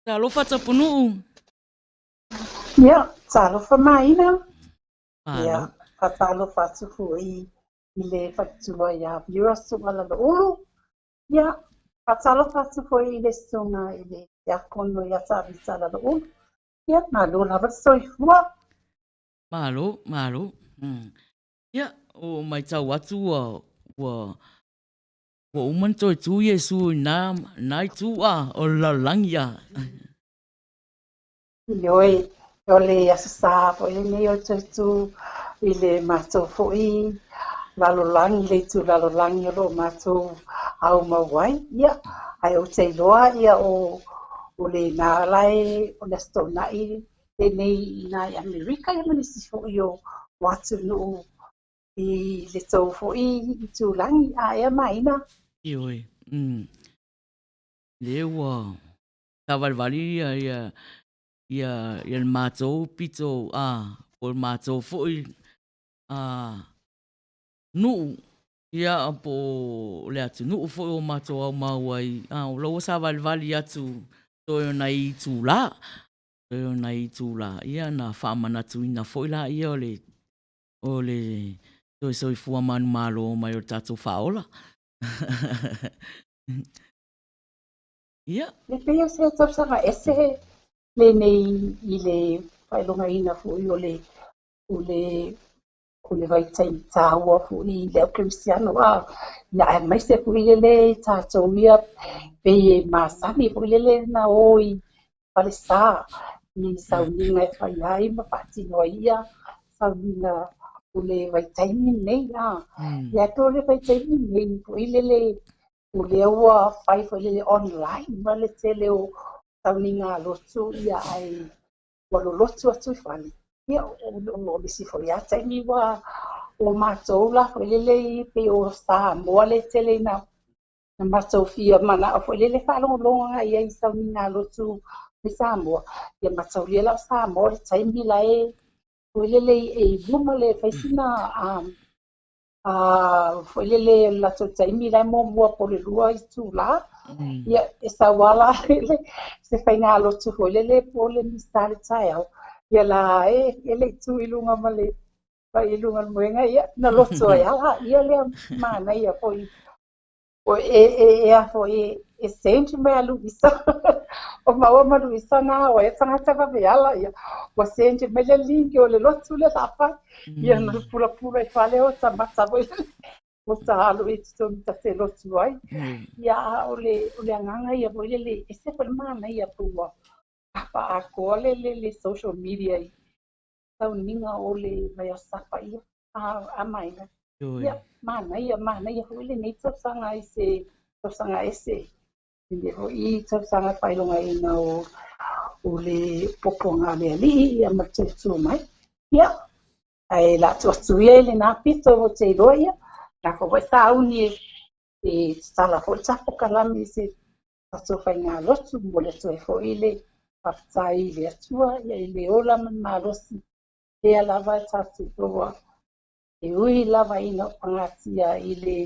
Talofa Tapunuu. Ia, talofa Maina. Ia, faatalofa atu foi i le faletua ia Vera Sualaloulu. Ia, faatalofa atu foi i le susuga i le Tiakono ia Tavita Laloulu. Ia, malo lava le soifua. Malo, malo. Ia, o matau atu ua, ua, ua uma ona toe tu Iesu i na, na itu a, o le lalolagi a. Ioe, o le Aso Sa foi lenei o le toe tu i le matou foi lalolagi, le itu lalolagi o lo o matou aumau ai. Ia, ae ou te iloa ia o, o lena la e, o le Aso Toonai lenei i ina i Amerika ia ma nisi foi o, o atunuu i le tou foi itulagi a ea Maina? Ioe, mm. Lea ua savalivali ia, ia, ia, ia le matou pito, a, po o le matou foi a, nuu, ia, po o le atunuu foi o matou aumau ai, a, o la ua savalivali atu toe o nai itula. Toe o nai itulā, ia na faamanatuina foi laia o le o le toe soifua manumalo mai o le tatou faaola. Ia. E pei o se tausaga ese lenei i le faailogaina foi o le o le o le vaitaimi taua foi i le au kerisiano a ia aemaise foi lele i tatou ia pei e masani foi lele na o i falesa i sauniga e fai ai ma faatino ai ia sauniga o le vaitaimi lenei a. Ia pei o le vaitaimi lenei foi lele o lea ua fai foi lele online ma le tele o sauniga a lotu ia ae ua lolotu atu i fale. Ia, o le isi foi lava taimi ua o matou la foi lele i pei o Samoa le tele ina na matou fia manao foi lele faalogologo agai i ai i sauniga a lotu i Samoa. Ia mataulia la o Samoa le taimi la e foi lele e i luma le fai sina foi lele o le latou taimi la e muamua po o le 2 itula. Ia, e sau lava la se faigalotu foi lele po o le misa i le taeao, ia la e le i tu i luga ma le i luga o le moega, ia na lotu ai lava laia lea manaia foi. E a foi e send mai a Luisa o maua ma Luisa na o e tagata vaveala ia ua send mai le link o le lotu lea sa fai ia na pulapula i fale o tamata foi o ta alu i totonu ta te lotu ai ia a o le o le agaga ia foi lele ese foi le manaia po ua kapa atoa le le social media i sauniga o le vaiaso Sapa ia a maina. Ia, manaia, manaia foi lenei tausaga i se tausaga ese. Lenei foi tausaga faailogaina o o le puapuaga a le Alii ia ma le toe mai. Ia, ae o le a tuu atu ia i lena pito ua te iloa ia, la foi sauni e tatala foi le tapokalami i se tatou faigalotu momoli atu ai foi le faafetai i le Atua ia i le ola ma le malosi lea lava e tatou maua e ui lava ina o pagatia i le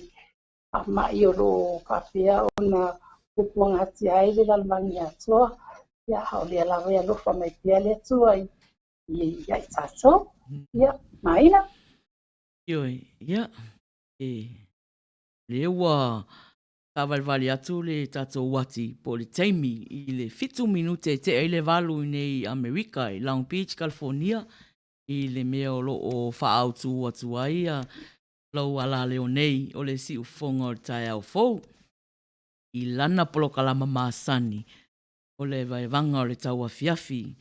faamai o lo o faapea ona puapuagatia ai le lalolagi atoa, ia a o lea lava e alofa mai pea le Atua i ia i tatou. Ia, Maina. Ioe, ia, e, lea ua taavalevale atu le tatou uati po o le taimi i le 7 minute e tea ai le 8 i nei i Amerika i Long Beach, California, i le mea o lo o faaautu atu ai lou alaleo nei o le siufofoga o le taeao fou i lana polokalama masani o le vaevaga o le tauafiafi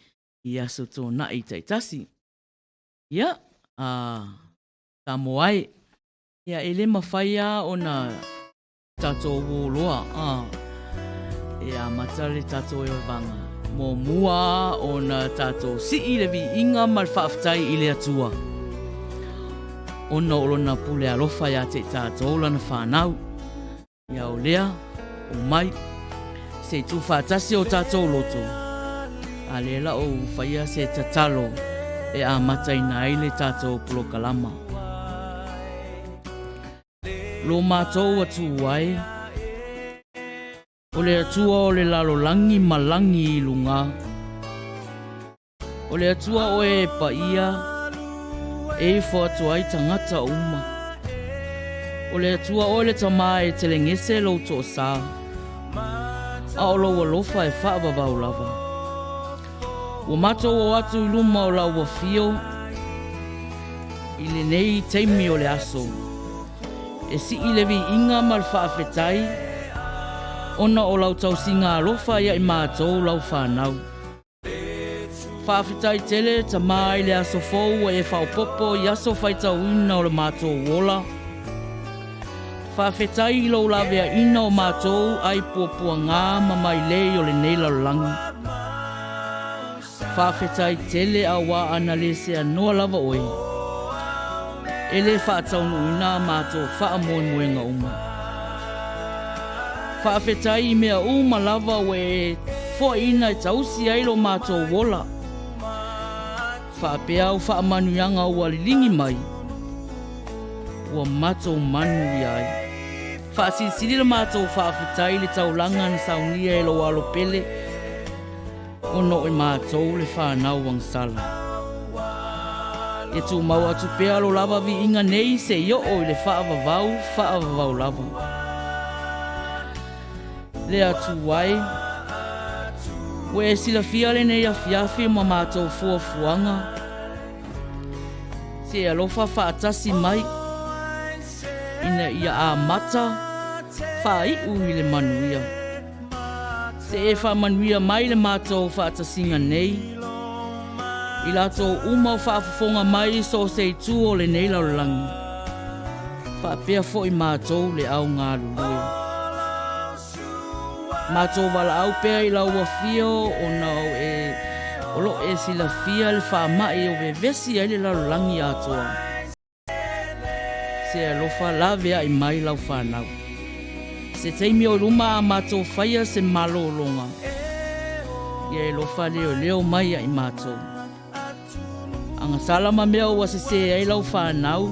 i Aso Toonai taitasi. Ia, a Samoa e, ia e le mafai lava ona tatou uō loa, a, e amata le tatou evaevaga muamua ona tatou sii le viiga ma le faafetai i le Atua, ona o Lona pule alofa ia te i tatou Lana fanau. Ia o lea, omai, se i tuufaatasi o tatou loto, a lea la ou faia se tatalo e amataina ai le tatou polokalama. Lo matou Atua e, o le Atua o le lalolagi ma lagi i luga, o le Atua oe e paia, e ifo atu ai tagata uma. O le Atua oe le Tama e telegese lou toasā, a o lou alofa e faavavau lava. Ua matou o atu i luma o lau afio i lenei taimi o le aso, e sii le viiga ma le faafetai ona o lau tausiga alofa ia i matou lau fanau. Faafetai tele Tama i le aso fou ua e faaopoopo i aso faitauina o le matou ola. Faafetai i lou laveaiina o matou ai puapuaga ma mailei o lenei lalolagi. Faafetai tele auā ana le seanoa lava oe, e le faataunuuina a matou faamoemoega uma. Faafetai i mea uma lava ua e foaiina e tausi ai lo matou ola. Faapea au faamanuiaga ua liligi mai, ua matou manuia ai. Faasilisili le matou faafetai i le taulaga na saunia e lou alo pele. Ona o matou le fanau agasala. Ia tumau atu pea lo lava viiga nei seia oo i le faavavau faavavau lava. Le Atua e, ua e silafia lenei afiafi ma matou fuafuaga, se e alofa faatasi mai ina ia amata faaiu i le manuia. Se e faamanuia mai le matou faatasiga nei, i latou uma o faafofoga mai i so o se itu o lenei lalolagi, faapea foi matou le au galulue. Matou valaau pea i lau afio ona o e o lo o e silafia le faamai o vevesi ai le lalolagi atoa. Se alofa laveai mai lau fanau. Se taimi o i luma a matou faia se malologa, ia e alofa leoleo mai ia i matou. Agasala ma mea ua sesē ai lau fanau,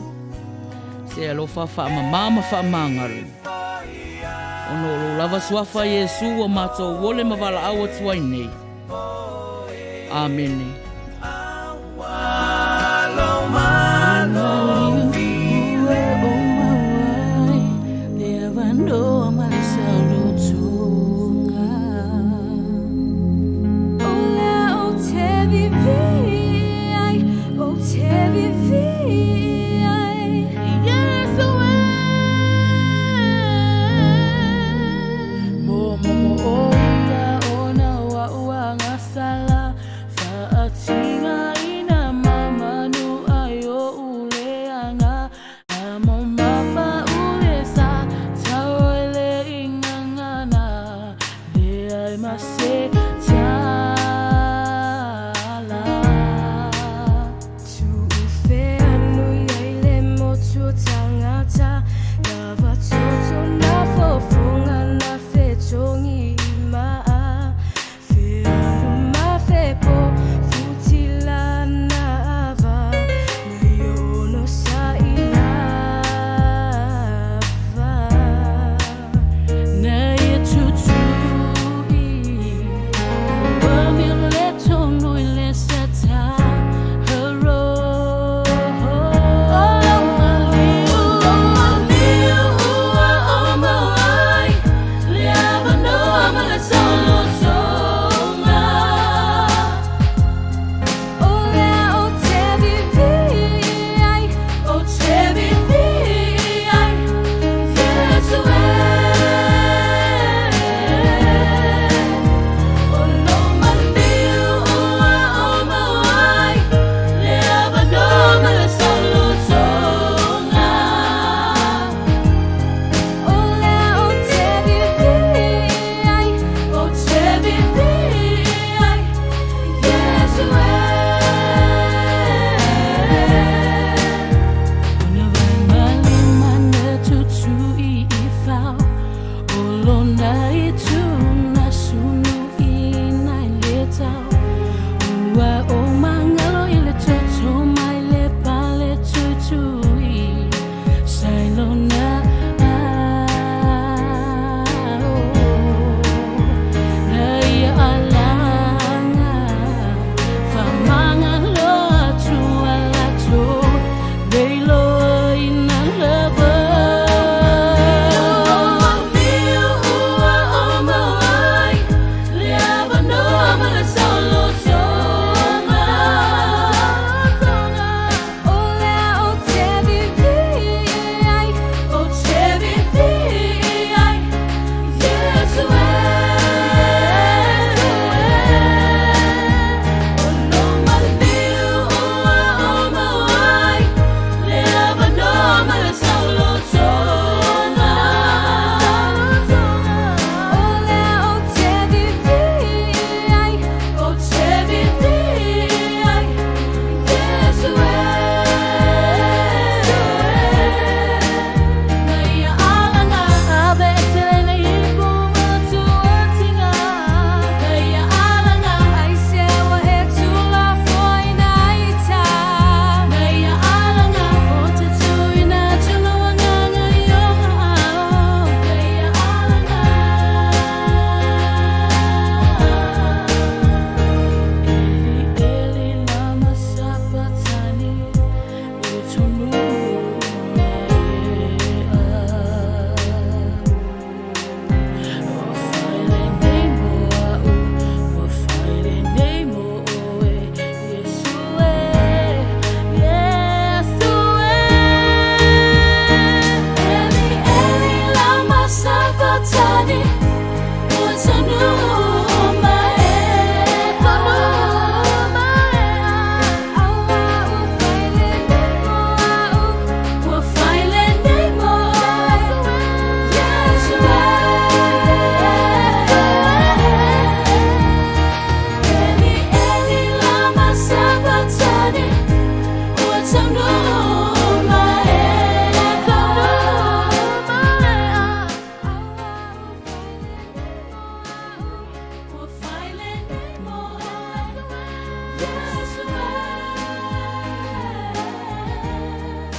se alofa faamama ma faamagalo. Ona o lou lava suafa Iesu ua matou ole ma valaau atu ai nei. Amene.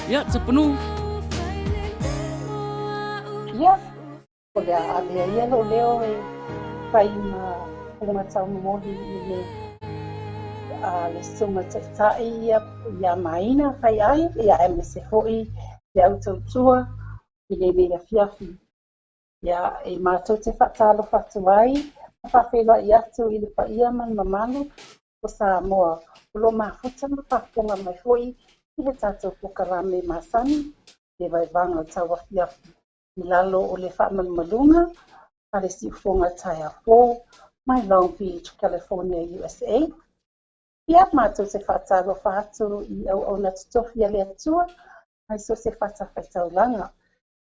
Ia, Tapunuu. Ia, o le a avea ia lou leo e fai ma puga taumomoli i le a le susuga taitai ia ia Maina Faiai, ia aemaise foi le au tautua i lenei afiafi. Ia, e matou te faatalofa atu ai ma faafeiloai atu i le paia ma le mamalu o Samoa o lo o mafuta ma faafofoga mai foi i le tatou polokalame masani, le Vaevaga o le Tauafiafi, i lalo o le faamalumaluga a le Siufofoga Taeao Fou mai Long Beach, California, USA. Ia, matou te faatalofa atu i auauna totofi a le Atua mai so o se fatafaitaulaga.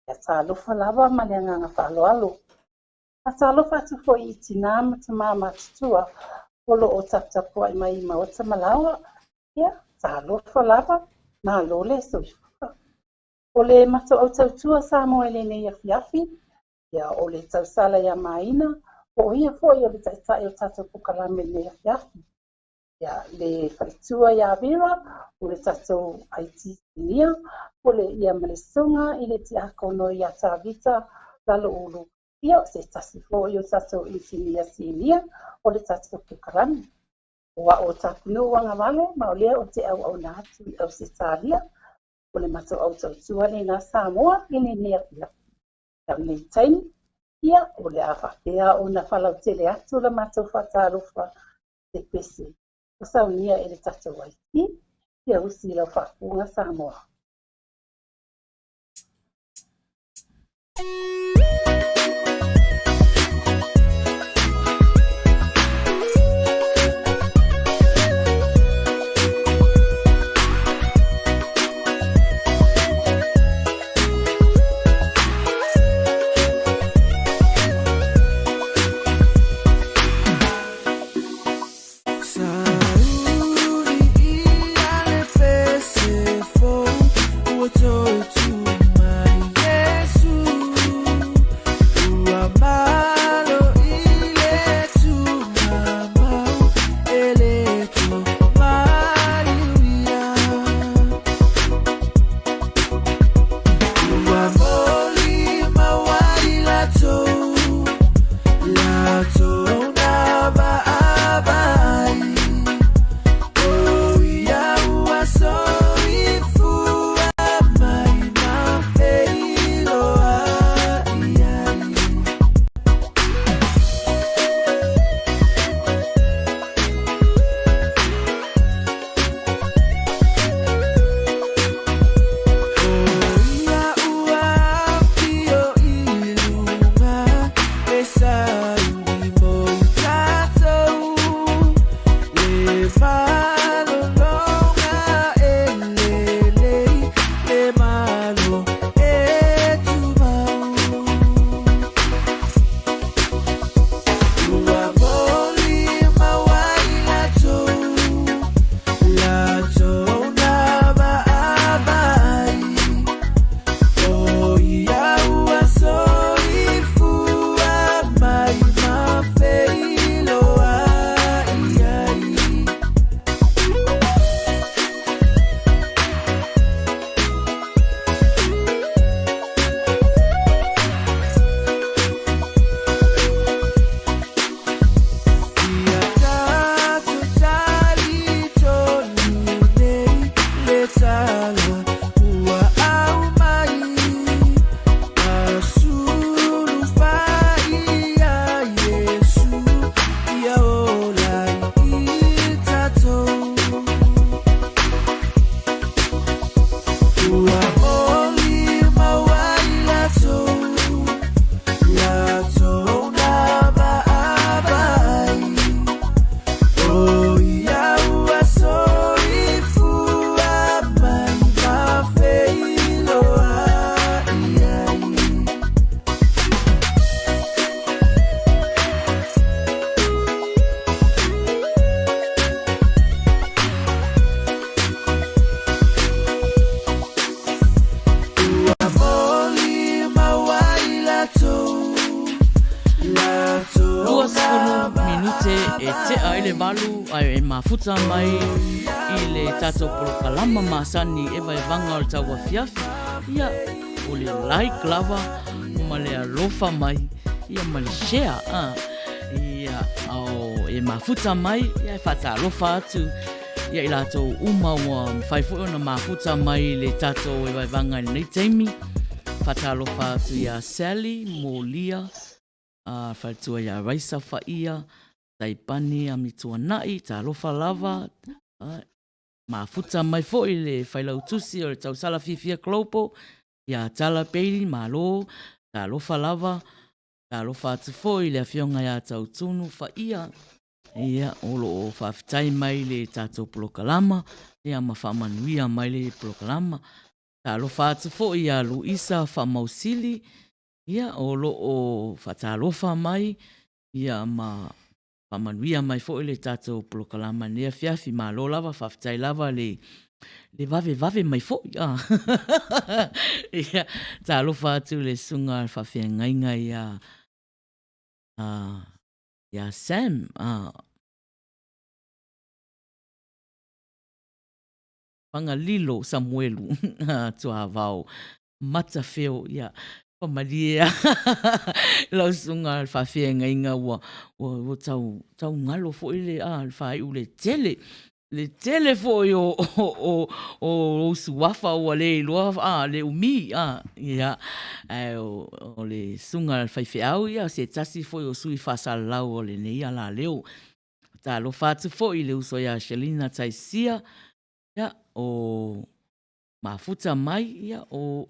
Ia talofa lava ma le agaga faaaloalo. Faatalofa atu foi i tinā ma tamā matutua o lo o taputapuai mai i maota ma laoa. Ia, talofa lava, malo le soifua. O le matou au tautua Samoa i lenei afiafi, ia, o le tausala ia Maina, po o ia foi o le taitai o le tatou polokalame i lenei afiafi. Ia, le faletua ia Vera, o le tatou IT Engineer, o le ia ma le susuga i le tiakono ia Tavita Laloulu, ia o se tasi foi o tatou Engineer Senior o le tatou polokalame. O au o Tapunuu Agavalo, ma o lea ou te auauna atu i Ausetalia, o le matou au tautua lena Samoa i lenei afiafi. I lenei taimi, ia, o le a faapea ona faalautele atu la matou faatalofa se pese ua saunia e le tatou IT, ia usi i lau faafofoga Samoa. maea ai le 8 ae e mafuta mai i le tatou polokalama masani e vaevaga o le tauafiafi. Ia, o le like lava ma le alofa mai, ia ma le share. A, ia, o e mafuta mai, ia e faatalofa atu ia i latou uma ua mafai foi ona mafuta mai i le tatou e vaevaga i lenei taimi. Faatalofa atu ia Sally Molia, a faletua ia Raisa Faia, Taipani Amituanai, talofa lava, a, mafuta mai foi le failautusi o le Tausala Fiafia Global, ia Tala Bailey, malo, talofa lava, talofa atu foi i le afioga ia Tautunu Faia, ia, o lo o faafetai mai le tatou polokalama, ia ma faamanuia mai le polokalama. Talofa atu foi ia Luisa Faamausili, ia, o lo o faatalofa mai, ia ma faamanuia mai foi le tatou polokalama i lenei afiafi. Malo lava, faafetai lava le le vavevave mai foi. Ah. Ia, talofa atu i le susuga i le faafeagaiga ia ia Sam. Ah. Fagalilo Samuelu Tuavao Matafeo ia famalie a lau susuga le faafeagaiga ua ua ua tau tau galo foi le a le faaiu le tele le tele foi o o o o ou suafa ua le iloa a le umi a ia ae o, o le susuga le faifeau ia se tasi foi o sui faasalalau o lenei alaleo. Talofa atu foi i le uso ia Shelina Taisia ia o mafuta mai ia o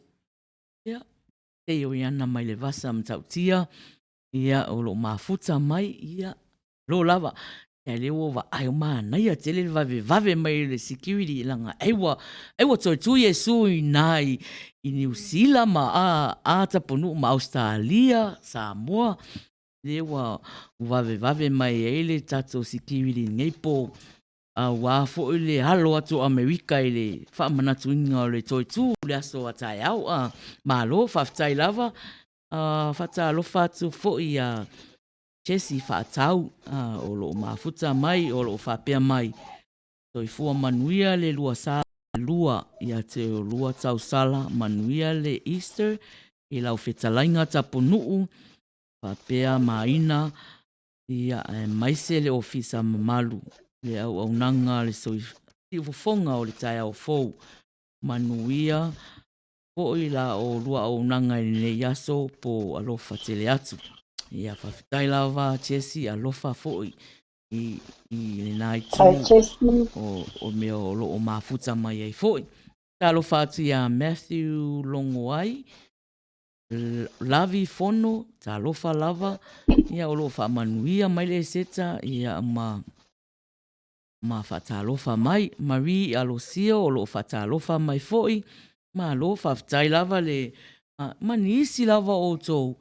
ia Teio Iana mai le Vasa Matautia ia o lo o mafuta mai ia lo lava ia lea ua vaai o manaia tele le vavevave mai o le security leaga ai ua ai ua toe tu Iesu i ina i i Niu Sila ma a a tapunuu ma Ausetalia, Samoa lea ua vavevave mai ai le tatou security i lenei po aua foi le alo atu o Amerika i le faamanatuina o le toe tu i le aso a taeao. A, malo, faafetai lava. A, faatalofa atu foi ia Jesse Faatau, a, o lo o mafuta mai, o lo o faapea mai, soifua manuia le lua sa lua ia te olua tausala, manuia le Easter i lau fetalaiga tapunuu, faapea Maina Ia, aemaise le ofisa mamalu, le auaunaga a le siufofoga o le taeao fou. Manuia foi la oulua auaunaga i lenei aso po alofa tele atu. Ia, faafetai lava Jesse, alofa foi i, i lena itu o, o mea o lo o mafuta mai ai foi. Talofa atu iā Matthew Longoai, Lavi Fono, talofa lava, ia o lo o faamanuia mai le Eseta, ia ma ma faatalofa mai. Marie Alosio o lo o faatalofa mai foi, malo faafetai lava le ma nisi lava o outou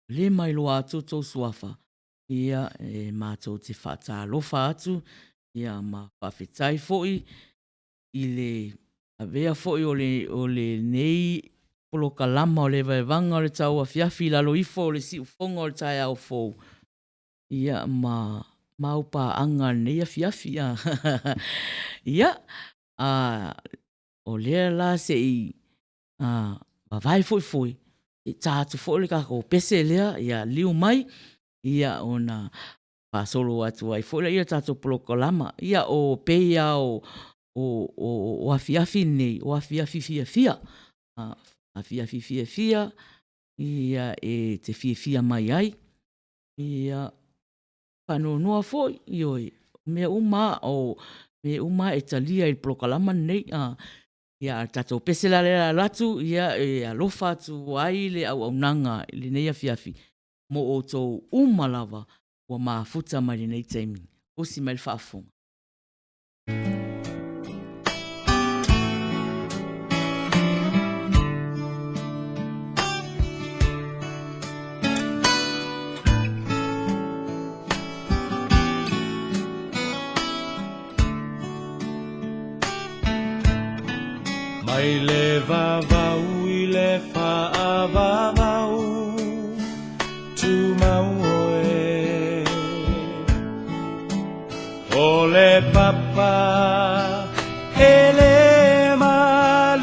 le mailoa atu outou suafa, ia e matou te faatalofa atu, ia ma faafetai foi i le avea foi o le, o lenei polokalama o le vaevaga o le tauafiafi i lalo ifo o le siufofoga o le taeao fou, ia ma mau paaga lenei afiafi. A. Ia, a, o lea la se i a, vavae foi foi, e tā atu foi le tatou pese lea, ia liu mai, ia ona faasolo atu ai foi lea tatou polokalama. Ia o pei lava o, o, o, o afiafi nei, o afiafi fiafia. A, afiafi fiafia, ia e te fiafia mai ai. Ia, faanoanoa foi, ioe, o mea uma o mea uma e talia i le polokalama lenei. A, ia a le tatou pese la lea e alu atu, ia e alofa atu ai le auaunaga i lenei afiafi mo outou uma lava ua mafuta mai lenei taimi. Usi mai le faafofoga. Mai le vavau i le faavavau, tumau oe. O le papa e le maluelue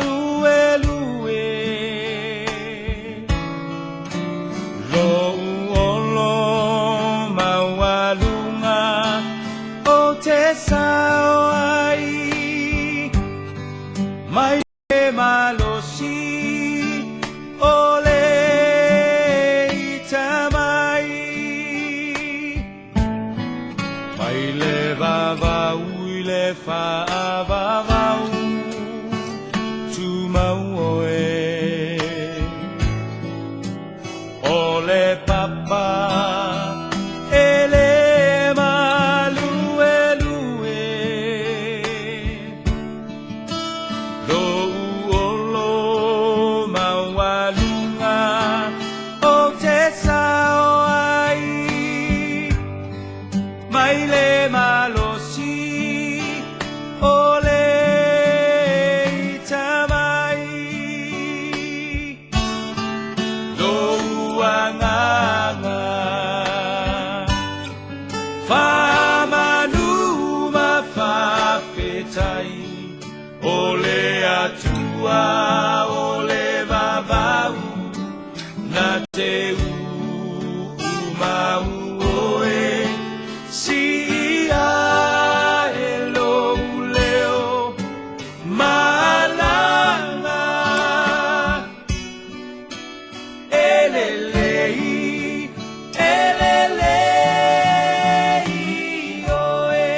Lou olo maualuga ou te sao ai Mai le malosi o le ita mai Mai le vavau i le faavavau Tumau oe O le papa e le maluelue Lou olo maualuga ou te sao ai Mai le malosi o le ita mai Lou agaga Faamanu ma faafetai O le Atua o le vavau Na te uumau oe Siia e lou leo Malaga E lelei, e lelei oe.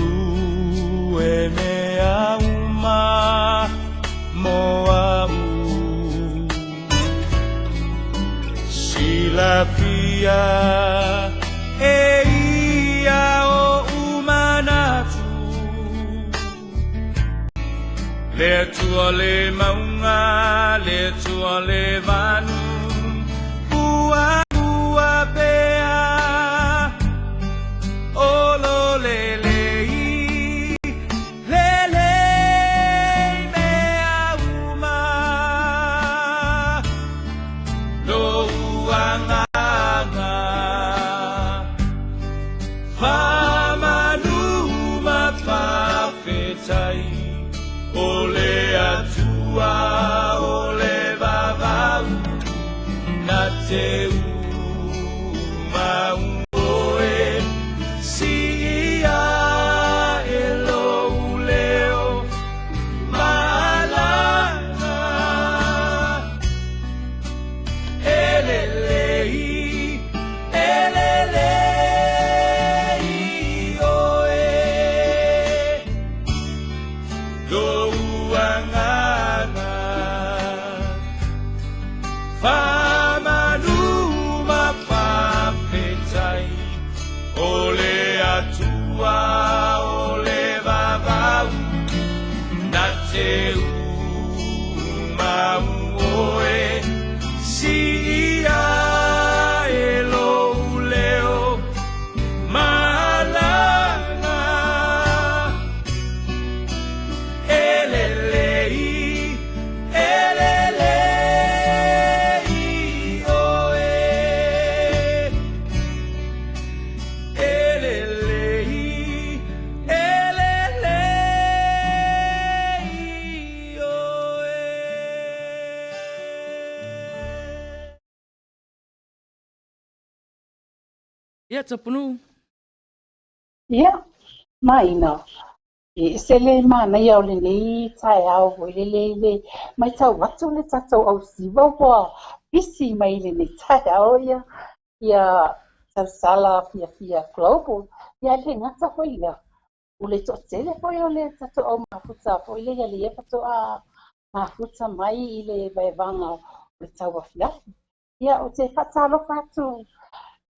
Galulue mea uma mo a'u Silafia e ia o'u manatu Le Atua le mauga, le Atua le vanu Puapua pea O lo lelei, lelei mea uma Lou agaga Faamanu ma faafetai O le Atua o le vavau Na te uumau oe Siia e lou leo Malaga E lelei, e lelei oe Lou agaga Faamanu ma faafetai O le Atua o le vavau Na te uumau oe Siia e lou leo Malaga E lelei, e lelei oe E lelei, e lelei oe. Ia, Tapunuu. Ia, Maina, e ese le manaia o lenei taeao foi lele i le matau atu le tatou ausiva ua pisi mai lenei taeao ia ia tausala fiafia global. Ia e le gata foi lea, o le toatele foi o le tatou au mafuta foi lea ia le faatoa mafuta mai i le vaevaga o le tauafiafi. Ia, ou te faatalofa atu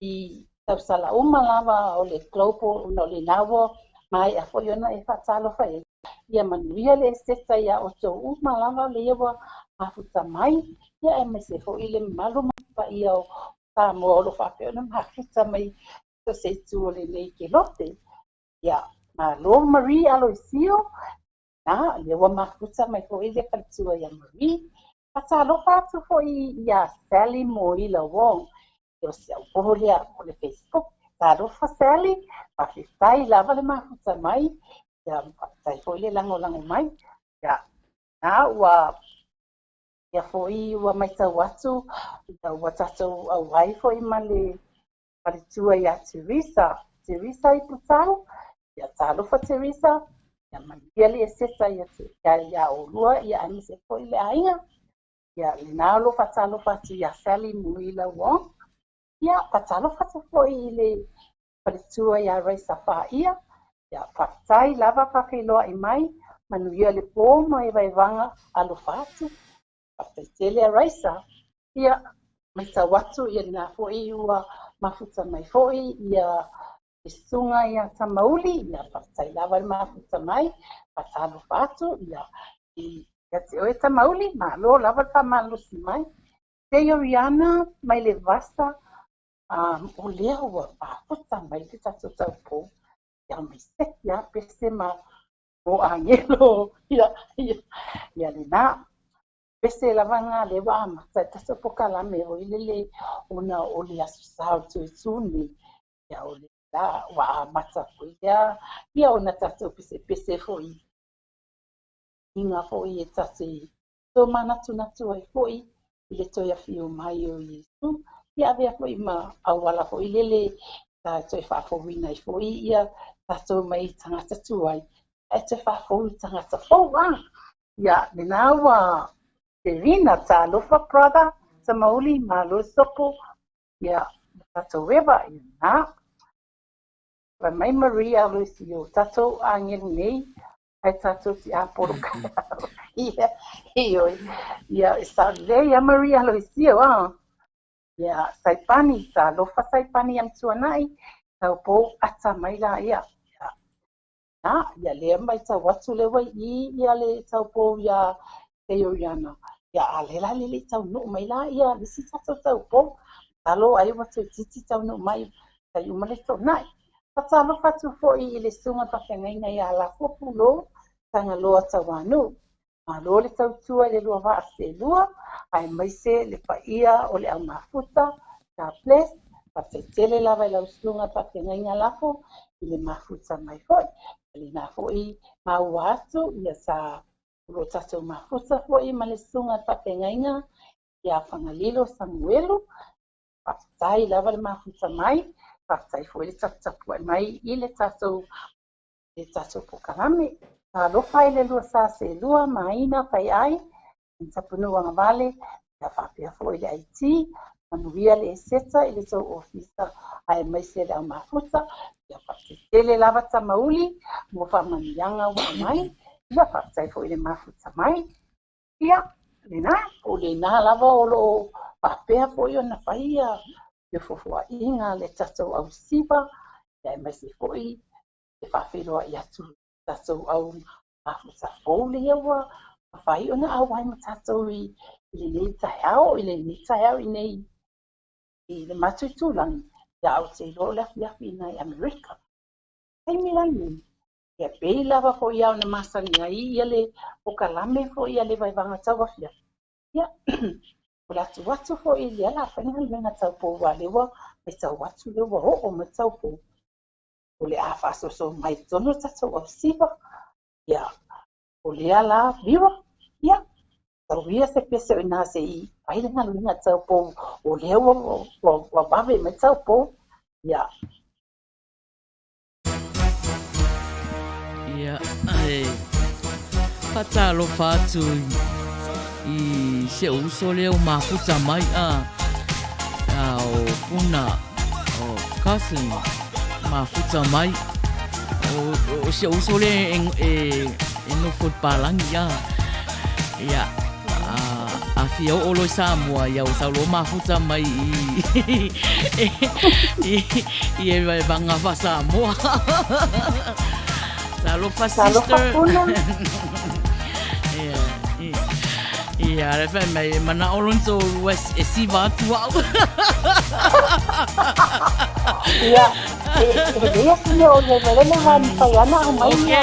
i tausala uma lava o le global ona o lena ua maea foi ona e faatalofa i ai. Ia manuia le Eseta iā outou uma lava lea ua mafuta mai, ia aemaise foi le mamalu ma le paia o Samoa o lo o faapea ona mafuta mai so o se itu o lenei kelope. Ia. Malo Marie Aloisio, na, lea ua mafuta mai foi le faletua ia Marie. Faatalofa atu foi ia Sally Moila Wong, o si au poho lea o le Facebook. Talofa Sally, faafetai lava le mafuta mai, ia faafetai foi le lagolago mai. Ia, na ua ia foi ua matau atu, ia ua tatou auai foi ma le faletua ia Teresa, Teresa Iputau, ia talofa Teresa, ia manuia le eseta ia ia, ia olua, ia aemaise foi le aiga. Ia lena o lo faatalofa atu ia Sally Muila Wong. Ia faatalofa atu foi i le faletua ia Raisa Faia. Ia faafetai lava faafeiloai mai, manuia le po ma vaevaega alofa atu. Faafetai tele a Raisa. Ia matau atu ia lena foi ua mafuta mai foi ia le susuga ia Tamauli, ia faafetai lava le mafuta mai, faatalofa atu ia ia te oe Tamauli, malo lava le faamalosi mai. Te Oriana mai le vasa, o lea ua mafuta mai le tatou taupou, ia mai seki a pese ma o agelo, ia, ia, ia lena. Pese lava ngā le ua amata i tatou pokalame o ile le ona o le aso sa o le Toetū nei, ia o le la ua amata foi lea, ia ona tatou pesepese foi i ngā foi e tate tō manatunatu ai foi i le toe afio mai o Iesu, ia avea foi ma auala foi lele ta toe faafouina ai foi ia tatou mai tagata tuai, ae toe faafou i tagata fou a. Ia, lena ua Serena, talofa brother, Tamauli, malo sopo, ia, tatou eva, ia na. Fai mai Maria Aloisio, tatou agelu nei, ai tatou ti apolo Ia, ioe, ia, e sao lelei ia Maria Aloisio, a. Ia, Saipani, talofa Saipani ia Mtuanai, taupou ata mai la ia. Ia, na, ia lea matau atu lea ua i ia le taupou ia Teoriana. Ia, a lea la le le taunuu mai la ia le isi tatou taupou. Masalo ai ua toeitiiti taunuu mai tai uma le toonai. Faatalofa atu foi i le susuga faafeagaiga ia Lafua Pulo, Tagaloa Tauanuu. Malo le tautua i le lua vaa seelua, aemaise le paia o le au mafuta, God bless. Faafetai tele lava i lau susuga faafeagaiga Lafo i le mafuta mai foi. Lena foi maua atu ia sa o lo tatou mafuta foi ma le susuga faafeagaiga ia Fagalilo Samuelu. Faafetai lava le mafuta mai, faafetai foi le taputapuai mai i le tatou pokalame. Talofa i le lua sa seelua ma aina fai ai, Tapunuu Agavale, ia faapea foi le IT, manuia le eseta i le tou ofisa aemaise le au mafuta, ia faafetai tele lava Tamauli mo faamanuiaga ua aumai, ia faafetai foi le mafuta mai. Ia, lena, o lena lava o lo o faapea foi ona fai ia fuafuaiga le tatou au siva, ia aemaise foi le faafeiloai atu tatou au mafuta fou lea ua mafai ona auai ma tatou i lenei taeao, i lenei taeao i nei i le matou itulagi, ia ou te iloa o le afiafi i nai Amerika. Taimi la lenei, ia pei lava foi ia ona masani ai ia le pokalame foi ia le vaevaega tauafiafi. Ia, o le atu atu foi i lea la fai galuega taupou aua lea ua matau atu lea ua oo mai taupou. O le a faasoaso mai totonu o tatou au siva. Ia, o lea la Vira, ia, tau ia se pese o ina se i fai le galuega taupou, o lea ua vave mai taupou. Ia. Ia, e faatalofa atu i si ou uso lea ua mafuta mai a o Puna o Cousin mafuta mai o si ou uso lea e nofo i Palangi a ia a fia oo loa i Samoa ia ua sau loa mafuta mai i i e vaevaga faa-Samoa. Talofa sister. Talofa Puna. Ia, ia, le fai mai, e manao lona toalua e siva atu au. Ia. E lei atu mea o ia ma lele va mafai lava ona aumai ia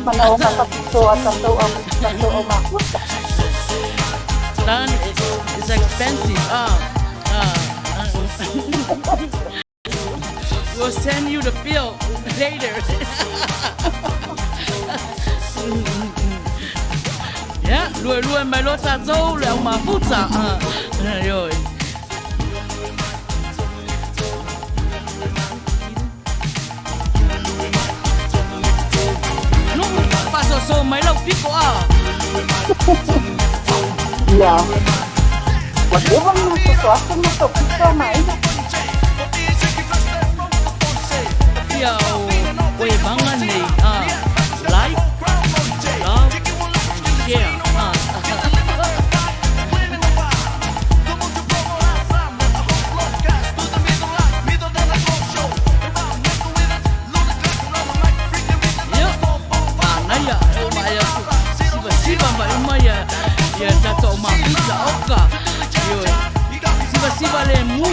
manaoga faapitoa a tatou au tatou aumafuta. Don, it's expensive. Ah, ah. We'll send you the bill later. Ia, luelue mai loa tatou le au mafuta. Ioe. Nuu, faasoasoa mai lau piko a. Ia, ua leva ona soso atu ma tou pito a maina. Ia o e vaga nei a. Like, love, share. A. Ia, manaia, e vaai atu, sivasiva mai uma ia, ia tatou mafuta oka. Ioe, sivasiva le mu.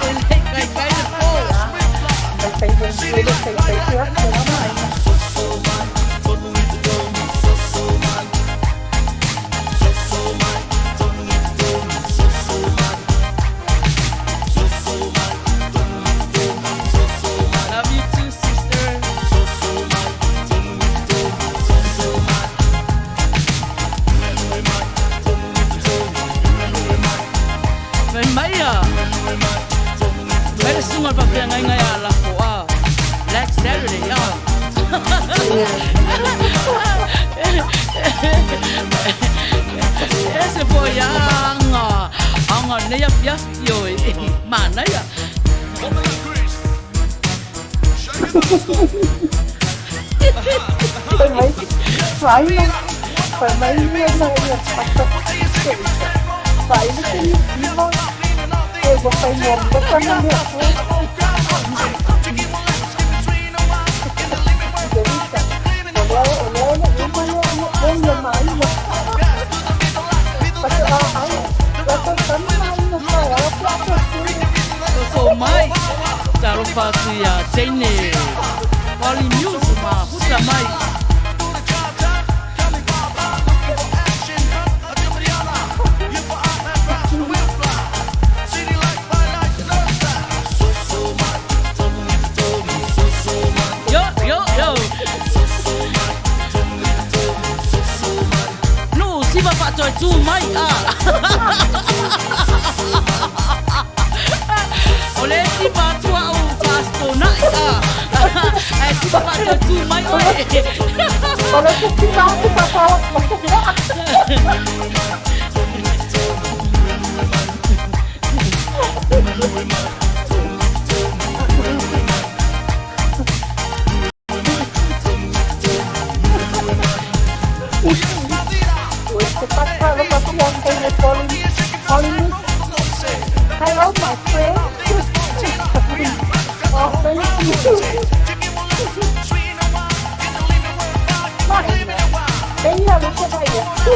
E le kaikai le po. Fai fai le fai fai te atu a maina. Love you too, sister. Fai mai a. Mai le susuga o le faafeagaiga ia Lafo a. Black Saturday a. Ese foi a aga aga nei afiafi ioe. Manaia. Fai mai, fai mai, fai mai ia na ia pato. Fai le te nitiva, e ua fai muamua sana le atua. Devita, o lea o lea o le uma ia ia ia maina. Pato a ai, la tau sana maina sa ia pe a te tui. Soso mai. Talofa atu ia Jane Polly Muse ma Huta mai. Yo, yo, yo. Nuu, siva faatoe tu mai a. O le siva atu au faasitonai a. Ae siva faatoe tu mai oe. O le te siva atu pa Ua te patalo pa pia le Polly, Polly Hello, my friend. Oh, thank you. Maina, eia le te vai atu.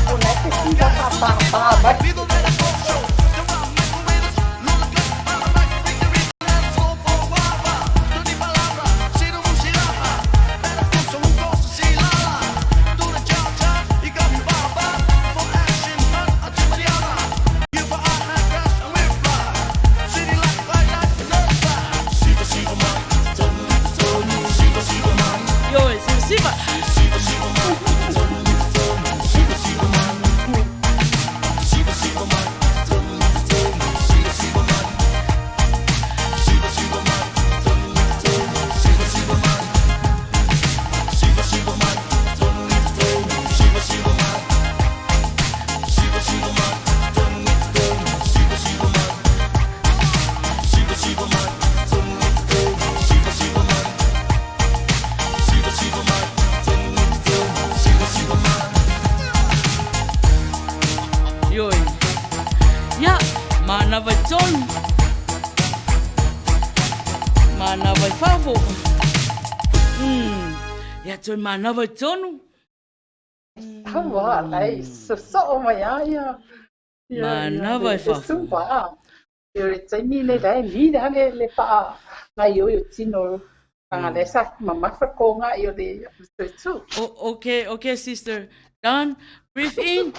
O na te siva pa pa pa mai. Ioe, sivasiva. Ioe. Ia, manava i tonu. Manava i fafo. Ia toe manava i tonu. Aua, lai, sosoo mai lava ia. Manava i Le fafo. suva. O le taimi lenei la e mi la le faagaoioi o tino leaga lea sa mamafa le kogai o le Toetu. Okay, okay sister. Done. Breathe in.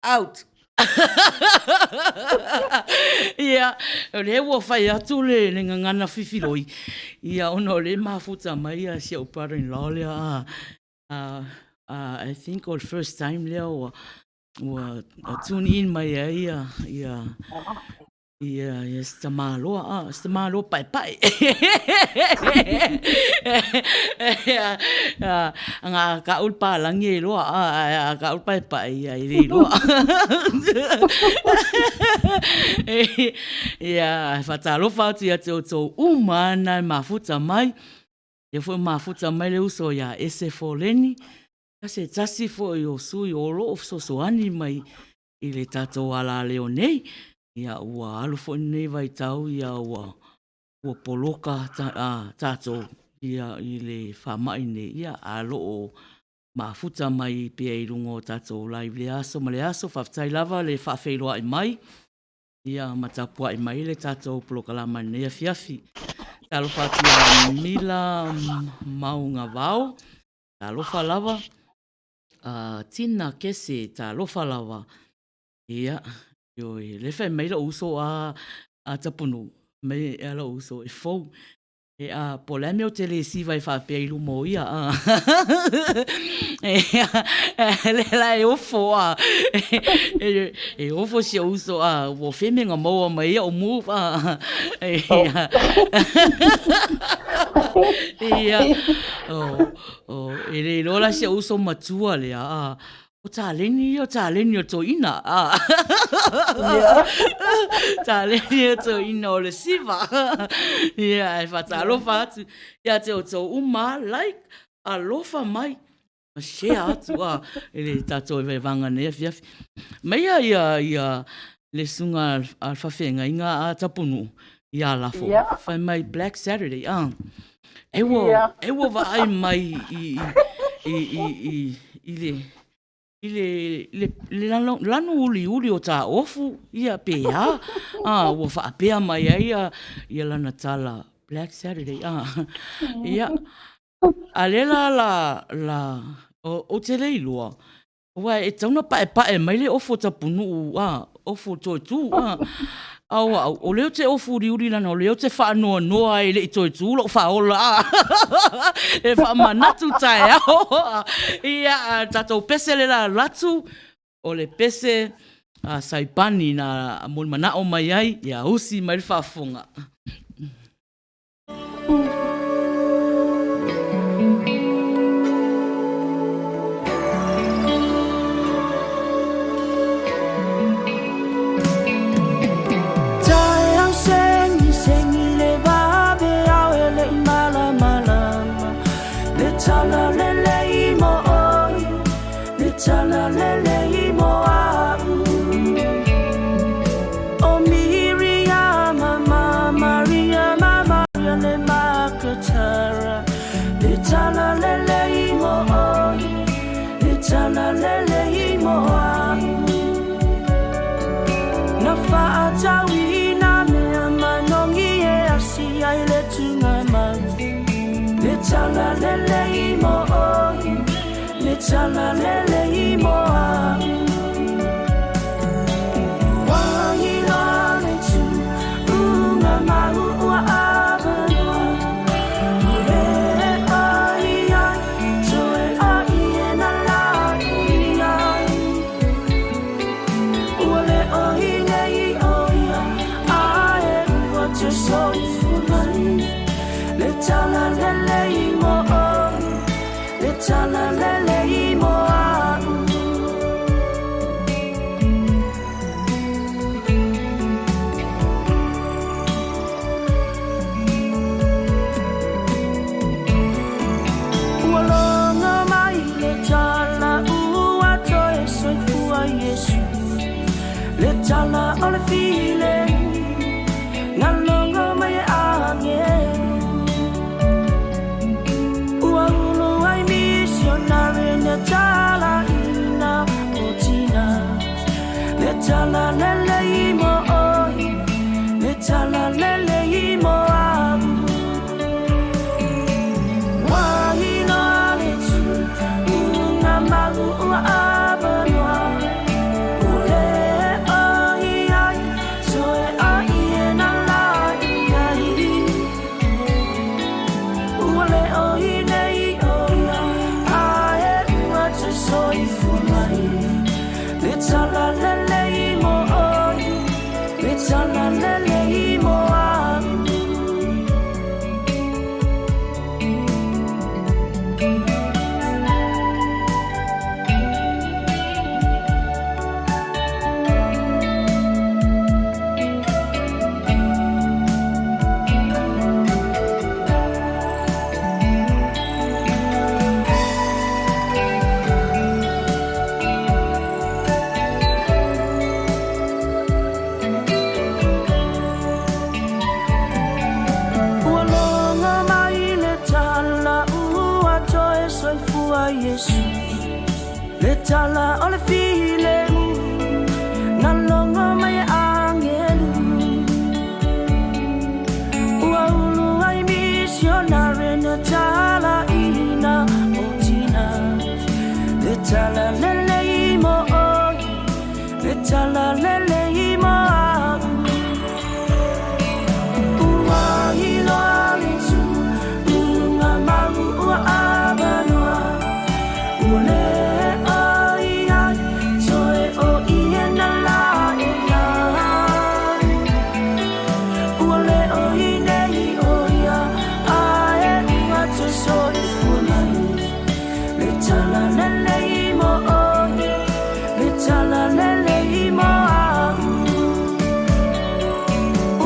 Out. Ia, o lea ua fai atu le gagana fifiloi, ia ona o lea e mafuta mai si au brother-in-law lea, I think o le first time lea ua tune in mai ai ia ia si tamaloa, a, si tamaloa paepae. Aga a kau le palagi e iloa, a, ae a kau le paepae, ia e le iloa. Ia, e faatalofa atu ia te outou uma lava na e mafuta mai. Lea foi ua mafuta mai le uso ia Ese Foleni, se tasi foi o sui o lo o fesoasoani mai i le tatou alaleo nei. Ia ua alu foi lenei vaitau ia ua ua poloka tatou ia i le faamai nei, ia a o lo o mafuta mai pea i luga o tatou live i lea aso ma lea aso. Faafetai lava le faafeiloai mai ia ma tapuai mai le tatou polokalama i lenei afiafi. Talofa atu ia Mila Maugavao, talofa lava. Tina Kese, talofa lava. Ia, ioe, lea fai mai lou uso a Tapunuu, fai mai lou uso e fou. E a, po o le a le mea ou te le siva ai faapea i luma o ia, a. Lea la e ofo, a. E ofo si ou uso, a, ua fea le mea na maua mai ai au move, a. Ia, e le iloa la si ou uso matua lea, a, o taleni ia o taleni o le toeaina, a. Taleni o toeaina o le siva. Ia, ae faatalofa atu ia te outou uma, like, alofa mai, ma share atu a i le tatou vaevaega nei afiafi. Mai ia ia ia le susuga a le faafeagaiga a Tapunuu ia Lafo, fai mai Black Saturday, a. E ua, e ua vaai mai i, i, i, i, i le, i le, le, le lanu, lanu uliuli o taofu, ia pe a, a, ua faapea mai ai ia, ia lana tala Black Saturday, a. Ia, a lea la, la, la, ou te le iloa, aua e tatau ona paepae mai le ofu o Tapunuu, a, ofu o Toetu, a. A o au, o lea ou te ofu uliuli leaga o lea ou te faanoanoa ai e le i toe tu lou faaola, a. E faamanatu taeao, a. Ia, a tatou pese lea o le a alu atu, o le pese a Saipani na molimanaʻo mai ai, ia usi mai le faafofoga. tala o le filemu Na logo mai e agelu Ua ulu ai misionare na talaiina o tina Le tala lelei mo oe Le tala lelei mo au Ua iloa le tuuga mau ua avanoa Ua le o i ai toe o ie na lae ai Ua le o i nei o ia ae ua toe soifua mai Le tala lelei mo oe Le tala lelei mo au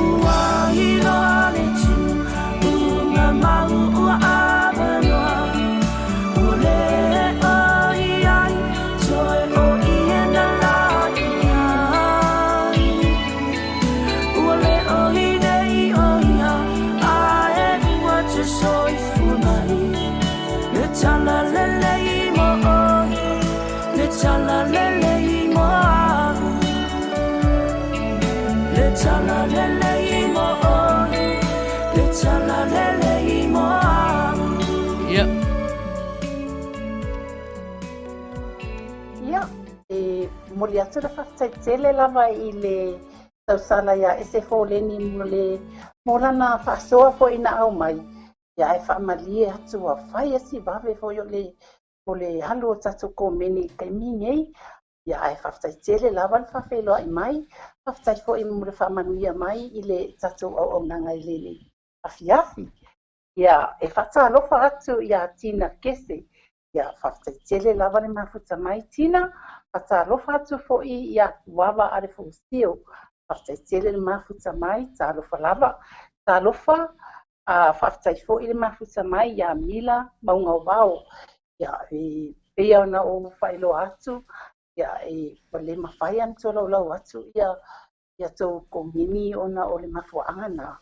Ua iloa le tuuga mau ua avanoa Ua le o i ai toe o ie na lae ai Ua le o i nei o ia ae ua toe soifua mai Le tala lelei mo oe Le tala lelei mo au Le tala lelei mo oe Le tala lelei mo au Ia. Ia, e momoli atu le faafetai tele lava i le tausala iā SF Leni mo le mo lana faasoa foi na aumai. Ia ae faamalie atu ua fai asi vave foi o le o le alu o tatou komeni i le taimi nei. Ia ae faafetai tele lava le faafeiloai mai, faafetai foi mo le faamanuia mai i le tatou auaunaga i lenei afiafi. Ia e faatalofa atu iā Tina Kese. Ia faafetai tele lava le mafuta mai Tina, faatalofa atu foi iā Tuava Alefosio. Faafetai tele le mafuta mai, talofa lava. Talofa, a faafetai foi le mafuta mai iā Mila Maugaovao. Ia e pei ona ou faailoa atu, ia e ua le mafai ona tolaulau atu ia ia tou komeni ona o le mafuaaga na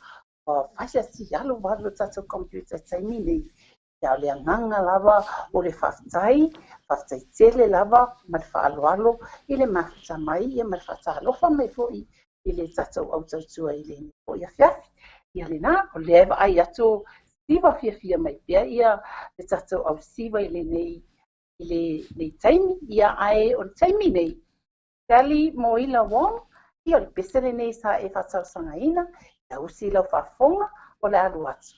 ua fai se alu vave o tatou computer i le taimi nei. Ia o le agaga lava o le faafetai, faafetai tele lava ma le faaaloalo i le mafuta mai ia ma le faatalofa mai foi i le tatou au tautua i lenei foi afiafi. Ia lena, o lea e vaai atu siva fiafia mai pea ia le tatou au siva i lenei i lenei taimi. Ia ae o le taimi nei, Sally Moila Wong, ia o le pese lenei sa e faatalosagaina, ia usi i lau faafofoga o le alu atu.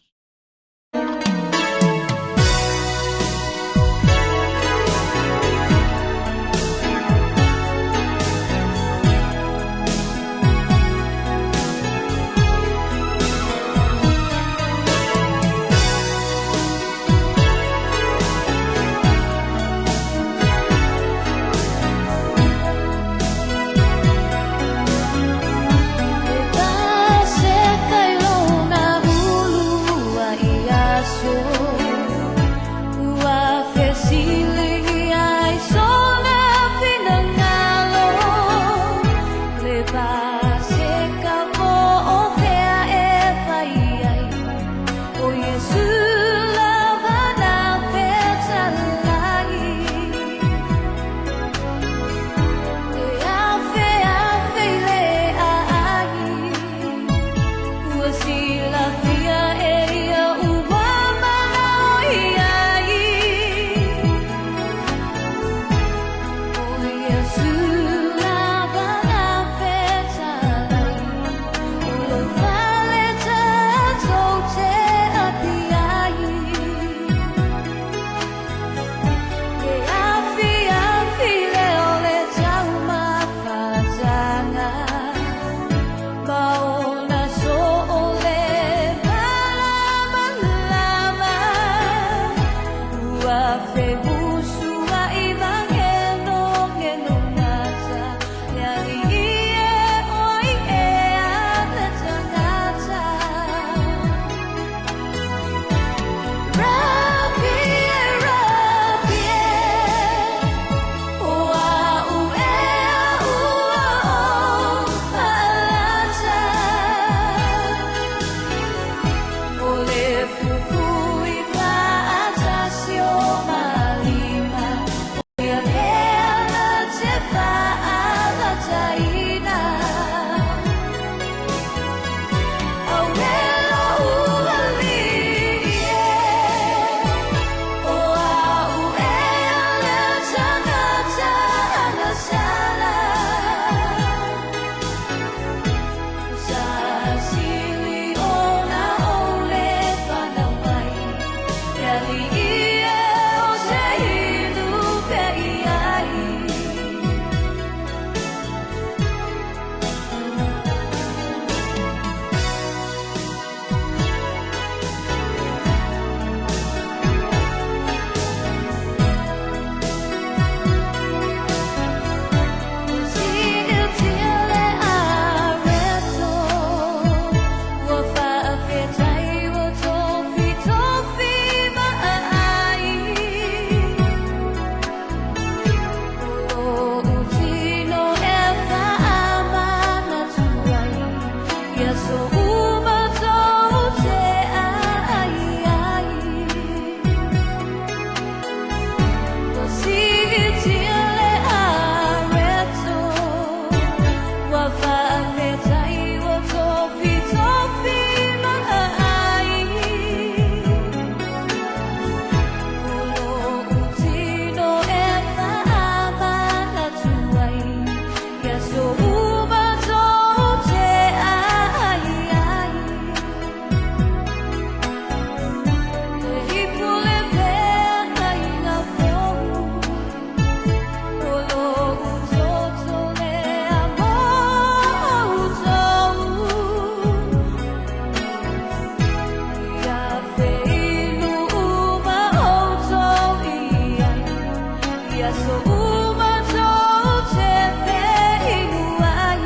aso uma tou te feinuai.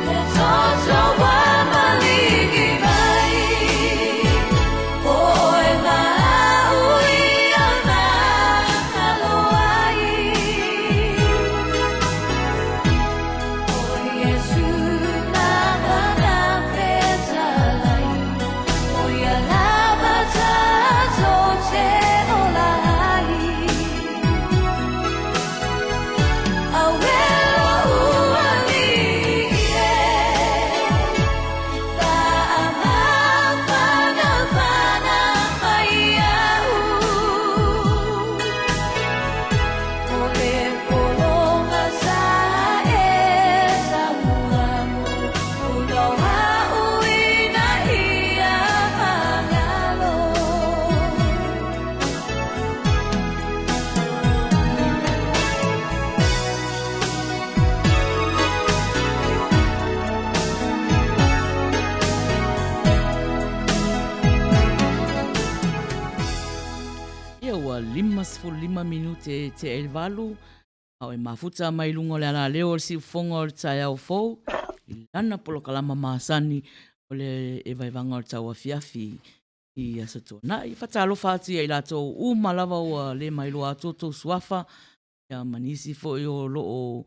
He toto ua maligi mai, o oe ma aʻu ia mahalo ai. O Iesu na fetalai, o ia lava tatou te ola ai. Auē lou Alii e, faamafanafana mai iaʻu. O le pologa sa e samuamu, ua hauina ia magalo. Ia ua 55 minute e tea i le 8, a o e mafuta mai luga o le alaleo o le siufofoga o le taeao fou i lana polokalama masani o le evaevaga o le tauafiafi i Aso Toonai. Faatalofa atu ia i latou uma lava ua le mailoa atu outou suafa, ia ma nisi foi o lo o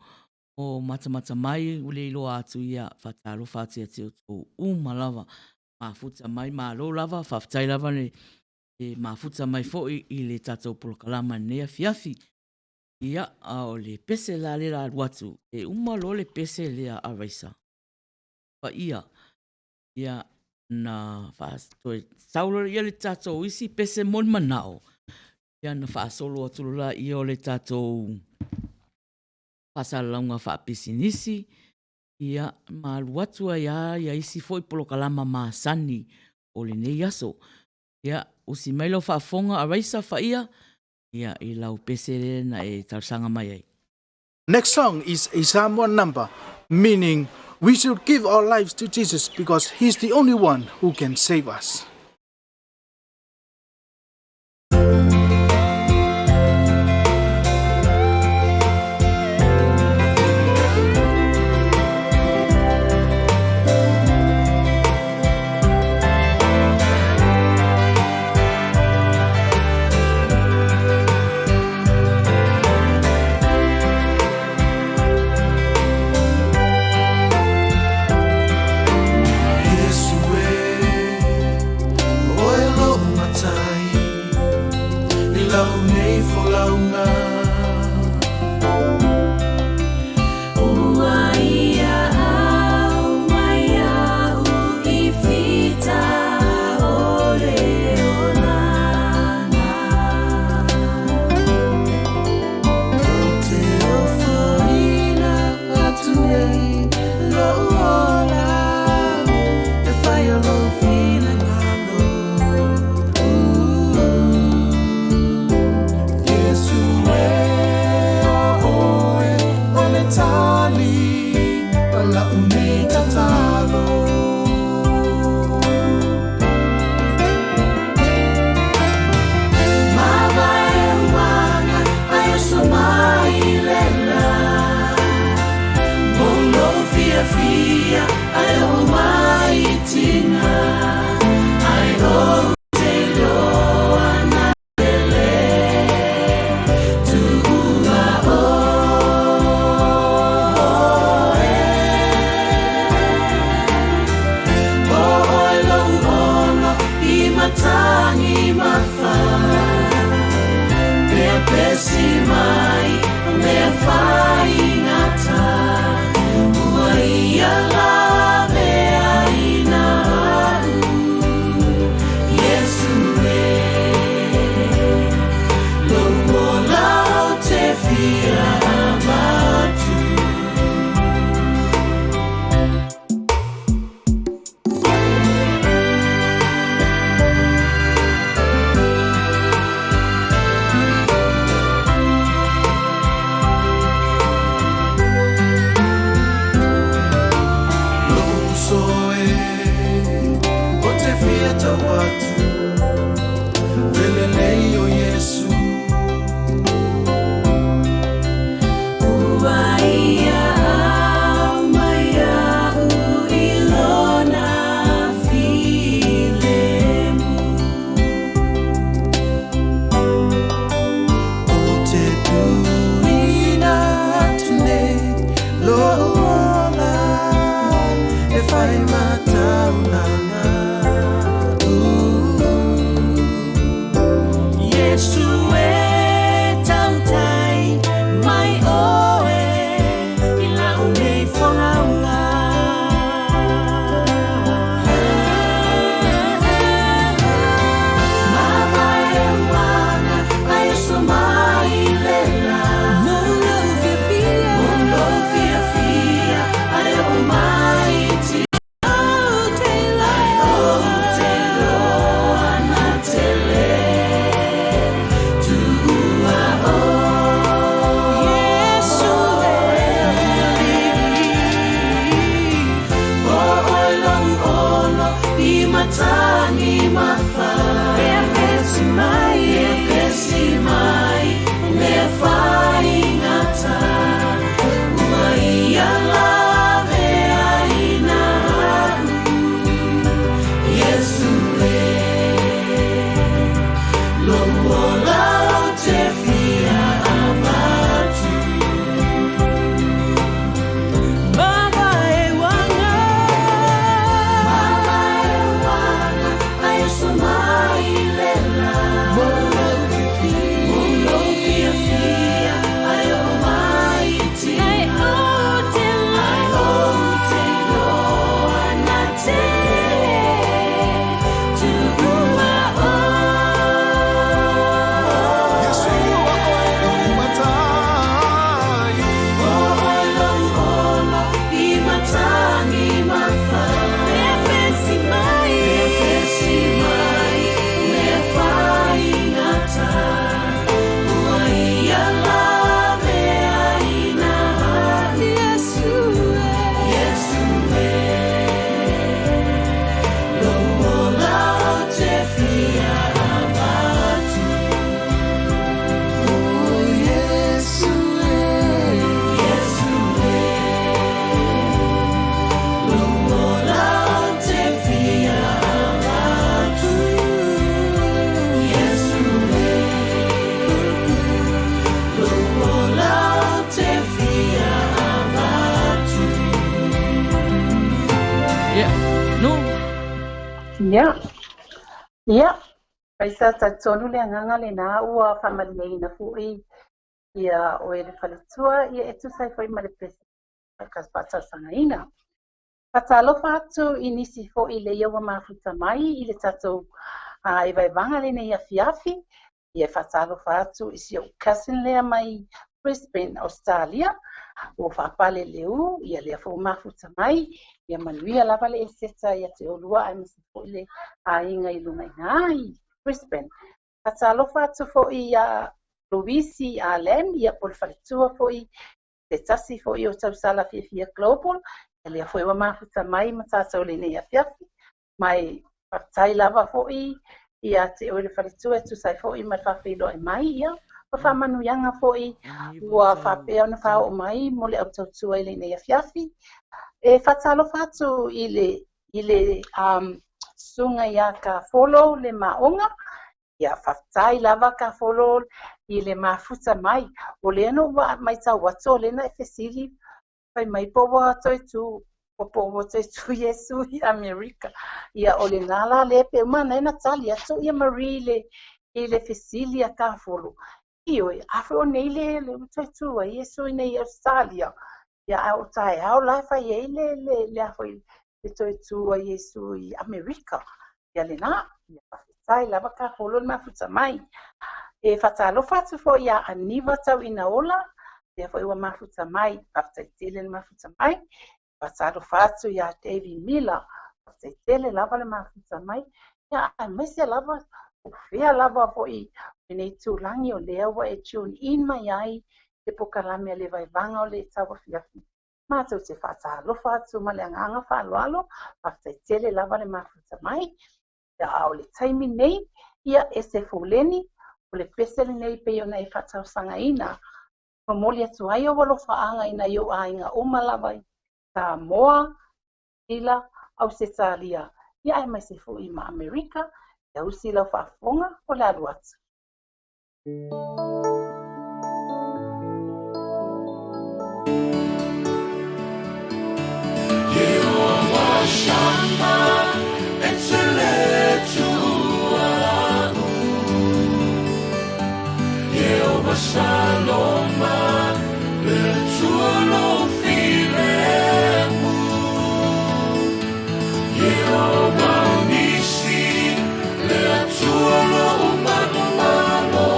o matamata mai ua le iloa atu, ia faatalofa atu ia te outou uma lava. Mafuta mai, malo lava, faafetai lava le mafuta mai foi i le tatou polokalama i lenei afiafi. Ia, a o le pese la lea la alu atu, e uma loa le pese lea a Raisa. Paia, ia, na toe sau loa lea le tatou isi pese mo le manao, ia na faasolo atu loa lea o le tatou faasalalauga faapisinisi, ia, ma alu atu ai lava ia isi foi polokalama masani o lenei aso. Ia, usi mai lau faafofoga a Raisa Faia, ia, i lau pese lea na e talosaga mai ai. Next song is a Samoan number, meaning we should give our lives to Jesus because he's the only one who can save us. Iesu e, oe lou matai, i lau nei folauga. Ua ia au mai iaʻu i fita o le olaga. Ou te ofoina atu nei lou ola, e faia lou finagalo. Iesu e, o oe o le tali o lau nei tatalo. Mavae uaga ai oso mai le la. Mo lou fiafia ae oo mai i tiga. Ae ou te iloa na te lē tuua oe. O oe lou ono i matagi mafa, Pepesi mai mea faigata, Ua ia laveaina au, Iesu e, Lou ola ou te fia avatu. Lou uso e, ou te fia tau atu, Le lelei o Iesu. i matagi mafai. Pea pesi mai, pea pesi mai, o mea faigata. Ua ia lave aina a'u, Iesu e. Lou ola ou te fia avatu. Mavae uaga. Mavae uaga, ai oso mai le la. Mo lou fiafia. Mo lou fiafia, ai oo mai i tina. Ai ou te Ai ou te iloa na te tuua oe. Iesu o oe lou matai. O oe lou ola i matagi mafai. Pea pesi mai, pea pesi mai, mea faigata. Ua ia lave aina a'u. Iesu e, Iesu e. Lou ola ou te fia avatu. O Iesu e. Iesu e. Lou ola ou te fia avatu. Iesu e. Lou ola ou te fia avatu. Ia, no. Ia. Ia. Faisa talitonu le agaga lena ua faamalieina foi ia oe le faletua ia e tusa ai foi ma le pese faatalosagaina. Faatalofa atu i nisi foi le ia ua mafuta mai i le tatou evaevaga lenei afiafi. Ia faatalofa atu i si ou cousin lea mai Brisbane, Australia. Ua faapale leu, ia lea foi ua mafuta mai. Ia manuia lava le eseta ia te olua aemaise foi le aiga i luga i ina i Brisbane. Faatalofa atu foi ia Luisi Alem, ia po le faletua foi, se tasi foi o tausala fiafia Global, ia lea foi ua mafuta mai ma tatou lenei afiafi. Mai faafetai lava foi ia te oe le faletua e tusa ai foi ma le faafeiloai mai ia ma faamanuiaga foi ua faapea ona faaoo mai mo le autautua i lenei afiafi. E faatalofa atu i le susuga ia Kafolo le Maoga. Ia faafetai lava Kafolo i le mafuta mai. O lea na ua matau atu o lea na e fesili fai mai po ua toe tu po ua toe tu Iesu i Amerika. Ia o lena la lea pe uma na na tali atu ia Marie i le fesili a Kafolo. Ioe, a foi o nei le ua toe tu ai Iesu i nei Australia. Ia a o taeao la e fai ai le a foi le toe tu ai Iesu i Amerika. Ia lena, ia faafetai lava Kafolo le mafuta mai. E faatalofa atu foi ia Aniva tau ina ola, lea foi ua mafuta mai, faafetai tele le mafuta mai. Faatalofa atu ia Davy Miller, faafetai tele lava le mafuta mai. Ia aemaise lava o fea lava foi lenei tulagi o lea ua e tune in mai ai le pokalame a le vaevaga o le tauafiafi. Matou te faatalofa atu ma le agaga faaaloalo, faafetai tele lava le mafuta mai. Ia, a o le taimi nei, ia e se foleni, o le pese lenei pei ona e faatausagaina. Momoli atu ai ou alofaaga i nai ou aiga uma lava i Samoa, Sila, Ausetalia, ia aemaise foi ma Amerika, ia usi lau faafofoga o le alu atu. Yehovah Shammah, e te le tuua a'u. Yehovah Shalom, le Atua lou filemu. Yehovah Nisi, le Atua lo'u manumalo.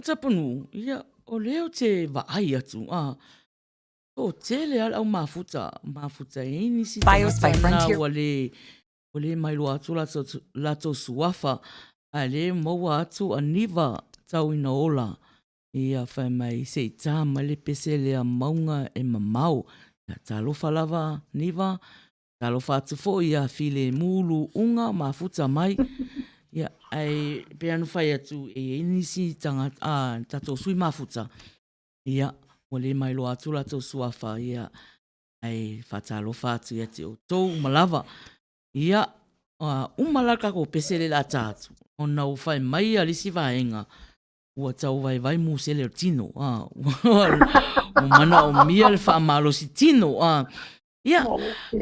Tapunuu, ia, o lea ou te vaai atu, a, toatele lava le au mafuta, mafuta e i ai nisi tagata na ua le, ua le mailoa atu latou, latou suafa, a le maua atu a niva tau ina ola. Ia, fai mai, se i tā mai le pese lea mauga e mamao. Ia, talofa lava Niva, Talofa atu foi ia Filemu Luuga mafuta mai. Ia, ae pei ona fai atu, e i ai nisi tagata, a, tatou sui mafuta, ia, ua le mailoa atu latou suafa, ia, ae faatalofa atu ia te outou uma lava. Ia, uma la le tatou pese lea o le a ta atu, ona ua fai mai le isi vaega, ua tau vaivai musele o le tino, a, ua manaomia le faamalosi tino, a. Ia,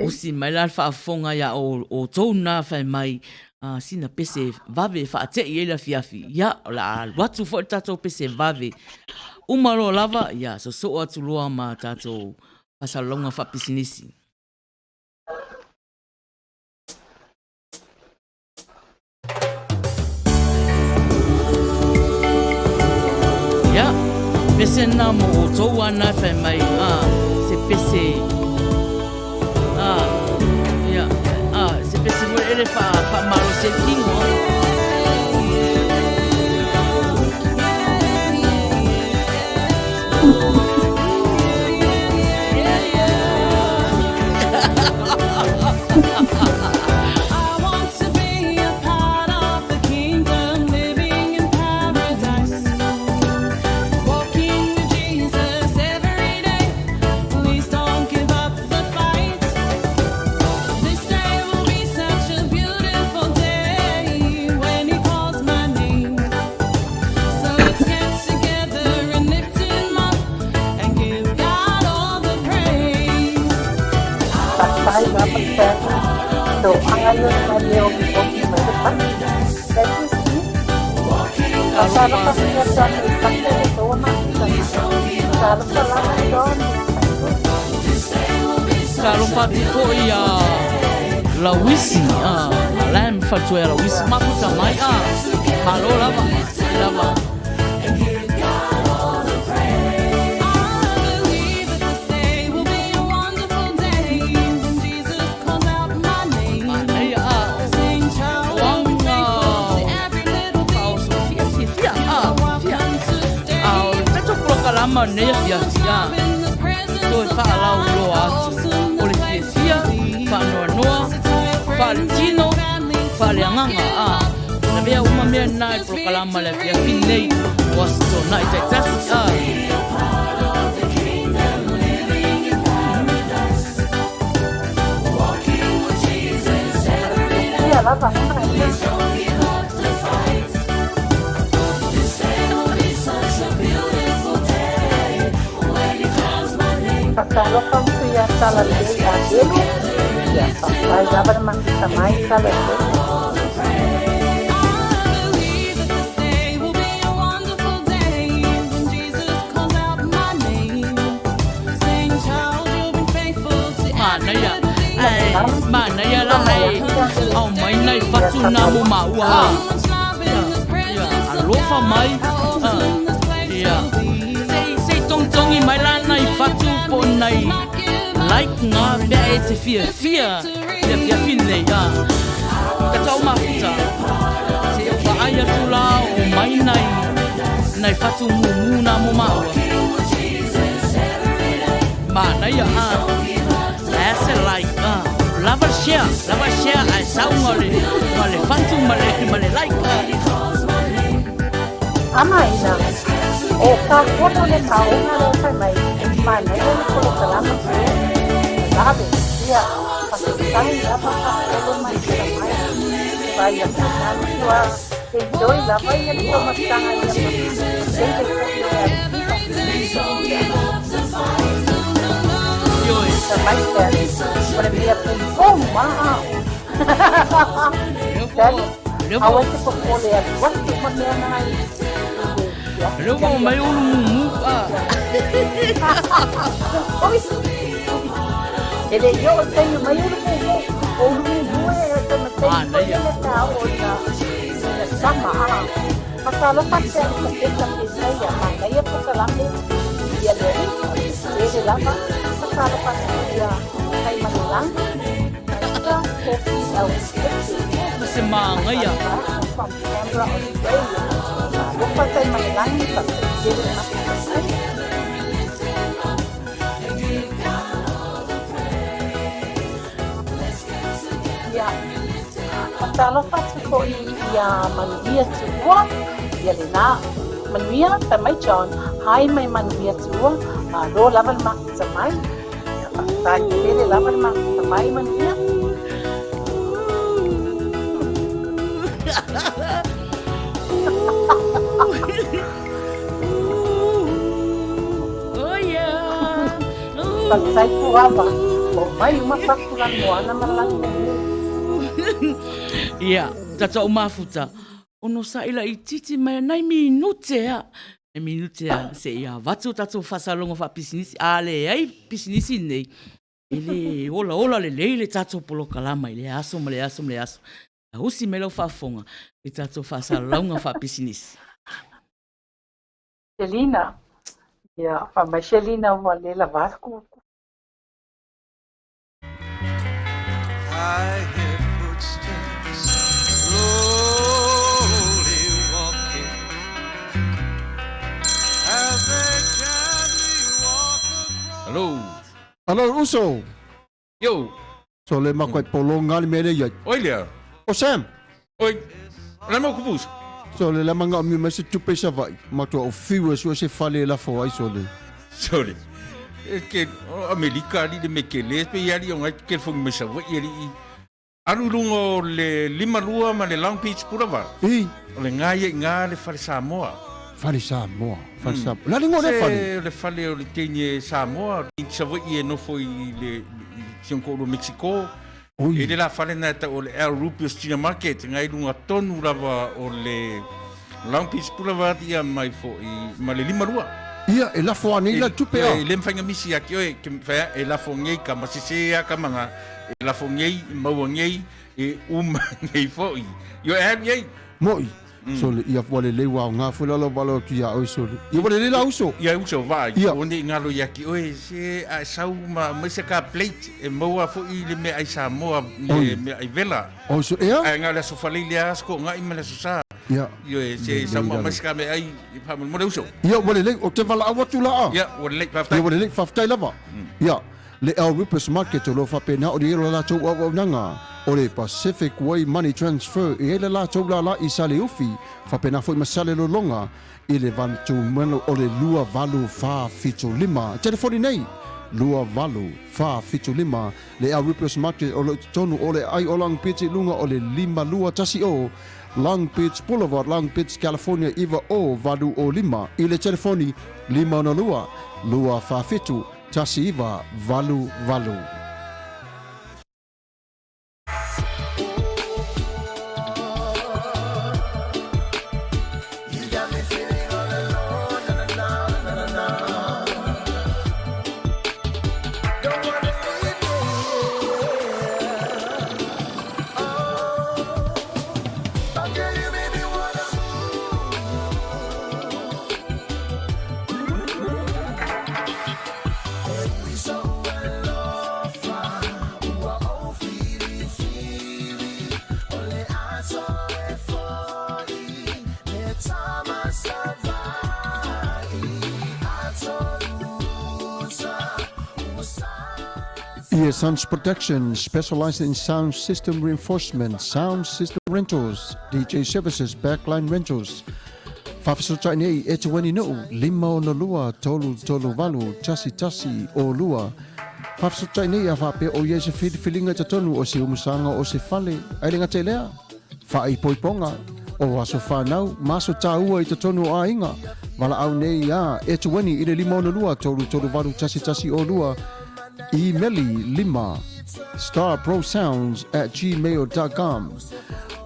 usi mai la le faafofoga ia outou na fai mai, a, sina pese vave e faatei ai le afiafi. Ia, o le a alu atu foi le tatou pese vave. Uma loa lava, ia, sosoo atu loa ma tatou faasalalauga faapisinisi. Ia, pese na mo outou ana e fai mai, a, se pese, a, ia, a, se pese foi ele fa, faamalosi ai le tino, a. Papai lava pera to anga io mai le oki oki mai te paki. Thank you, Steve. Talofa pia tonu i paki le toa mafuta mai. Talofa lava tonu. Talofa atu foi ia Lauisi, a, la e mafatoe a Lauisi mafuta mai, a, malo lava, lava. Manaia, a, o auga faaoso fia fia fia, a, fia. A o le tatou polokalama o lenei afiafi, a, toe faalauiloa atu o le fiafia, faanoanoa, faaletino, faaleagaga, a, lavea uma mea na i polokalama le afiafi lenei o Aso Toonai taitasi, a. Ia lava hana ia. Fatalofa atu ia Talalelei Avelo, ia faafetai lava le mafuta mai Talalelei. Manaia, ae manaia la e aumai nai fatu na mo maua a. Ia, ia, alofa mai. A, ia. Sei, sei togitogi mai la nai fatu po o nai like ngā mea e te fiafia i le afiafi lenei. A, tatou mafuta, seia o vaai atu la o mai nai, nai fatu mumu na mo maua. Manaia, a, ae a se like, a, lava le share, lava le share ae sau ma le, ma le fatu ma le, ma le like, a. Ama ina, o ka pono le kaonga lea fai mai, manaia le polokalama ke lave, ia, faafetai lava faapolo mai ka mai, vai a ka tua enjoy lava ia le taumafataga ia ma seile foi o le alu Ioe. Ka mai pea, o le mea pum pum, aa. Lea Daddy, ua, lea aua ua, te popole atu atu ma mea na i le lea ua omai ulu mumu, a. Oi, e le i oo i taimi mai ulu mumu, o ulu mumu e te ma taimi foi Manaia. le ta o ina sama, aa. Faatalofa atu ia Elisapeta Pesaia, manaia polokalame ia le alii, tele lava. Faatalofa atu foi ia Taimalelagi, Maika Kofi Elvis Pete. Ma se manaia. Faatalofa atu from Canberra, Australia. Talofa Taimalelagi, faafetai tele le mafuta mai. Ia, faatalofa atu foi ia Manuia Tuua, ia lena. Manuia, fai mai John, hai mai Manuia Tuua, malo lava le mafuta mai. Ia, faafetai tele lava le mafuta mai Manuia. Oh yeah. Faafetai Puava, oo mai uma fatu lanumoana ma lanumomu. Ia, tatou mafuta, ono saʻi laitiiti mai nai minute a. Nai minute a, seia avatu tatou faasaloga faapisinisi. A leai pisinisi nei, e le olaola lelei le tatou polokalama i lea aso ma lea aso ma lea aso. Tausi mai lau faafofoga i tatou faasalalauga faapisinisi. Shelina, ia, fai mai Shelina ua le lava le kuku. I hear footsteps slowly walking as they gently walk across. Hello. Hello, uso. Yo. So le makuai polonga le mele ia. Oi lea. O Sam. Oi. La mo kupusa. So le la manga mi mai se tupe sa vai. Matua o fiu so se fale la fo ai so le. Sorry. E ke o Amerika ali le me ke le pe ali o ngai ke fo me sa vai ali. Alu lunga o le lima lua ma le Long Beach Boulevard. I. O le ngai e ngā le fale Samoa. Fale Samoa. Fale Samoa. La lingo le fale. Se le fale o le teine Samoa. I Savaii e nofo i le i si ona koʻulua Mexico. Oi. E le la fale na e tau o le El Rubios China Market ngai lunga tonu lava o le Long Beach Boulevard ia mai fo'i ma le lima lua. Ia, e lafo anei la tupe a. E le mafai na misi ia ki oe, ke mafai e lafo nei ka masese a ka manga, e lafo nei, e maua nei, e uma nei fo'i. Io e alu i ai. Mo'i, sole, ia ua lelei ua aoga foi la lau valo atu ia oe sole. Ia ua lelei la uso. Ia uso vaai, Ia. o nei ngalo ia ki oe, se a e sau ma mai se ka plate e maua fo'i le mea ai Samoa, le Oi. mea ai vela. Oi so, ea? Ae ngā le aso whaleile a asko, ngā ima le aso sa. Ia. Ioe, se sau ma mai se ka mea ai, i whaamole uso. Ia, ua lelei, o te valaau atu la a. Ia, ua lelei, faafetai. Ia, ua lelei, faafetai lava. Ia, le El Rupus Market o lo o faapena o le i ai lo latou auaunaga o le Pacific Way Money Transfer e i ai le latou lala i Saleufi, faapena foi ma Salelologa i le vanutumanu o le 2875. Telefoni nei, 2875, le El Rupus Market o lo o i totonu o le aai o Long Beach i luga o le 5210 Long Beach Boulevard, Long Beach, California 90805 i le telefoni 562 247 1988. Ear Sounds Production specializes in sound system reinforcement, sound system rentals, DJ services, backline rentals. Faafesootai nei e te weni nuu, 562 338 1 1 o lua. Faafesootai nei a faapea o ia se filifiliga i totonu o se umusaga o se fale, ai le gata i lea, faaipoipoga o aso fanau ma aso tāua i totonu o aiga. Valaau nei a e te weni i le 562 338 1 1 o lua. Imeli 5 starprosounds at gmail.com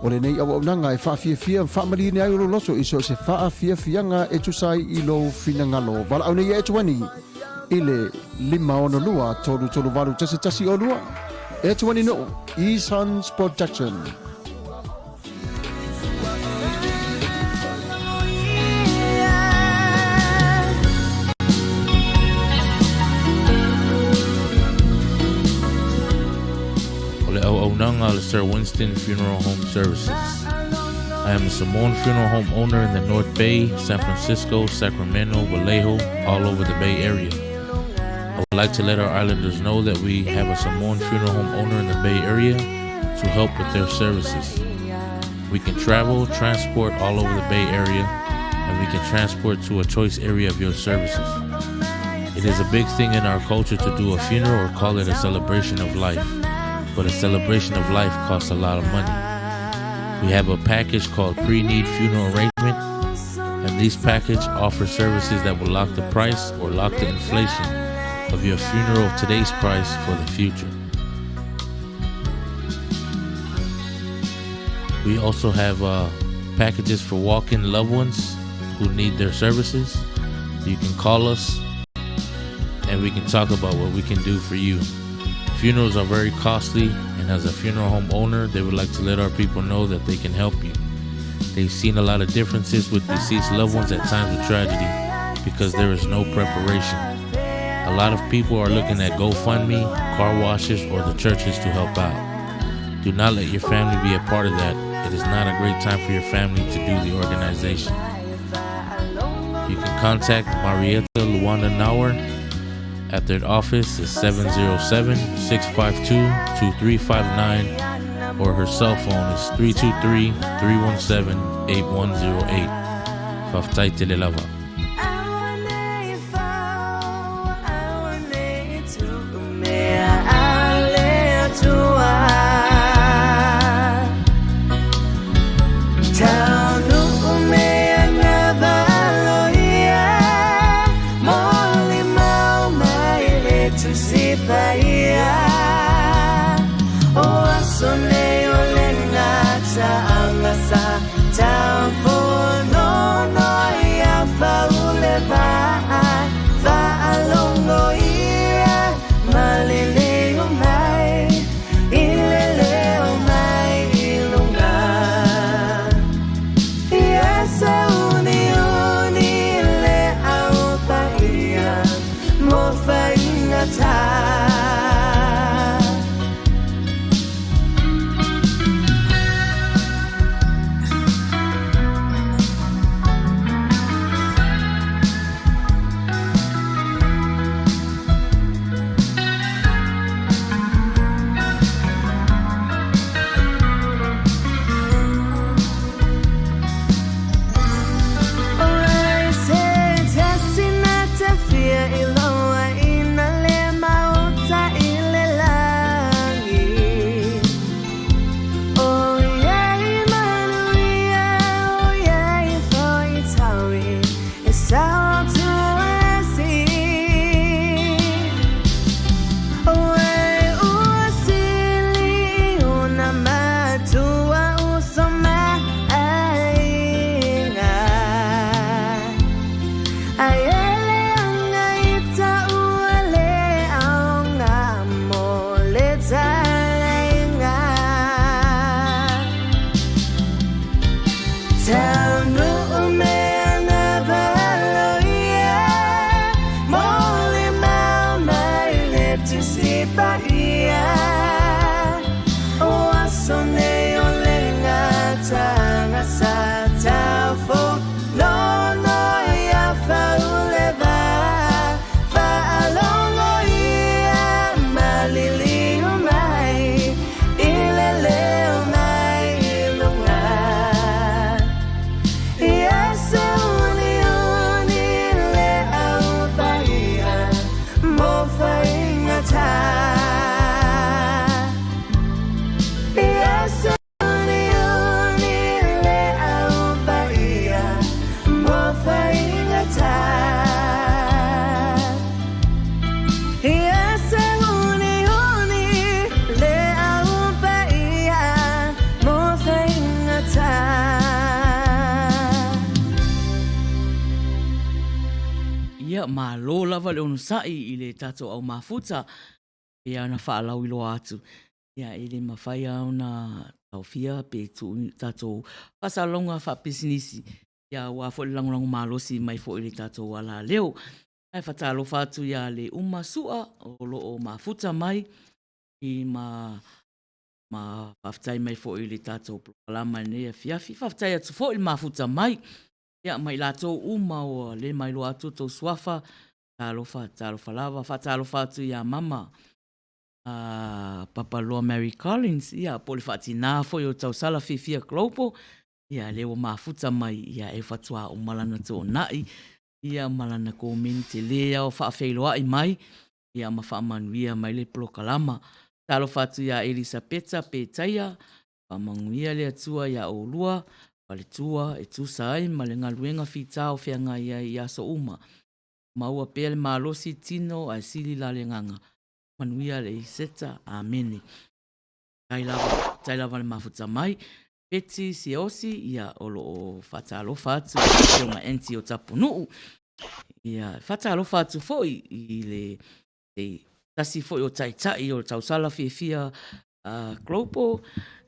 O lenei auaunaga e faafiafia ma faamaliina ai o lou loto i so o se faafiafiaga e tusa ai i lou finagalo. Valaau nei ia Etuani i le 562 338 1102. Etuani Nuu, E-Sons Production. auaunaga a le Sir Winston Funeral Home Services. I am a Samoan funeral home owner in the North Bay, San Francisco, Sacramento, Vallejo, all over the Bay Area. I would like to let our islanders know that we have a Samoan funeral home owner in the Bay Area to help with their services. We can travel, transport all over the Bay Area, and we can transport to a choice area of your services. It is a big thing in our culture to do a funeral or call it a celebration of life, but a celebration of life costs a lot of money. We have a package called Pre-Need Funeral Arrangement, and this package offers services that will lock the price or lock the inflation of your funeral of today's price for the future. We also have packages for walk-in loved ones who need their services. You can call us and we can talk about what we can do for you. Funerals are very costly, and as a funeral home owner, they would like to let our people know that they can help you. They've seen a lot of differences with deceased loved ones at times of tragedy because there is no preparation. A lot of people are looking at GoFundMe, car washes, or the churches to help out. Do not let your family be a part of that. It is not a great time for your family to do the organization. You can contact Marietta Luanda Nauer at their office is 707-652-2359 or her cell phone is 323-317-8108. Fa'afetai tele lava. Ia, malo lava le onosai i le tatou au mafuta ia na faalauiloa atu. Ia, e le mafai lava ona taofia pe tuu tatou faasalalauga faapisinisi ia aua foi le lagolago malosi mai foi i le tatou alaleo. Ae faatalofa atu ia Leuma Sua o lo o mafuta mai i ma. Ma faafetai mai foi i le tatou polokalama i lenei afiafi. Faafetai atu foi i le mafuta mai, ia ma i latou uma ua le mailoa atu outou suafa, talofa, talofa lava. Faatalofa atu ia Mama a Papaloa Mary Collins, ia po o le faatina foi o Tausala Fiafia Global, ia lea ua mafuta mai, ia e faatoa uma lana toonai, ia ma lana komeni tele lava o faafeiloai mai, ia ma faamanuia mai le polokalama. Talofa atu ia Elisapeta Petaia, faamanuia le Atua iā oulua, faletua e tusa ai ma le galuega fita o feagai ai i aso uma. Maua pea le malosi tino ae sili la le agaga. Manuia le Iseta. Amene. Tai lava, tai lava le mafuta mai. Beti Siaosi, ia, o lo o faatalofa atu i le Afioga Angie o Tapunuu. Ia, faatalofa atu foi i le se tasi foi o taitai o le tausala fiafia Global,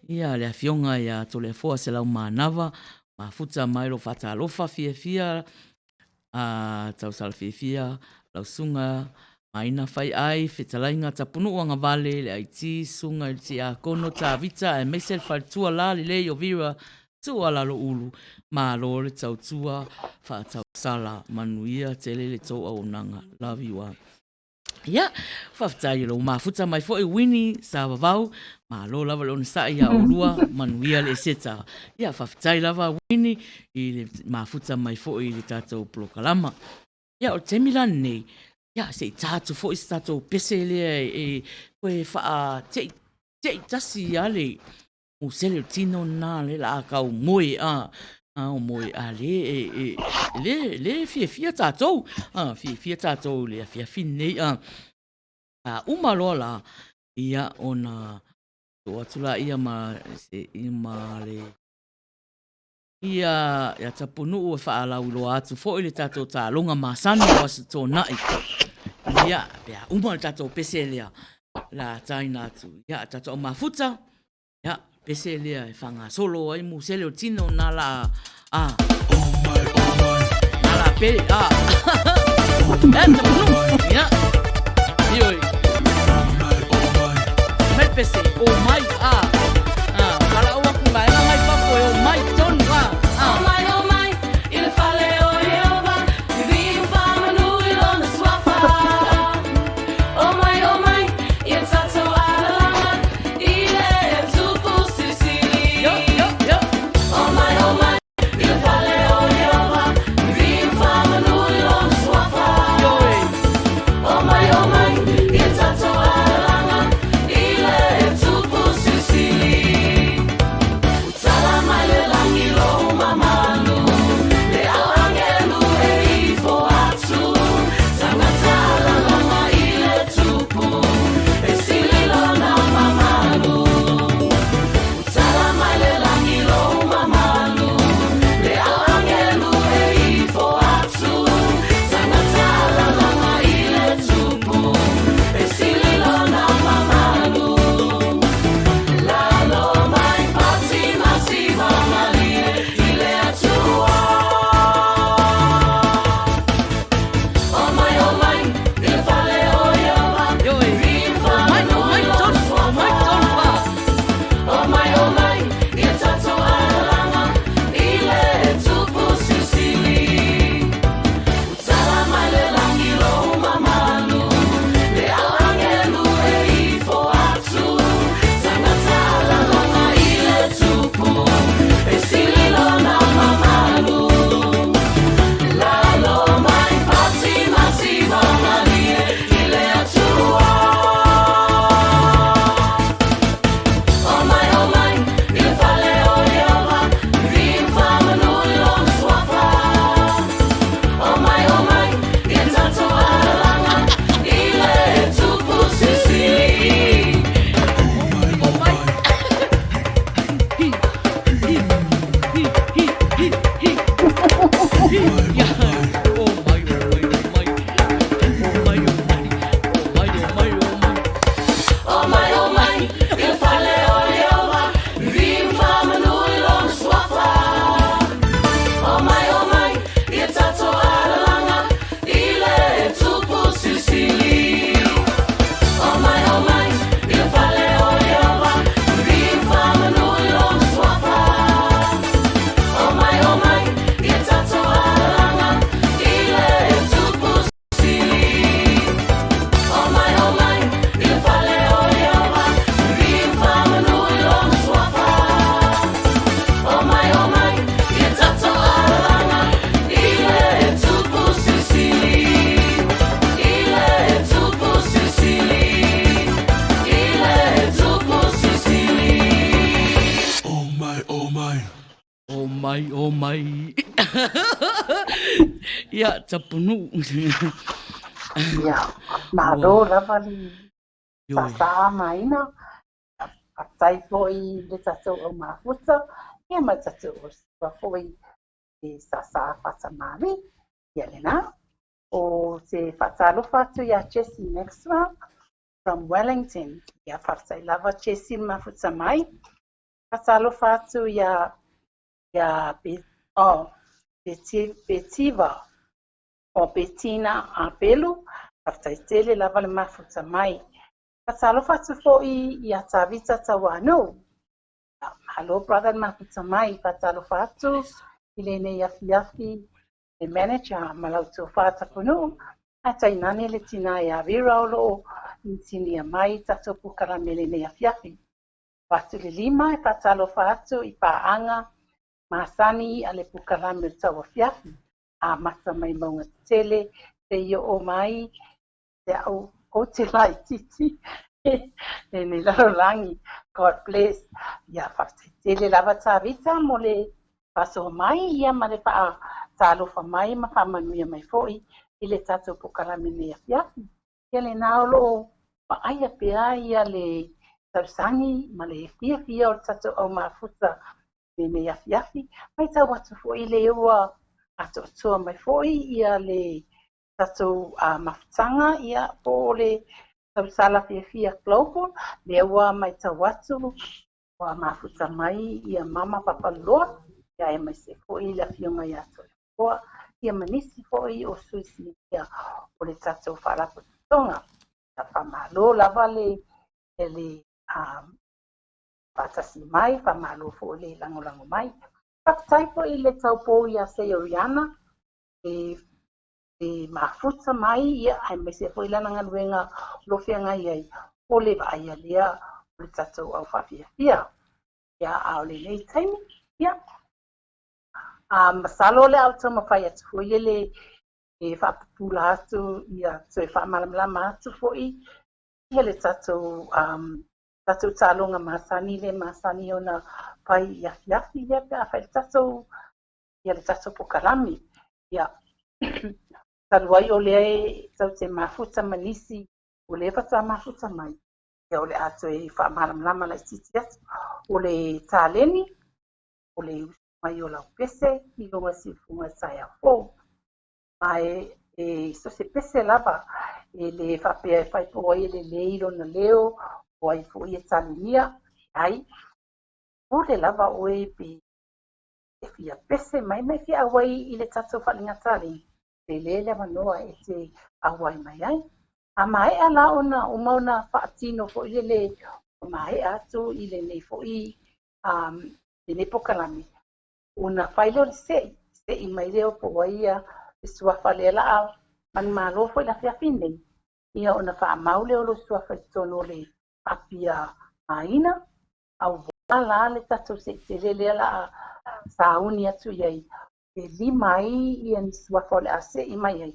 ia, le Afioga ia Toleafoa Selaumanava, mafuta mai lo faatalofa fiafia a tausala fiafia lau susuga Maina Faiai, fetalaiga Tapunuu Agavale, le IT, susuga i le Tiakono Tavita aemaise le faletua lalelei o Vera Tuualalo Ulu, malo le tautua faatausala, manuia tele le tou auaunaga, love you all. Ia, faafetai i lou mafuta mai foi Winnie Savavau, malo lava le onosai ia oulua, manuia le Eseta. Ia, faafetai lava Winnie i le mafuta mai foi i le tatou polokalama. Ia, o le taimi la lenei, ia, se i ta atu foi se tatou pese lea e toe faate'i te'i tasi lava le musele o le tino lena lea o le a tau moe a, a o moe a le e, e, le, le fiafia tatou, a, fiafia tatou i le afiafi lenei a. A uma loa la, ia ona tuu atu laia ma se, ma le ia ia Tapunuu e faalauiloa atu foi le tatou taaloga masani o Aso Toonai. Ia, pe a uma le tatou pese lea, la taina atu, ia, tatou mafuta, ia, pese lea e faagasolo ai musele o tino nā la, a, oh my, oh my, nā la pe, a, ia, Tapunuu, ia, ioe, mai pese, oh my, a, a, valaau atu vaega mai fafo e omai tonu, a, a. Omai, omai, i le fale o Ieova, viviu faamanu i lona suafa. Omai, omai, ia tatou alalaga i le tupu silisili. Yo, yo, yo. Omai, omai, i le fale o Ieova, viviu faamanu i lona suafa. Ioe. Omai, omai, ia tatou alalaga i le tupu silisili. Ua tala mai le lagi lou mamalu, le au agelu e ifo atu, tagata alalaga i le tupu, e sili lona mamalu. Ua tala mai le lagi lou mamalu, le au agelu e ifo atu, tagata alalaga i le tupu, e sili lona mamalu. Lalo mai pati masiva malie i le Atua. Omai, omai, i le fale o Ieova, Ioe. viu Omai, faamanu omai i lona tonu, omai suafa. tonu a. Omai, omai, ia tatou alalaga i le tupu silisili. Ua tala mai le lagi lou mamalu, le au agelu e ifo atu, tagata alalaga i le tupu, e sili lona mamalu. Lalo mai pati masiva malie i le Atua. Omai, omai, i le fale o Ieova, viu faamanu i lona suafa. Omai, omai, ia tatou alalaga i le tupu silisili. Omai. Hi, hi, hi, hi, hi, hi. Hi, ya. Oh my, oh my, oh my. Oh my, oh my. Oh my, oh my, oh my. Omai, omai, i le fale o Ieova, viu faamanu i lona suafa. Omai, omai, ia tatou alalaga i le tupu silisili. Omai, omai, i le fale o Ieova, viu mai, o mai. Ia, Tapunuu. Ia, malo lava le saasaa maina. Faafetai foi i le tatou au mafuta, ia ma le tatou au foi i saasaa faatamali. Ia lena. Ou te faatalofa atu iā Jessie Maxwell from Wellington. Ia faafetai lava Jessie le mafuta mai. Faatalofa atu iā iā oh, Betiva o Betina Apelu. Faafetai tele lava le mafuta mai. Faatalofa atu foi iā Tavita Tauanuu. Malo brother le mafuta mai. Faatalofa atu i lenei afiafi le manager ma la outou Tapunuu, ae tainane le tinā ia Vera o lo o inisinia mai tatou polokalame i lenei afiafi. O atu le lima e faatalofa atu i paaga masani a le polokalame o le tauafiafi, amata mai mauga tetele seia oo mai te au ou te laitiiti lenei lalolagi. God bless. Ia faafetai tele lava Tavita mo le faasoa mai ia ma le faatalofa mai ma faamanuia mai foi i le tatou polokalame nei afiafi. Ia lena o lo o vaaia pea ia le tausagi ma le fiafia o le tatou au mafuta lenei afiafi. Matau atu foi le ua atoatoa mai foi ia le tatou mafutaga ia po o le tausala fiafia global, lea ua matau atu ua mafuta mai ia Mama Papaliloa, ia aemaise foi le afioga ia Toleafoa, ia ma nisi foi o sui sinia o le tatou faalapotopotoga. Ia faamalo lava le le faatasi mai, faamalo foi le lagolago mai. Faafetai foi i le taupou ia Seoriana, e e mafuta mai ia aemaise foi lana galuega o lo o feagai ai o le vaaia lea o le tatou au faafiafia. Ia, a o lenei taimi, ia, a masalo o le a ou taumafai atu foi le e faapupula atu ia toe faamalamalama atu foi ia le tatou tatou taaloga masani le masani ona fai i afiafi lea pe a fai le tatou ia le tatou polokalame. Ia, talu ai o lea e tau te mafuta ma nisi o lea faatoa mafuta mai, ia o le a toe faamalamalama laitiiti atu. O le taleni, o le usu mai o lau pese i luga siufofoga taeao fou. Ma e so se pese lava, e le faapea e fai po o ai e lelei lona leo, o ai foi e talenia, ai, pule lava oe pe e fia pese mai ma e fia auai i le tatou faalegatali, tele le avanoa e te auai mai ai. A maea la ona uma ona faatino foi lele, ua maea atu i lenei foi lenei polokalame, ona fai lea o le se'i, se'i mai lea po o ai ia le suafa lea la a manumalo foi le afiafi nei, ia ona faamau lea o lou suafa i totonu o le apia maina, aua la le tatou se'i tele lea la a sauni atu i ai, e lima ai ia ni suafa o le a se'i mai ai.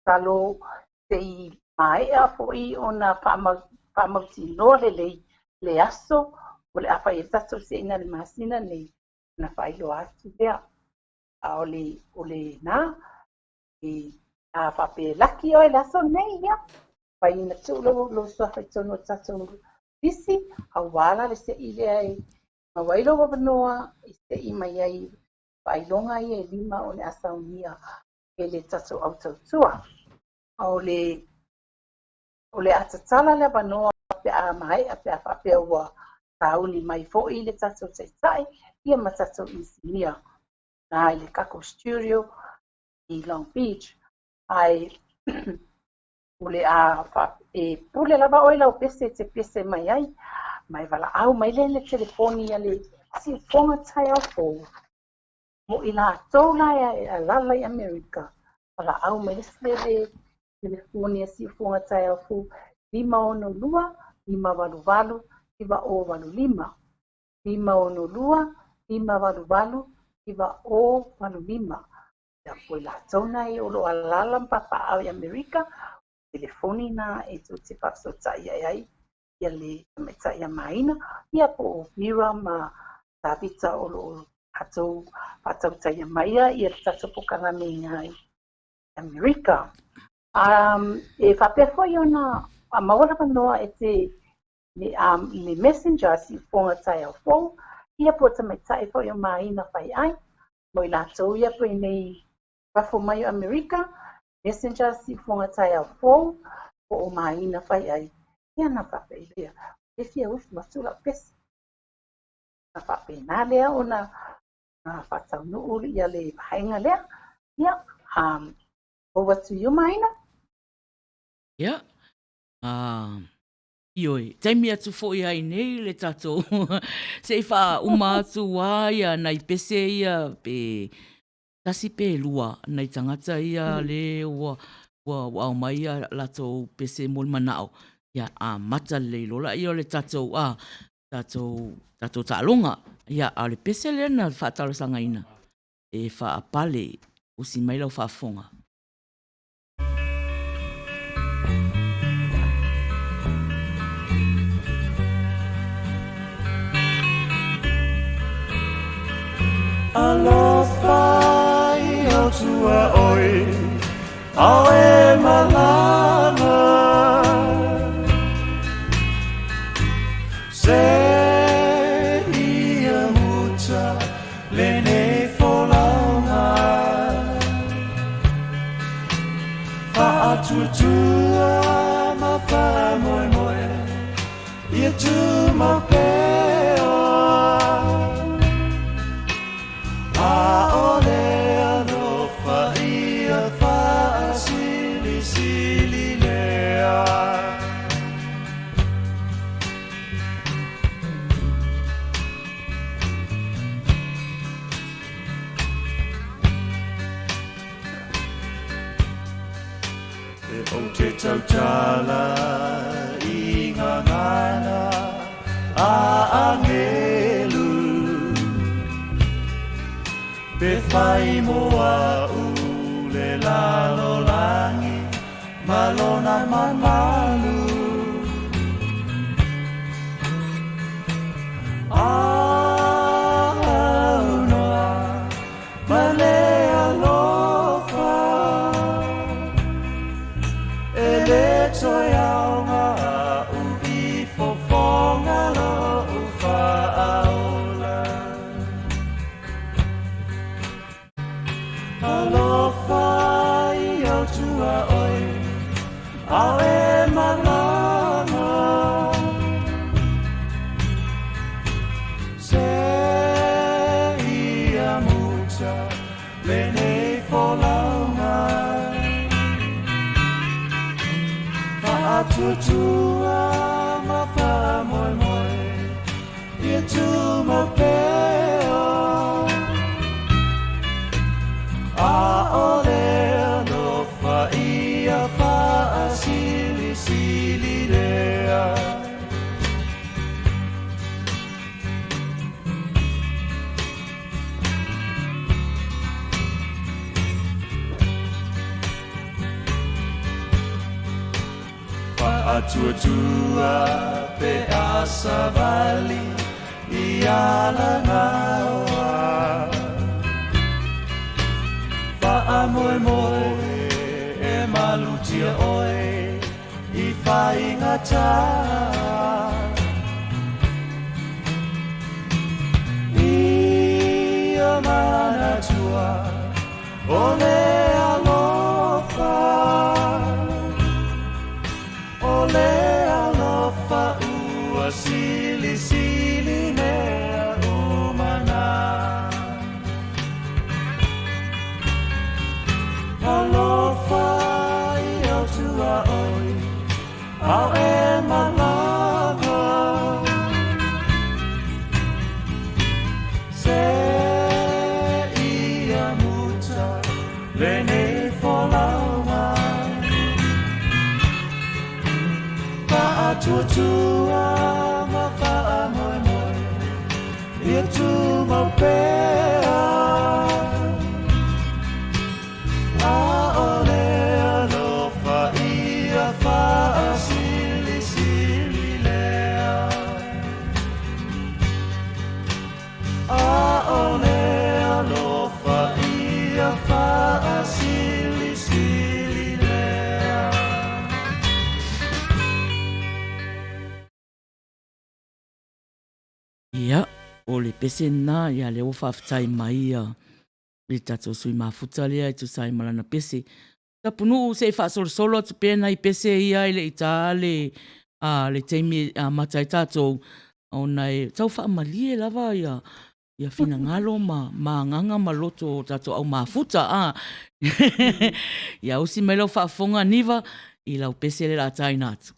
Masalo se i maea foi ona faamautinoa lelei le aso o le a fai ai le tatou se'iga i le masina nei, ona faailoa atu lea. A o le o lena, e a faapea e laki oe i le aso lenei, ia, fai ina tuu lou suafa i totonu o le tatou lisi, aua la le se'i lea e maua ai lou avanoa e se'i mai ai faailoga ia e lima o le a saunia e le tatou au tautua. A o le a tatala le avanoa pe a maea pe a faapea ua sauni mai foi le tatou taitai ia ma tatou inisinia na i le tatou studio i Long Beach. Ae o le a e pule lava oe i lau pese e te pese mai ai, ma e valaau mai lea i le telefoni a le siufofoga taeao fou. Mo i latou la e alala i Amerika, valaau mai le le telefoni a siufofoga taeao fou 562 588 9085. 562 588 9085. Ia po i latou na e o lo o alala ma papaaao i Amerika, telefoni na e tou te faafesootai ae ai ia le tamaitai a Maina, ia po o Vera ma Tavita o lo o Tatou faatautaia mai ia le tatou polokalame i Amerika. E faapea foi ona maua le avanoa e te le messenger siufofoga taeao fou, ia po o tamaitai foi o Maina Faiai, mo i latou ia po i nei fafo mai o Amerika, messenger siufofoga taeao fou, po o Maina Faiai, ia na faapea ai lea, e fia usu atu lau pese. Ona faapena lea ona faataunuu ia le vaega lea. Ia, over to you, Maina. Ia, ioe, taimi atu foi ai nei le tatou se i faauma atu lava ia nai pese ia pe tasi pe lua nai tagata ia le ua ua aumai ia latou pese mo le manao, ia amata lelei loa lea o le tatou tatou tatou taaloga. Ia, a o le pese lea na faatalosagaina e faapale, usi mai lau faafofoga. Alofa i au tua oi, ao e malama. Se ia muta lenei folauga. Faatuatua ma faamoemoe ia tumau pea. Aole alofa ia faasilisili lea. E ou te tautala i gagana a angelu, Pe fai mo a'u le lalolagi ma lona mamalu. Aunoa ma le alofa, E le toe aoga a'u i fofoga lo'u faaola. Alofa i au tuaoi, ao e malama. Se ia muta lenei folauga. Faatuatua ma faamoemoe ia tumau pea. Aole alofa ia faasilisili lea. Faatuatua pe a savali i alagaoa. Faamoemoe e malutia oe i faigata. Ia manatua o le alofa, o le alofa ua silisili mea uma na. Alofa i au tuaoi, ao e malama. Se ia muta lenei folauga. Faatuatua ma faamoemoe. O le pese lena, ia lea ua faafetai mai ia le tatou sui mafuta lea e tusa ai ma lana pese. Tapunuu se i faasolosolo atu pea nai pese ia e le i ta le, a, le taimi e amata ai tatou, ona e tau faamalie lava ia, ia finagalo ma, ma agaga ma loto o tatou au mafuta. A. Ia usi mai lau faafofoga Niva i lau pese le la taina atu.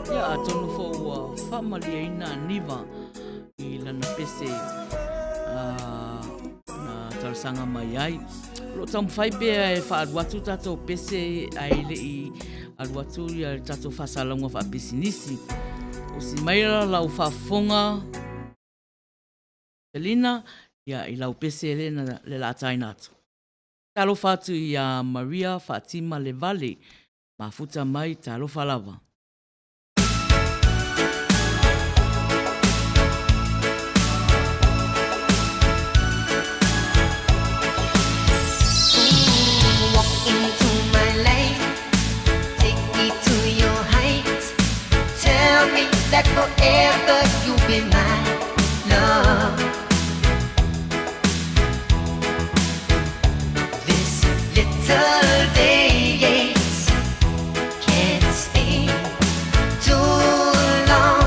Ia, atonu foi ua faamalieina a Niva i lana pese na talosaga mai ai. O lo o taumafai pea e faaalu atu tatou pese ae le i alu atu ia le tatou faasalauga faapisinisi. Osi mai la lau faafofoga. Selina, ia, i lau pese le na le laataina atu. Talofa atu iā Maria Faatima Levale, mafuta mai, talofa lava. Walk into my life, take me to your heights. Tell me that forever you'll be my love. This little days can't stay too long.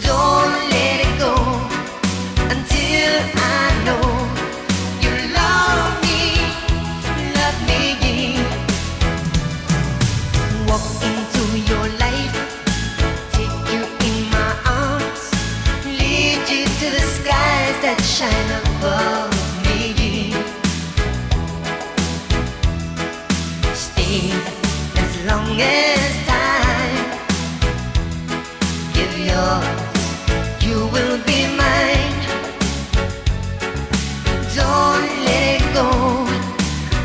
Don't let it go until I know you love me, love me. Walk into your life, take you in my arms, lead you to the skies that shine above me. Stay as long as time. Give yours, you will be mine. Don't let it go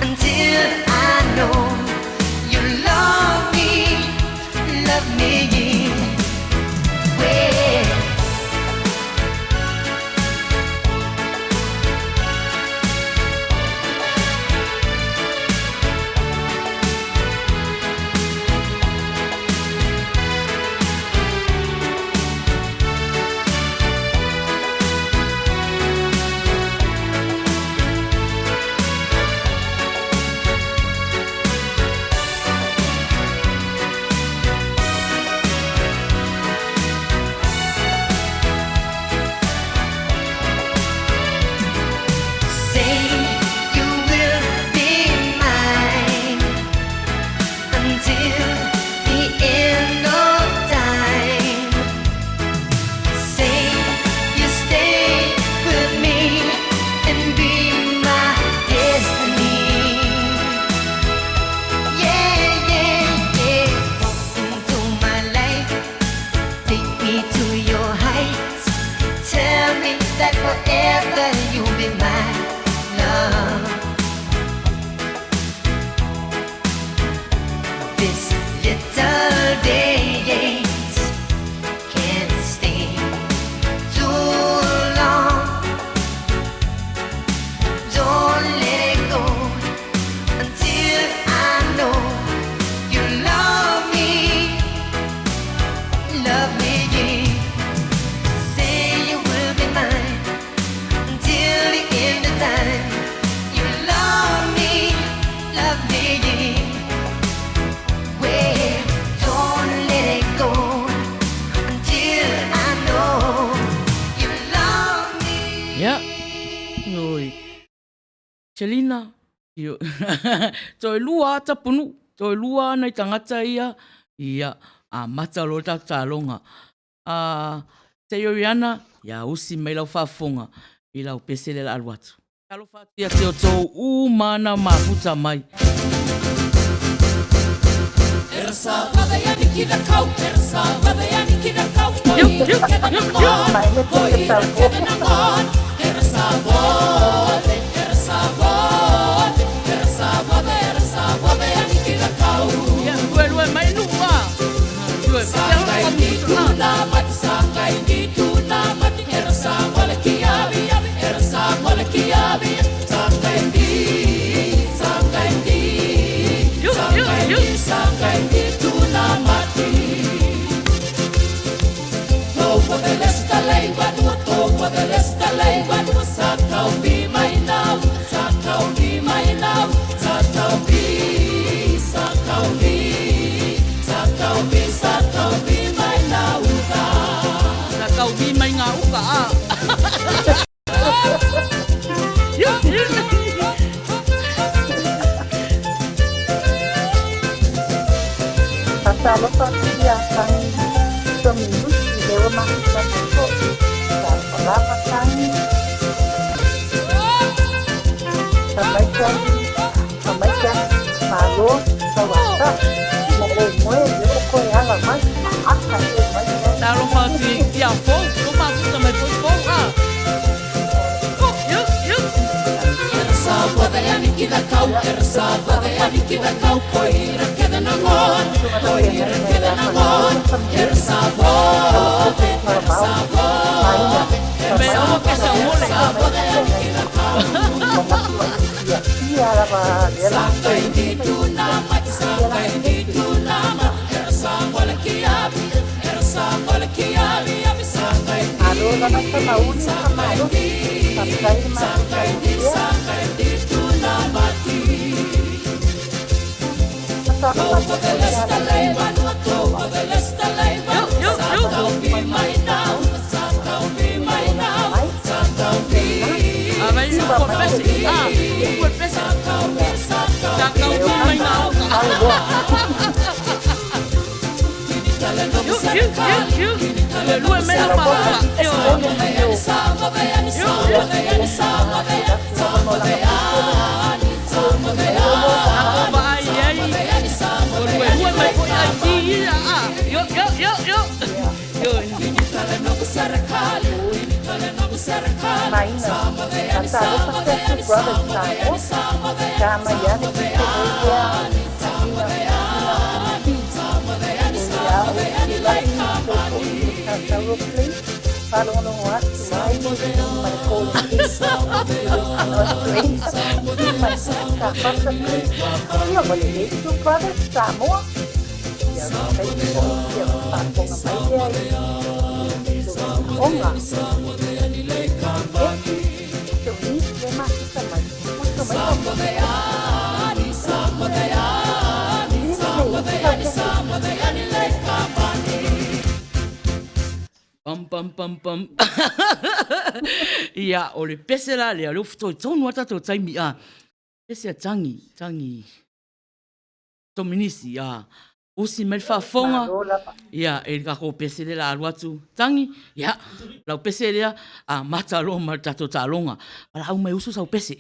until I know you love me, love me. Well. Say you will be mine until the end of time. Say you stay with me and be my destiny. Yeah, yeah, yeah. Walk into my life, take me to your heights. Tell me that forever you'll be my love. This little days can't stay too long. Don't let it go until I know you love me, love me. Say you will be mine until the end of time. You love me, love me. Well, don't let it go until I know you love me. Ia, oi. Selina, io, toe lua a tapunu, toe lua ana i tangata ia, ia, amata loa le tatou taloga. A, se i oi ana, ia usi mai lau faafofoga i lau pese lea o le a alu atu. Talofa atu ia te outou uma ana mafuta mai. Ia, lue lue mai nuu a. Lue, Yu, yu, yu. Sa tauvi mai ngā uka a. Yu, yu. Faatalofa atu ia Tagi Tomilusi i lea ua mafuta mai foi. Talofa lava Tagi. Famaika famaika malo tauata ma lou moe lea ua toe ala mai ma aka e mai. Talofa atu ia Fou, ua mafuta mai. Pam pam pam pam. Ia, o le pese la lea, lea ua fitoitonu lava tatou taimi, a. Pese a Tangi, Tangi Tominisi, a. Usi mai le faafofoga, ia, e le tatou pese lea o le a alu atu. Tangi, ia, lau pese lea, a mata loa ma le tatou taaloga. Valaau mai uso sau pese.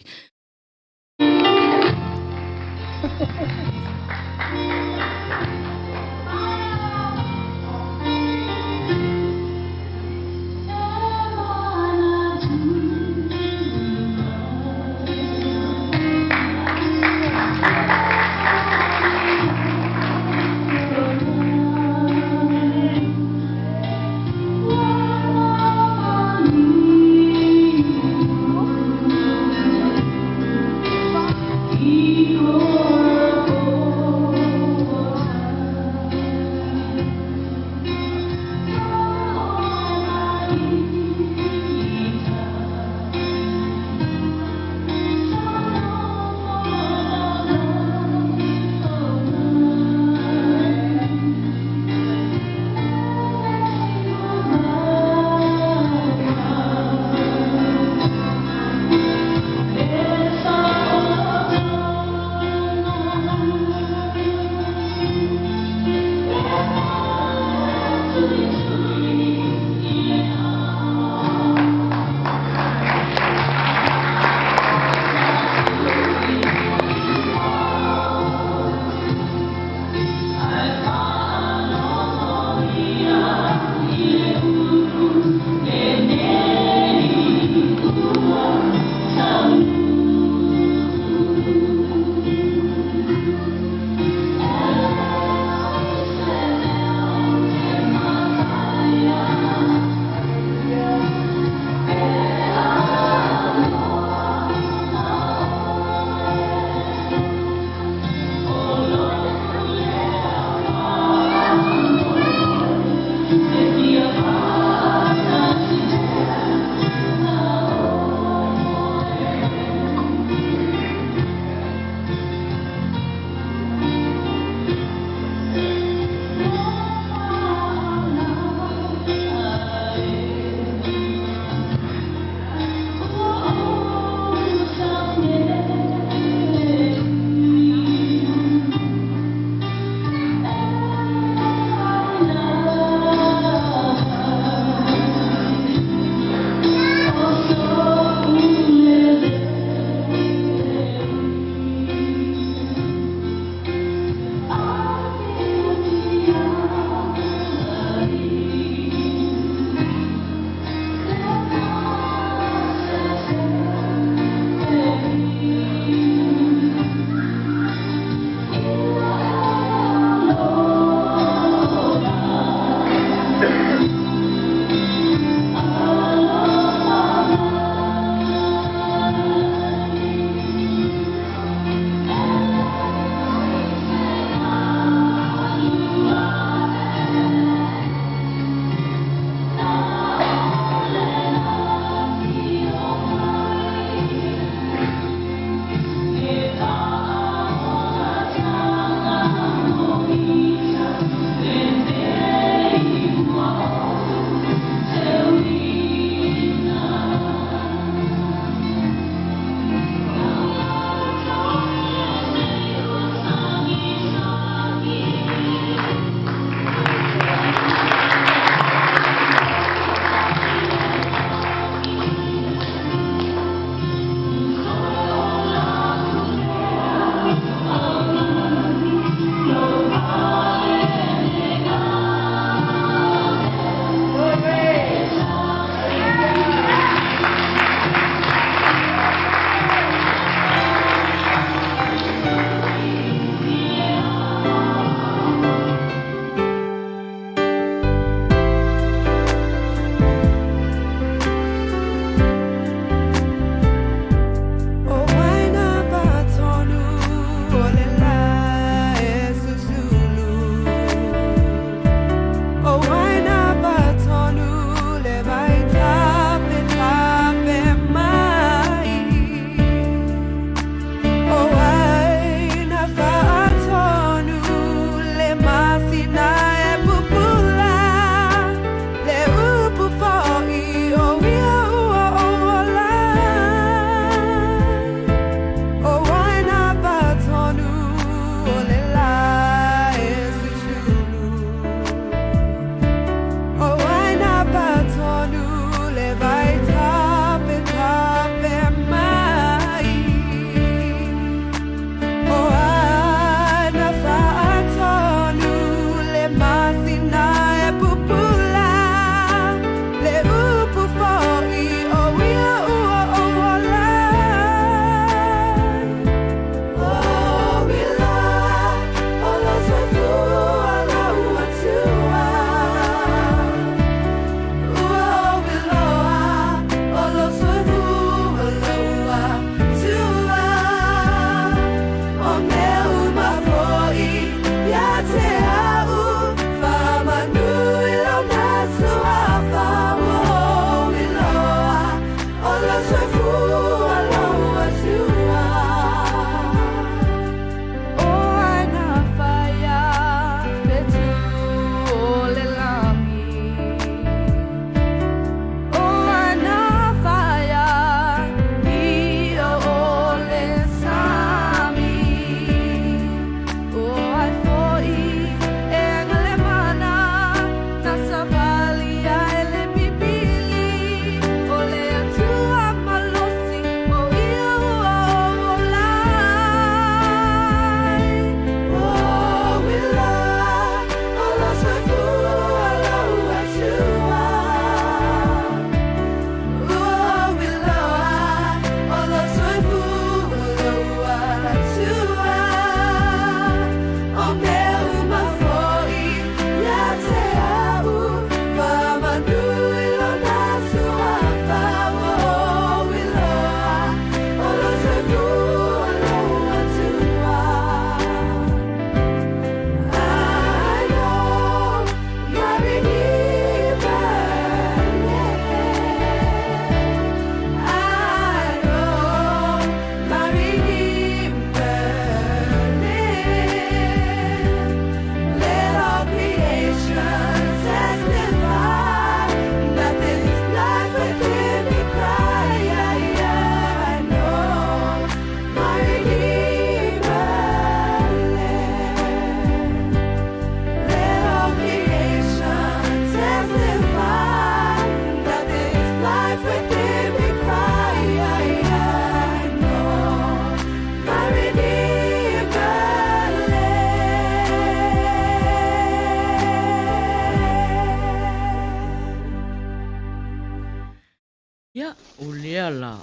Ia, o lea la,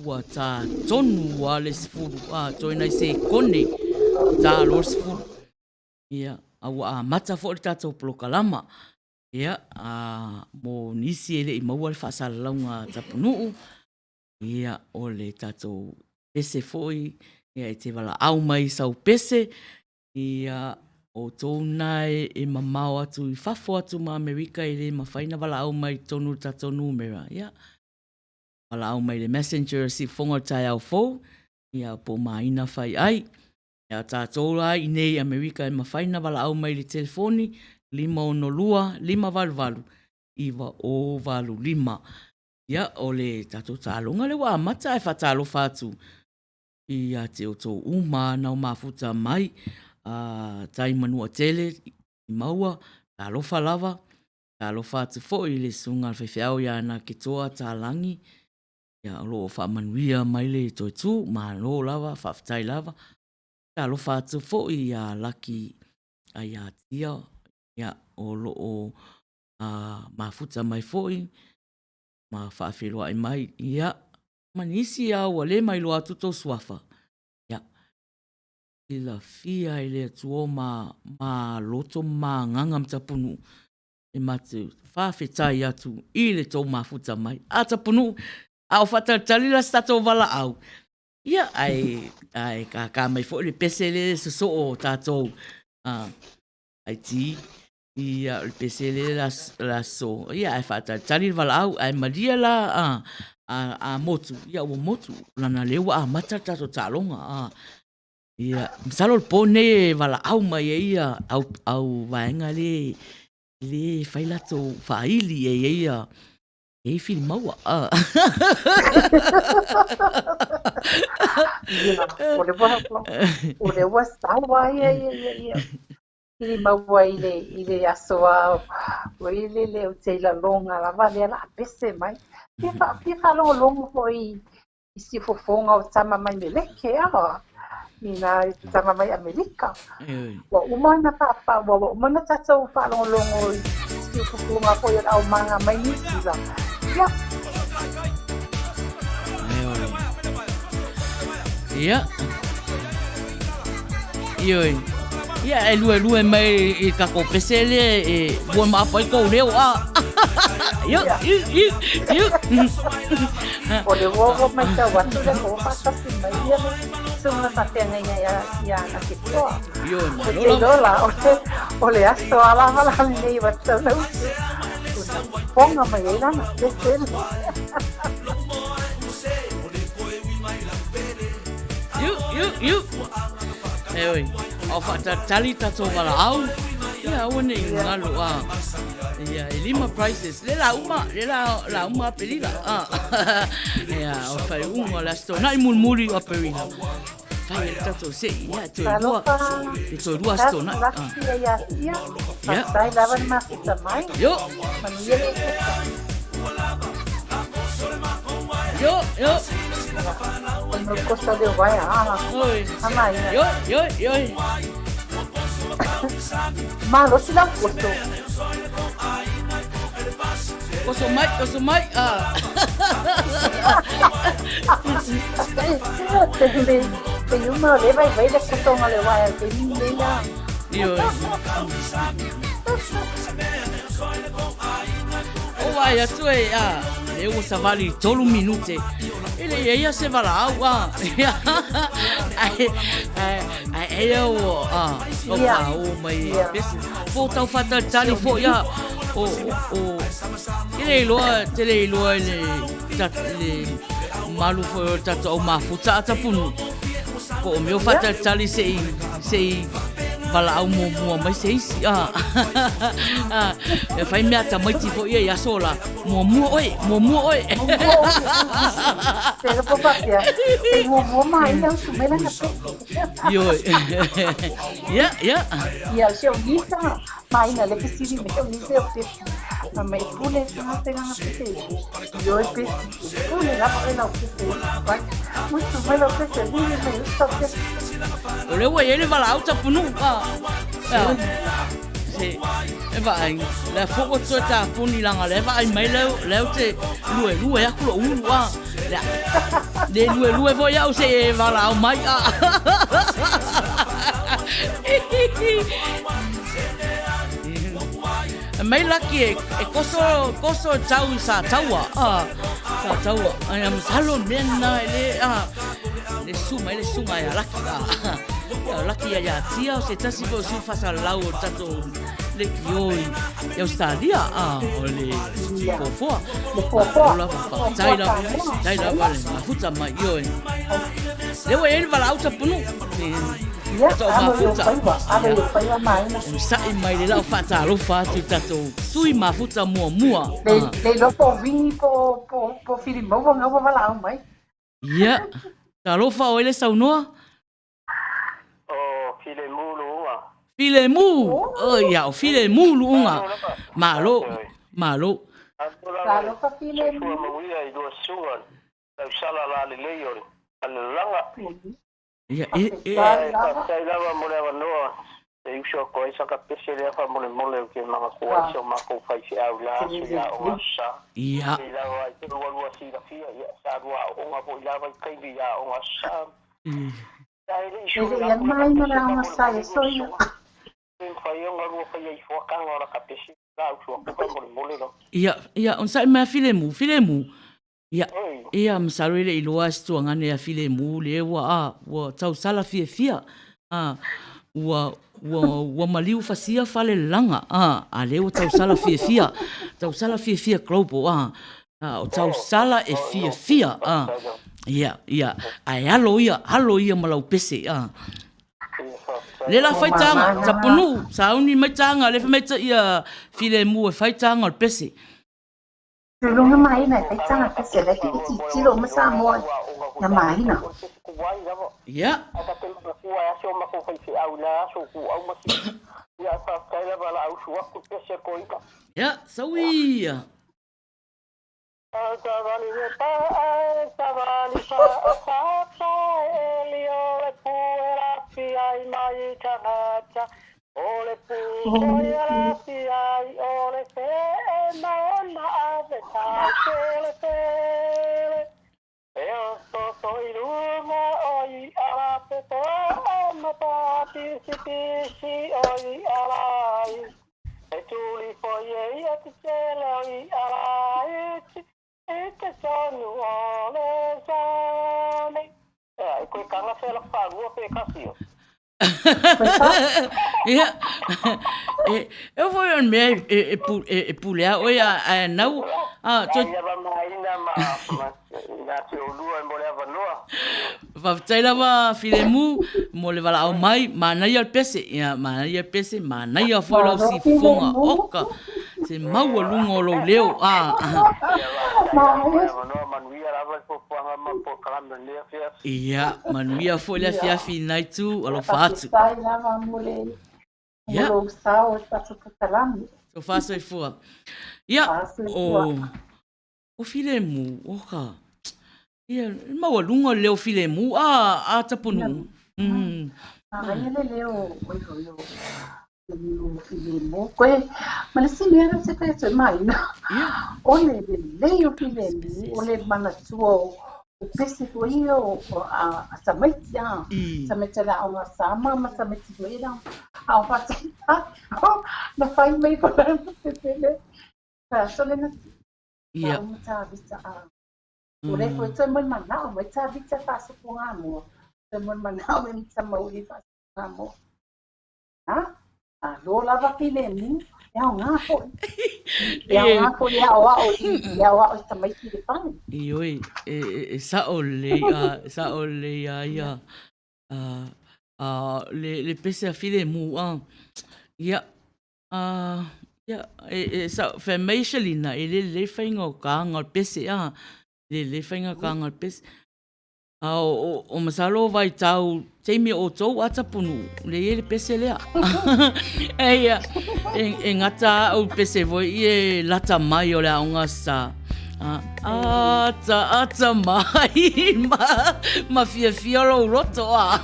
ua tā tonu a le 10, a, toe nai sekone, tā loa le 10. Ia, a ua amata foi le tatou polokalama. Ia, a, mo nisi e le i maua le faasalalauga a Tapunuu, ia, o le tatou pese foi, ia, e te valaau mai i sau pese, Ia, o outou na e mamao atu i fafo atu ma Amerika e le mafai na valaau mai i totonu o le tatou numera, ia, valaau mai i le messenger Siufofoga o le Taeao Fou, ia, po o Maina Faiai. Ia, o tatou la i inei i Amerika e mafai na valaau mai i le telefoni 562 588 9085. Ia, o le tatou taaloga lea ua amata ae faatalofa atu ia te outou uma nao mafuta mai a tai Manuatele i maua, talofa lava, talofa atu foi i le susuga a le faifeau ia Naketoa Talagi, ia o lo o faamanuia mai le toe tu, malo lava, faafetai lava. Talofa atu foi ia Laki Aiatia, ia o lo o mafuta mai foi ma faafeiloai mai, ia ma nisi lava ua le mailoa atu tou suafa, ia, silafia e le Atua ma, ma loto ma agaga ma tapunuu, e matou faafetai atu i le tou mafuta mai. A Tapunuu, a o faatalitali la se tatou valaau, ia, ae, ae kākā mai foi le pese lea e sosoo o tatou, IT, Ia, o le pese lea la sosoo, ia ae faatalitali le valaau, ae malie la a motu, ia ua motu, leaga o lea ua amata le tatou taaloga. Ia, masalo o le po lenei e valaau mai ai ia au vaega lea e fai latou faaili e i ai ia e i ai filimaua. Ia, o le ua sau lava ia ia Pili maua i le i le aso a oi le le ou te ilaloga lava lea la pese mai. Fia fa fia faalogologo foi i siufofoga o tama mai Meleke a i nā tama mai Amerika. Ua uma ona fa ua uma ona tatou faalogologo i siufofoga foi o le aumaga mai Niu Sila. Ia. Ia. Ioe. Ia, e lue lue mai i tatou pese lea e warm up ai kou leo a. Io, io, io, io. O le ua ua matau atu le ua faatasi mai ia le susuga faafeagaiga ia ia Naketoa. Ioe, Ou malo te lava. iloa la, o le, o le aso a lava la lenei ua tatau ona usu. Una fofoga mai ai lana pese lea. Iu, iu, iu. E oi, a o faatalitali tatou valaau, ia aua ne i galo a. Ia, e lima prizes. Le la uma, le la, la uma Aperila. A. Ia, o whaiunga o le aso tōnai mulimuli o Aperila. Whai e le tatou sei, ia, toe lua, Talofa, te toe lua aso tōnai. A. laki ia ia tia. Ia. Faafetai lava le mafuta mai. Io. Manuia le ekesa. Io, io. O le kosa leo vai a. Oi. Ama ia. Io, io, io. Malosi lau koso. Koso mai, koso mai. Ah. Te te uma o le vai vai le kotonga le waea te ni nei la. Ioe. O vai atu e a le ua savali i tolu minute. E le ia se valaau a. Ai ai ai e o a o Ia. fa o mai Ia. pese. Po tau whātalitali fo ia o o te le iloa te le iloa i le le malu foi o le tatou au mafuta a tapunu. Ko o mea o whātalitali se i se i valaau muamua mai se isi. Ah. Ah, e whai mea tamaiti fo ia i aso la. Muamua oe, muamua oe. Te po papia. Te muamua mai lau su mai lana pese. Ioe. Ia, ia. Ia o se o nisa mai na le fesili me o nisa o pese. Ma mai pule na te lana pese. Io e pese. Pule lava e lau pese. Vai. Muito mai lau pese. Lili mai usa pese. O lea ua i ai le valaau tapunuu. Ah. Ah. Se E vaai, lea foi ua toe tapuni leaga lea e vaai mai lea lea ou te luelue atu lou ulu a. Lea, le luelue foi au se i e valaau mai a. Mai laki e, e koso, koso e tau i Sataua. A, Sataua. Ai, a masalo mea na e le, a, le su mai le suga ia Laki. A, ia Laki ia ia tia o se tasi foi o sui faasalalau o le tatou lekioi i Ausetalia. A, o le foafoa. Le foafoa. Malo lava, faafetai lava, faafetai lava le mafuta mai, ioe. Lea ua i ai le valaau tapunuu. Ia, alo i ou faiva, alo i ou faiva maina. Onosai mai le lau faatalofa atu i tatou sui mafuta muamua. Le, le iloa po o Vini po, po, po Filimaua na ua valaau mai. Ia, talofa o ai le saunoa? O Filemu Luuga. Filemu! Oh. Ia, o Filemu Luuga. Malo, malo. Talofa Filemu. Soifua manuia i lua susuga, tausala lalelei o le alalaga. Ia, e, e, Faafetai lava mo le avanoa e uso atu ai saka pese lea faamolemole ou te manatua ai si o matou faifeau i la aso i aoga Aso Sa. Ia. Pei lava i te lualua silafia, ia, sa lua aooga foi i la vaitaimi i aoga Aso Sa. Ia, e le i E sue le i atu ana laka maina pese le aoga sa faamolemole e lua soia. susuga. Pe mafai ona lua faia ifo tanga o laka pese la uso atu faamolemole lava. Ia, ia, onosai mai a Filemu, Filemu. Ia, ia, masalo e le i iloa e se tuagane ia Filemu lea ua, a, ua tausala fiafia, a, ua, ua, ua maliu fasia falelelaga, a, a lea ua tausala fiafia, tausala fiafia global, a, a, o tausala e fiafia, a, ia, ia, ae alo ia, alo ia ma lau pese, a. Le la fai taga, tapunuu, sauni mai taga, le fai mai ia Filemu e fai taga o le pese. Tuluga mahina e faitaga pese lai ke tilotilo uma Samoa na mahina. Ia. Ia, sau ia. O le pū toi a lafi ai, o le fee ma ona ave tai pele pele. E oso toi lunga o i ala pe toa ma pa pisi pisi o i ala ai. E tuli foi e ia te tele o i ala iti, i te tonu o le sane. E koe kanga whela whārua pe kasi o. Ia, e, e foi o le mea e, e, pu, e, e pule a oe a, a nau. A, to... Ai lava maina ma, ma, ia te olua e mo le avanoa. Faafetai lava Filemu mo le valaau mai, manaia le pese, ia, manaia le pese, manaia foi lau sifofoga, oka, se maualuga o lou leo, a. Avanoa manuia lava le fuafuaga ma polokalame o lenei afiafi. Ia, manuia foi le afiafi i lena itu, alofa atu. Faafetai lava mo le mo lou sao i le tatou polokalame. Tofa soifua. Ia, o o Filemu, oka. Ia, le maualuga o le leo Filemu, a, a Tapunuu. Mm. Manaia le leo o oi o le leo Filemu. Koe, ma le isi mea lea ou te fai atu ai maina, o le lelei o Filemu, o le manatua o o pese foi ia o a tamaiti a tamaiti o le aoga Samoa ma tamaiti foi ia a o faataitai na fai mai ko la pepele ka aso le na Ia. uma tavita a o le foi toe moemanao mai tavita faasopoga moa toe moemanao mai tamauli faasopoga moa a malo lava filemu e aoga foi e aoga foi e aoao i e aoao i tamaiti i le fale. Ioe, e, e, e sao lelei, a, sao lelei a ia, a, a, le, le pese a filemu, a, ia, a, ia, e, e, sao, fai mai Shelina, e le lelei faiga o taga o le pese, a, e le lelei faiga o taga o le pese. A o, o masalo o vaitau taimi o outou a Tapunuu, le i ai le pese lea. Eia, e, e gata au pese foi i e lata mai o le aoga sa. A, ata, ata mai, ma, ma fiafia lou loto a.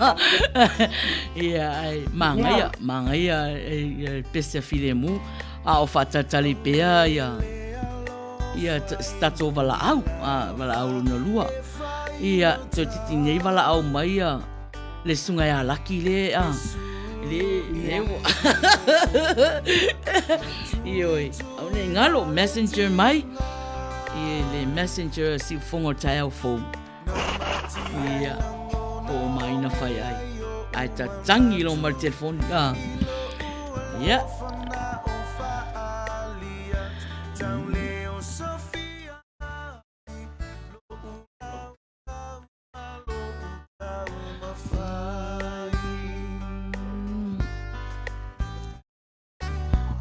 Ia, ai, manaia, manaia e, e, pese a filemu. A o faatalitali pea ia ia se tatou valaau, a, valaau lona lua. Ia, toeitiiti nei valaau mai ia le susuga ia Laki le, a, le, le ua, ioe, aua ne i galo, messenger mai, i le messenger siufofoga o le taeao fou. Ia, po o maina fai ai. Ae tatangi loa ma le telefoni. Ah. Ia.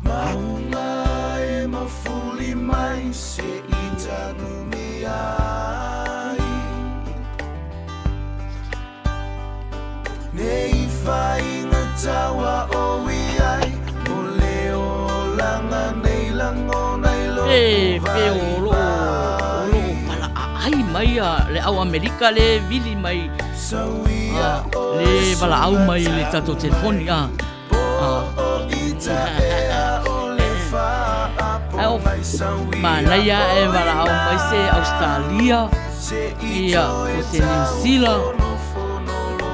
Maunga e mafuli mai se i tanumi ai. Nei whainga taua o ai O le olanga nei langona i lo Pe, pe o lo o lo pala ai mai a le au Amerika le vili mai a, le valaau mai le tatou telefoni a. Manaia e valaau mai se Australia, ia, po se New Zealand,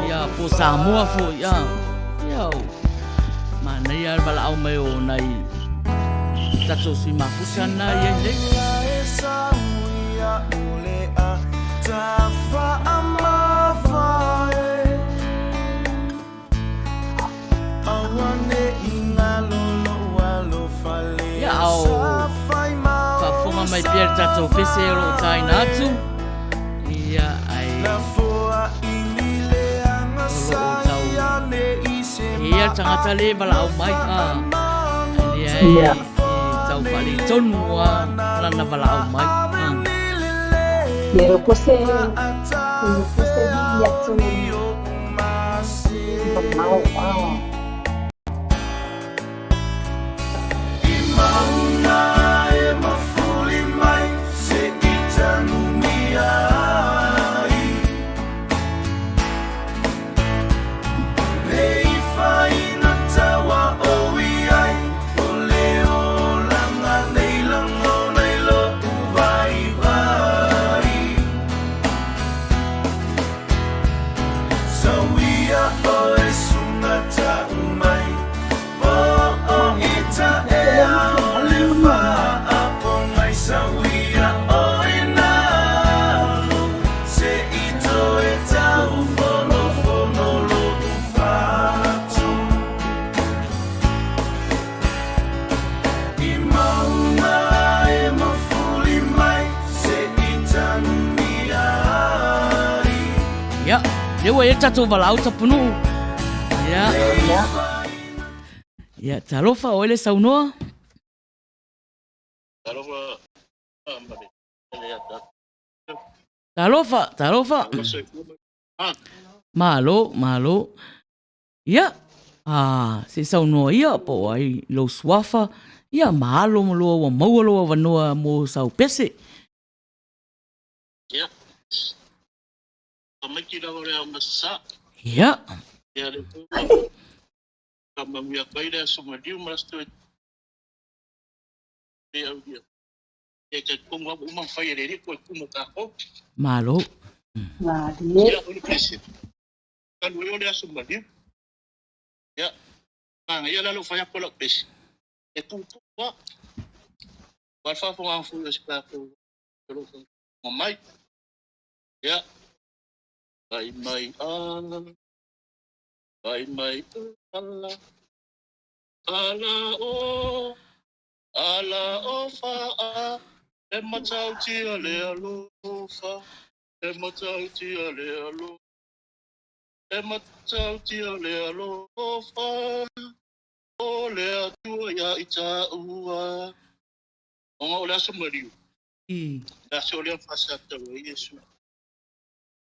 ia, po Samoa foi, ia. Ia, o, manaia le valaau mai o nai tatou sui mafuta na i ai nei. Ia, a o faafofoga mai pea le tatou pese o lo o taina atu, ia, ae o lo o tau ia le tagata le valaau mai, a, ai lea e tau faaletonu a lana valaau mai. A. Ia, e pose, e pose vili atu mamao, a. Ia, lea ua i ai le tatou valaau tapunuu. Ia. Ia. Ia, talofa o oe le saunoa. Talofa. Talofa, talofa. Malo, malo. Ia, a, se i saunoa ia po o ai lou suafa, ia ma alo ma lua ua maua lou avanoa mo sau pese. Ia. Tamaiti lava o le ao ma sa. Ia. Ia le ka manuia kai le aso maliu ma aso toe pe au ia. E te kumu au uma whai e rere ko e kumu kākou. Malo. Malie. Ia, o le pese. Kalu e o le aso maliu. Ia. Panga ia lalo whai ako lau pese. E tū tū wa. Wal whafonga ang fui o se kākou. Mai. Ia. Vai mai ala. Vai mai ala. Ala o. Ala o faa. E matautia le alofa. E matautia le alofa. E matautia le alofa. O le atua ia i tāua. O ngā o le aso mariu. Le aso o lea whasata o Iesu.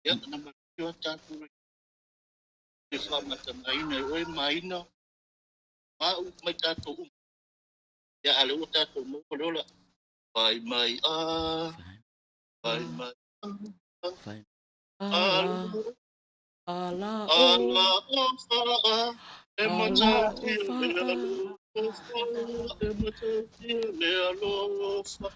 Ia, na mariu a tātou. E whamatanga ina e oe maina. Ma u mai tātou umu. Ia, ale ua tātou mō le ola. Vai mai a. Vai mai a. Vai Ala. Ala o. Ala o whaa. E matautia le alofa. E matautia le alofa,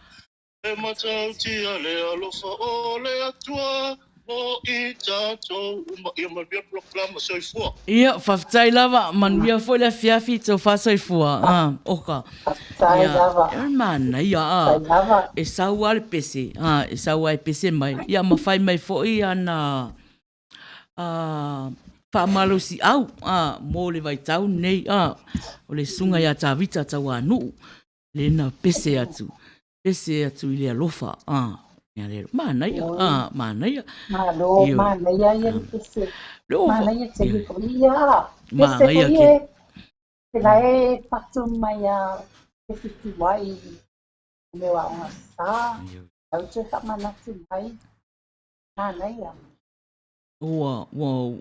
e matautia le alofa o le Atua mo i tatou uma. Ia manuia le polokalama. Soifua. Ia, faafetai lava, manuia foi le afiafi i tofa soifua. Ah, oka. Faafetai Ia, lava. e manaia, ah, Faafetai lava. e sau lava le pese, ah, e sau lava e pese mai. Ia, ma fai mai foi ana ah, faamalosiau ah, mo le vaitau lenei, ah, o le susuga ia Tavita Tauanuu, le na pese atu, pese atu i le alofa. Ah, ia le, manaia, ah, manaia. Malo, Ioe. manaia ia le pese. Le ova. Manaia tele Ioe. foi ia. Pese Manaia foi tele. e, te la e fatu mai a pese tuai i mea o aoga sa. Au toe faamanatu mai. Manaia. Ua, ua,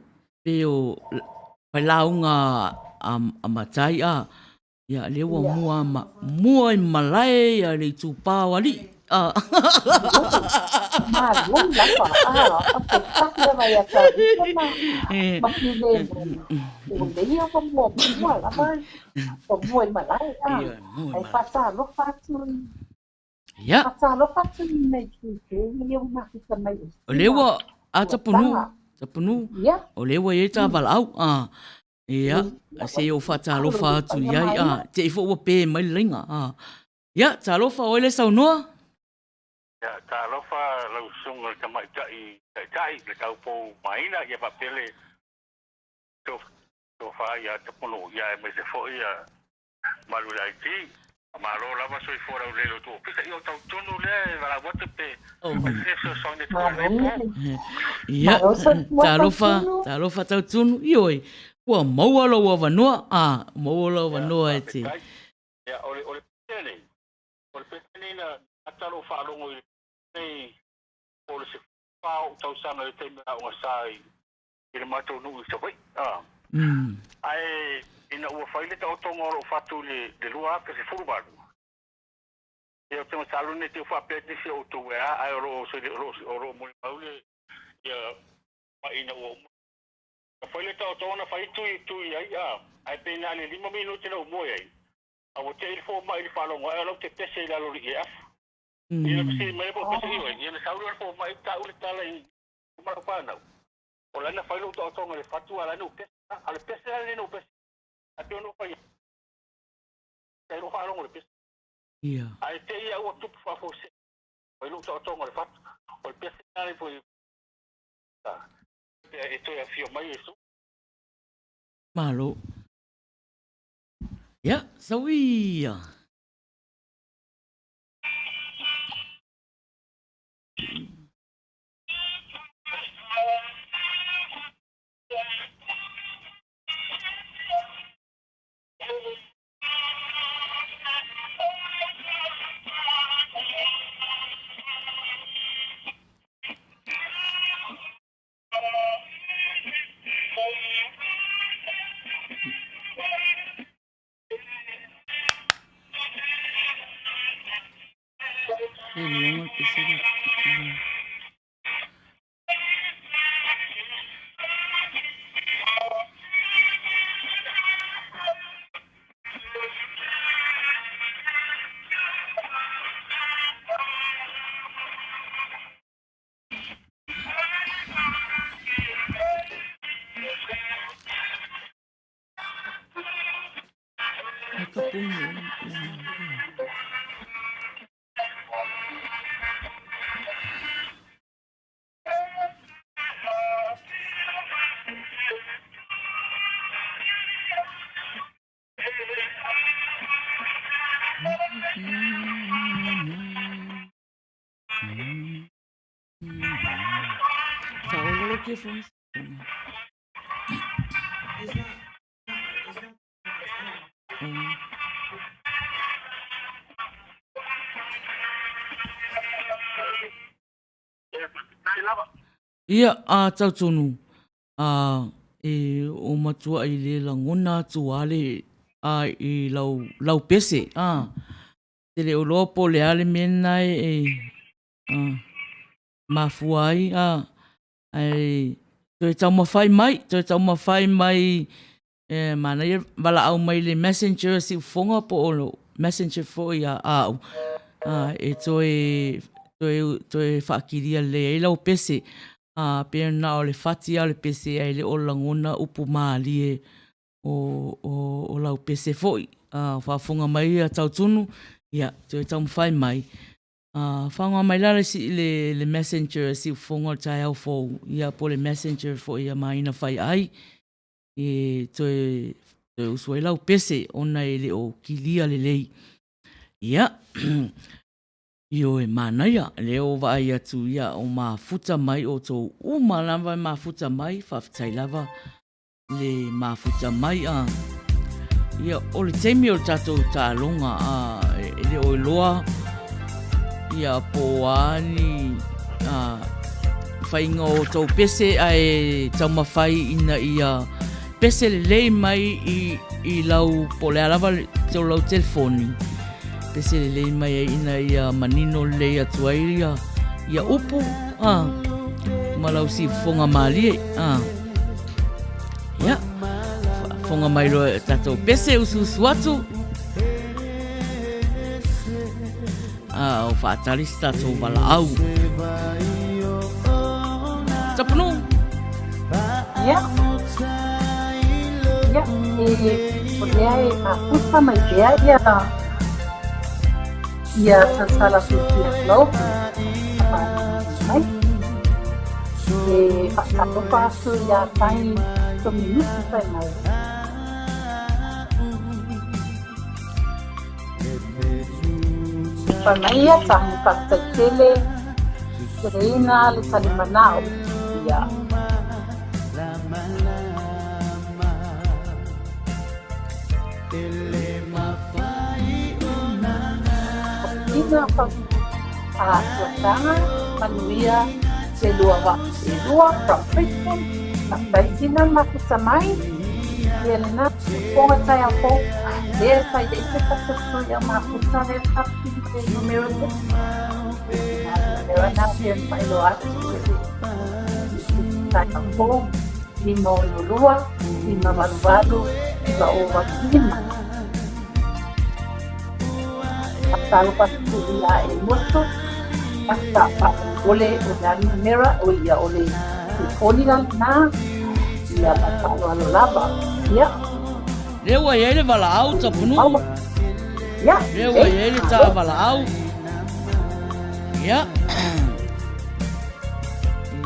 pei o failauga a matai a, ia lea ua mua ma, mua i malae ia le itupa o alii. A. Malo lava, a, faafetai lava ia Tavita ma, ma Filemu. O leia ua muamua lava, ua mua i malae, a. Ae faatalofa atu i Ia. Faatalofa atu i nei kēkē ia ua mafuta mai o O lea ua, a Ua Tapunuu, taga. Tapunuu, Ia. o lea ua i ai ta valaau, a. Ia, se i ou faatalofa atu i ai, a, te i foi ua pe mai le laina, a. Ia, talofa o ai le saunoa? Ia, talofa lau susuga i le tamaitai taitai, le taupou maina, ia faapea le tofa ia Tapunuu, ia aemaise foi ia Malu i le IT. Malo lava soifua laulelei i lo outou ofisa. Ia o tau tonu lea e valaau atu pe se fesoasoani atu i lenei po. Ia, talofa, talofa Tautunu, ioe, ua maua lou avanoa, a, maua lou avanoa e te. Ia, o le, o le pese lenei, o le pese lenei na ata lou faalogo i le nei po o le 14 o ou tausaga i le taimi aoga sa i i le matou nuu i Savaii. A. Ae ina ua fai le taotoga o lou fatu i le 2018, ia ou te masalo ne i te i ua faapea nisi o outou e a, ae o lo o o lo o molimau le ia mai ina ua uma. Na fai le taotoga na fai tui tui ai, a, ae pei na o le 5 minute na ou moe ai, a ua te i le fomai i le faalogo ae o lau te pese i lalo o le ieafu. Ia na fesili mai po o pese i oe, ia na sau lea o le fomai tau le tala i ma lau fanau. O la na fai lou taotoga i le fatu, a o la na ou pese lava. A o le pese la lenei na ou pese ai, e pei ona ou fai atu, i lou faalogo i le pese. Ia. Ae te i au ua tupu faafuasei, fai lou taotoga i le fatu. O le pese lena le foi e toe afio mai Iesu. Malo. Ia, sau ia. Ia, a Tautonu, a e o matua i le lagona atu a le a i lau lau pese, a te le o loa po o le a le mea lena e a mafua ai, a ae toe taumafai mai, toe taumafai mai. E manaia valaau mai le messenger a Siufofoga po o lo messenger foi a au e toe toe toe faakilia lelei ai lau pese. A pe na o le fati lava o le pese ae le o lagona upu malie o, o, o lau pese foi. A faafofoga mai ia Tautunu, ia toe taumafai mai. A faaaoga mai la le, le, le messenger a Siufofoga o le taeao fou, ia po o le messenger foi a Maina Faiai, e toe, toe usu ai lau pese ona e le o kilia lelei. Ia, ioe manaia, lea ua vaai atu ia o mafuta mai outou uma lava e mafuta mai, faafetai lava le mafuta mai a. Ia, o le taimi o le tatou taaloga a, e le o iloa ia po o a ni a, faiga o tou pese ae taumafai ina ia pese lelei mai i, i lau po o le a lava o lau telefoni pese lelei mai ai ina ia manino lelei atu ai ia, ia upu a, ma lau siufofoga malie a. Ia, faafofoga mai loa i tatou pese usuusu atu. A o faatali se tatou valaau. Tapunuu. Ia. Ia, e, o lea e mafuta mai pea ia ia Tautala Fiafia Globe mai. E whakatalofa atu iā Tangi Tominuku whai mai. Whai mai ia Tangi whakatai tele, te reina le talimanao ia. Ina whakaatuatanga manuia te lua wa e lua from Brisbane, faafetai tina mafuta mai, ia lena ponga taeao fou, lea sa i ai se tasi o ia mafuta lea sa le numera te numera na pea whailoa atu i te taeao fou, 562, 588, 985. Talofa atu ia e motu, ata faamolemole o le a numera o ia o le telefoni la lena, ia ma faaaloalo lava. Ia. Lea ua i ai le valaau Tapunuu. Ia. Lea ua i ai le ta valaau. Ia.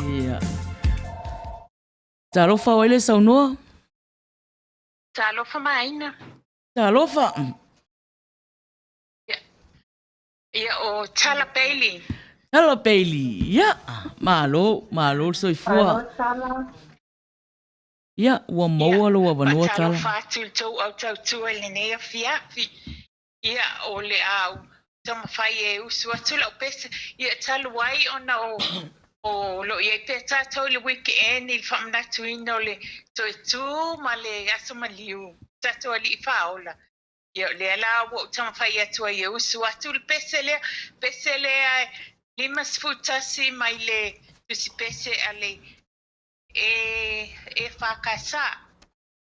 Ia. Talofa o ai le saunoa? Talofa Maina. Talofa. Ia, ia o Tala Bailey. Tala Bailey. Ia, malo, malo le soifua. Malo Tala. Ia, ua maua lou avanoa Tala. Faatalofa atu i le tou au tautua i lenei afiafi. Ia, o le a ou taumafai e usu atu lau pese. Ia, talu ai ona o o lo o i ai pea tatou i le weekend i le faamanatuina o le toe tū ma le aso maliu, tatou alii faaola. Ia, o lea la ua ou taumafai atu ai e usu atu le pese lea, pese lea e 51 mai le tusi pese a le e, EFKS.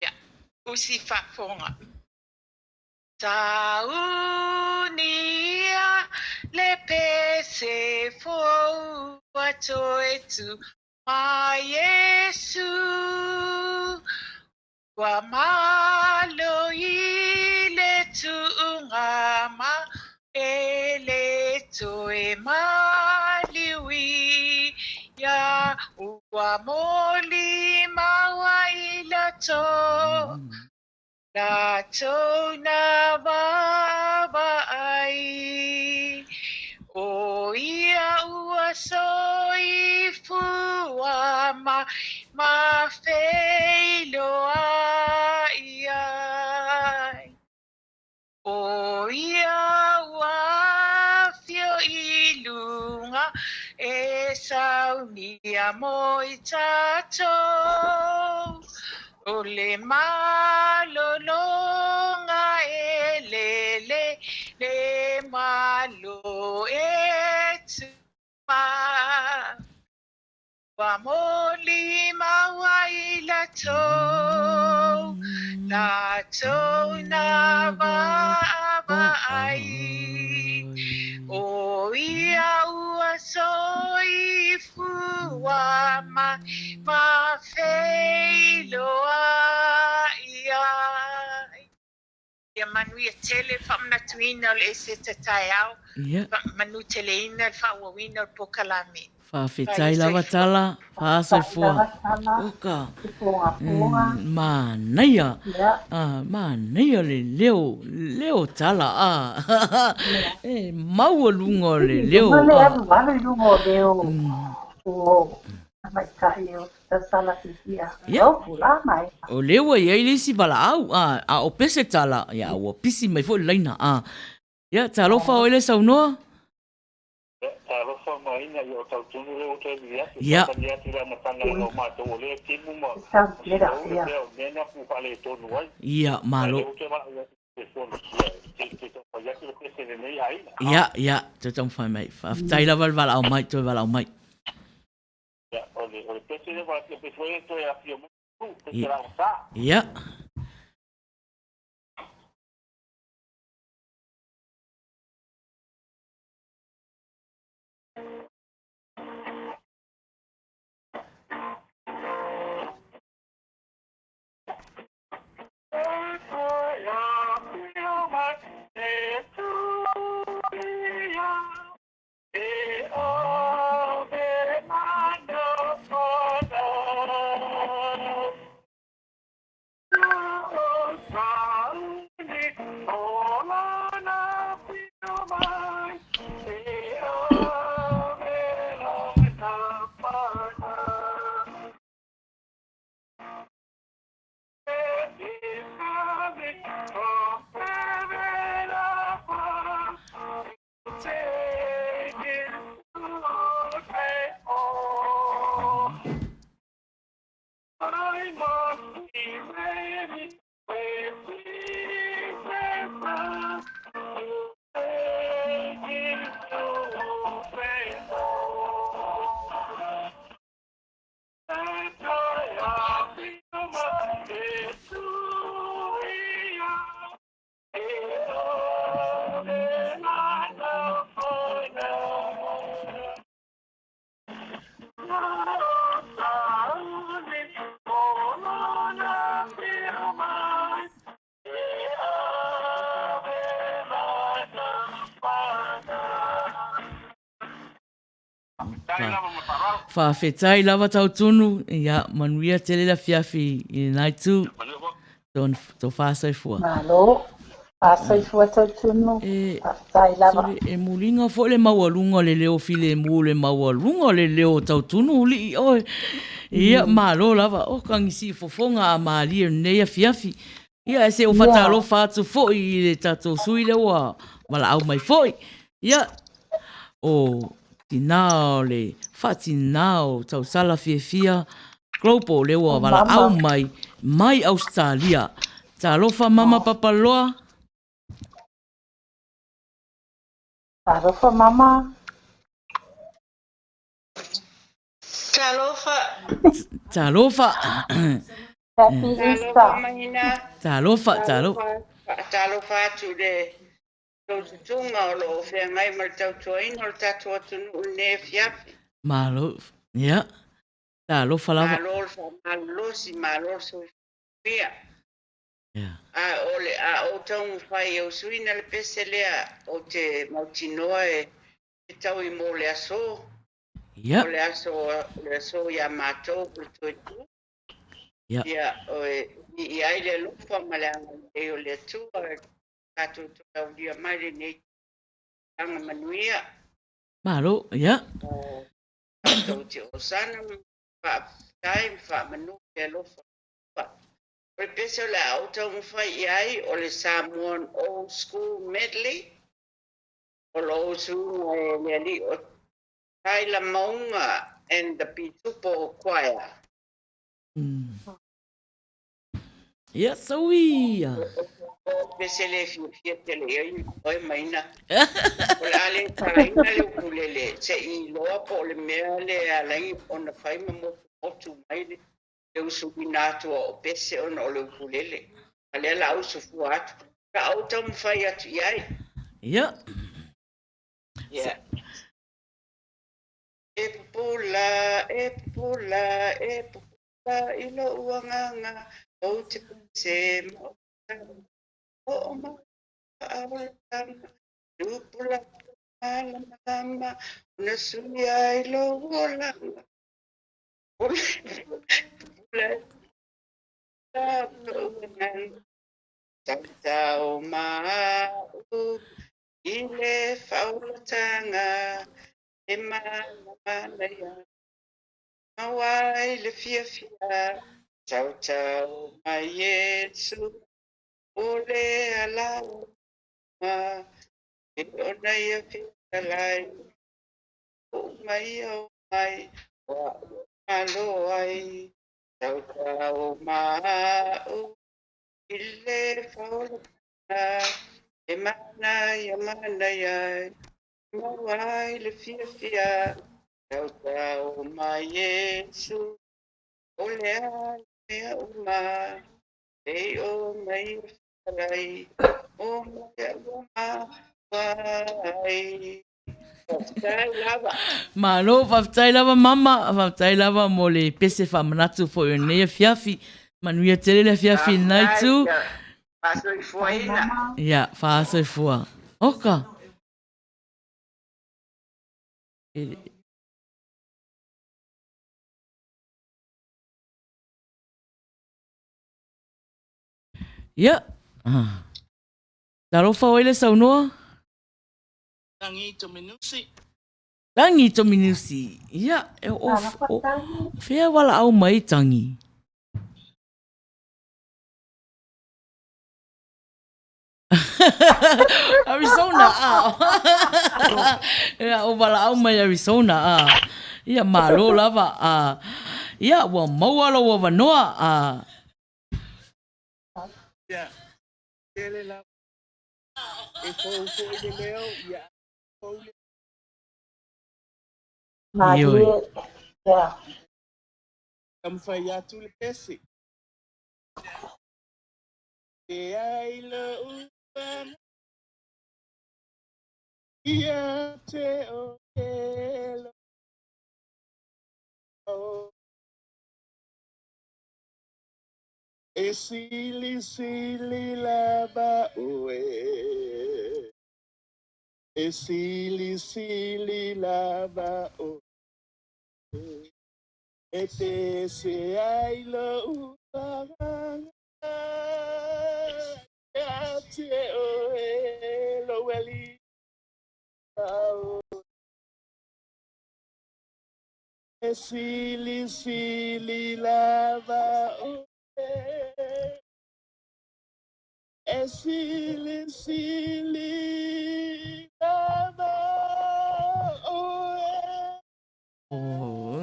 Ia, usi faafofoga. Saunia le pese fou a toe tu ma Iesu. Ua malo i le tuuga ma e le toe maliu ia. Ua molimau ai latou Latou na vaavaai, o ia ua soifua mai ma feiloai ai. O ia ua afio i luga e saunia mo i tatou. O le malologa e lele le malo e tuma. Ua molimau ai latou, latou na vaavaai, o ia ua soifua mai ma feiloai ai. Ia manuia tele le faamanatuina o le Eseta taeao, faamanuteleina le faaauauina o le polokalame. Faafetai lava Tala, faasoifua. Oka. Manaia. Manaia le leo, leo Tala. E maualuga o le leo. Le alualu i luga o leo o tamaitai o Tausala Fiafia. Ia. O pula mai. O lea ua i ai le isi valaau, a o pese Tala, ia ua pisi mai foi le laina. Ia, talofa oe le saunoa. Ia, talofa Maina, ia o Tautunu lea ua toe vili atu. Ia. Faatali atu i le amataga o matou o lea e timu ma Sounds ma better, sinauu le yeah. mea o mea na ku faaletonu ai. Ia, A malo. lea ua toe valaau atu i le telefoni, ia, se se taumafai atu le pese lenei aiga. Ia, ia, toe taumafai mai. Faafetai lava le valaau mai, toe valaau mai. Ia, o le o le pese lea ua pese foi e toe afio mai tu, pese Ia. lagota. Ia. Faafetai lava Tautunu, ia manuia tele le afiafi i lena itu. Tō faasoifua. Malo, faasoifua Tautunu, faafetai lava. Sole, e muliga foi le maualuga o le leo filemu le maualuga o le leo o Tautunu ulii oe. Ia, malo lava. O kagisi fofoga a malie o lenei afiafi. Ia, ae se i ou faatalofa atu foi i le tatou sui lea ua valaau mai foi. Ia, o tina o le faatina o Tausala Fiafia Global lea ua valaau mai mai Ausetalia. Talofa mama Papaloa. Talofa mama. Talofa. Talofa. Happy Easter. Talofa Mahina. Talofa, talofa. Talofa atu i le taututuga o lo o feagai ma le tautuaina o le tatou atunuu i lenei afiafi. Malo. Ia. Talofa lava. Malo le faamalolosi, malo le soifua. A o le a ou taumafai e usuina le pese lea ou te mautinoa e tau i mo le aso. Ia. O le aso, o le aso ia matou o le toe tu. Ia. Ia, o e i ai le alofa ma le agalelei o le Atua e tatou toe aulia mai lenei tausaga manuia. Malo, ia. O tatou te osana ma faafetai ma faamanu le alofa. O le pese o le a ou taumafai i ai o le Samoan Old School Medley. O lo o usuina e le alii o Tyler Maunga and the Pitupo Choir. Ia, saui! O pese le fiafia tele i ai oe maina. O le a le talaina le ukulele se i iloa po o le mea lea e ala ai ona fai ma motumotu mai le le usuina atu o pese ona o le ukulele. A lea la usu fua atu. Ka ou taumafai atu i ai. Ia. Yeah. E pupula, e pupula, e pupula i lou agaga, ou te pese ma ou Oo mai faaolataga, tupulaga malamalama, ona sui ai lou olaga. Pupula lou agaga, tautau ma au i le faaolataga, e manamana ia. Maua ai le fiafia, tautau mai Iesu. O le ala uma, e ona ia fetalai, uu mai o mai, o a'u e malo ai, tautau ma a'u i le faaolataga, e manaia manaia ai, maua ai le fiafia, tautau mai Iesu, o le a le mea uma, e o mai fetalai, o mai a'u ai. Faafetai lava. Malo, faafetai lava mama, faafetai lava mo le pese faamanatu foi o lenei afiafi. Manuia tele le afiafi i lena itu. Faasoifuaina. Ia, faasoifua. Oka. Ia. Ah. Talofa oi le saunoa. Tangi Tominusi. Tangi Tominusi. Ia, e o, o, fea walaau mai Tangi? Arizona, ah. Ia, o walaau mai Arizona, ah. Ia, malo lava, ah. Ia, ua maua lou avanoa, ah. Ia, tele lava. E fou foi le leo, ia, fou le. Ioe. Ia. Taumafai atu le pese. E ai lou ia te oe lo E silisili lava oe E silisili lava oe E pese ai lou agaga Ia te oe lou alii E silisili lava oe E silisili lava oe. Oh,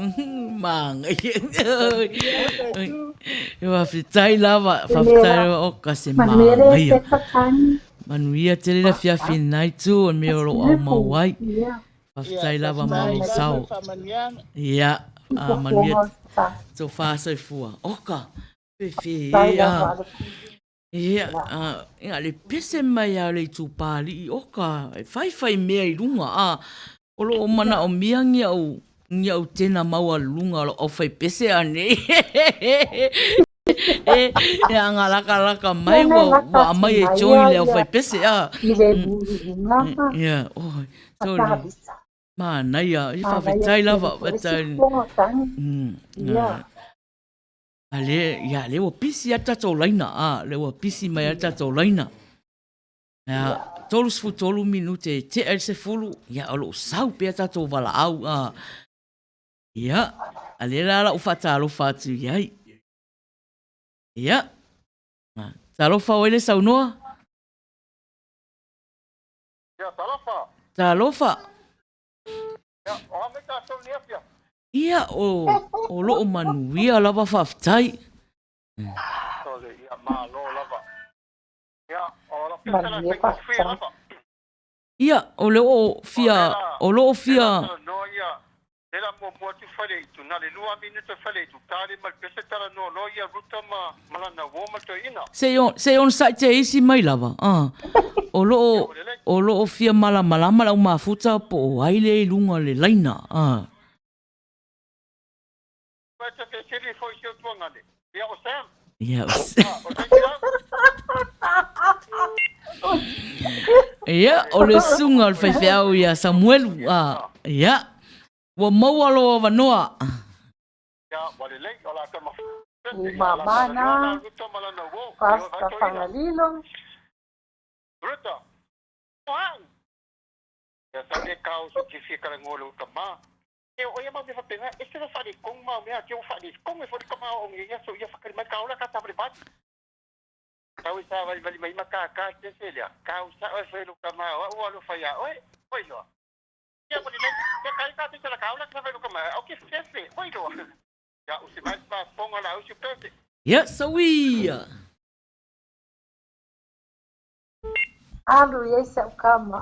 manaia. Faafetai lava, faafetai lava oka se manaia. Manuia tele le afiafi i lena itu o le mea o lo o aumau ai. Faafetai lava mo lou sao. Ia, a manuia tou faasoifua. Oka, fefe a. Ia, a le pese mai a le itupāliʻi, oka, e faifai mea i luga, a o lo o manaʻomia ni au, ni au tena maualuluga o lo aufaipese anei. E, e aga lakalaka mai ua, ua aumai e join le aufaipese, a. Ia, oi, so le, manaia, ia faafetai lava, faafetai. A le, ia, lea ua pisi lava le tatou laina, a, lea ua pisi mai lava le tatou laina. Ia, 33 minute e tea i le 10, ia, o lo o sau pea tatou valaau, a. Ia, a lea la lau faatalofa atu i ai. Ia, talofa oi le saunoa. Ia, talofa. Talofa. Ia, o a mea tatou nei afiafi? Ia, o, o loo manuia lava faafetai. Sole, ia, malo lava. Manuia faafetai. Ia, o le oo fia, o loo fia. Se i onosai te isi mai lava, ah. O loo, o loo fia malamalama le au mafuta po o ai lea i luga o le laina, ah. Ia, ia, o le susuga o le faifeau ia Samuelu. Ah, ia, ua maua lou avanoa. Ua mama na, Pastor Fagalilo. Ia, sauia. Alu i ai sau kama.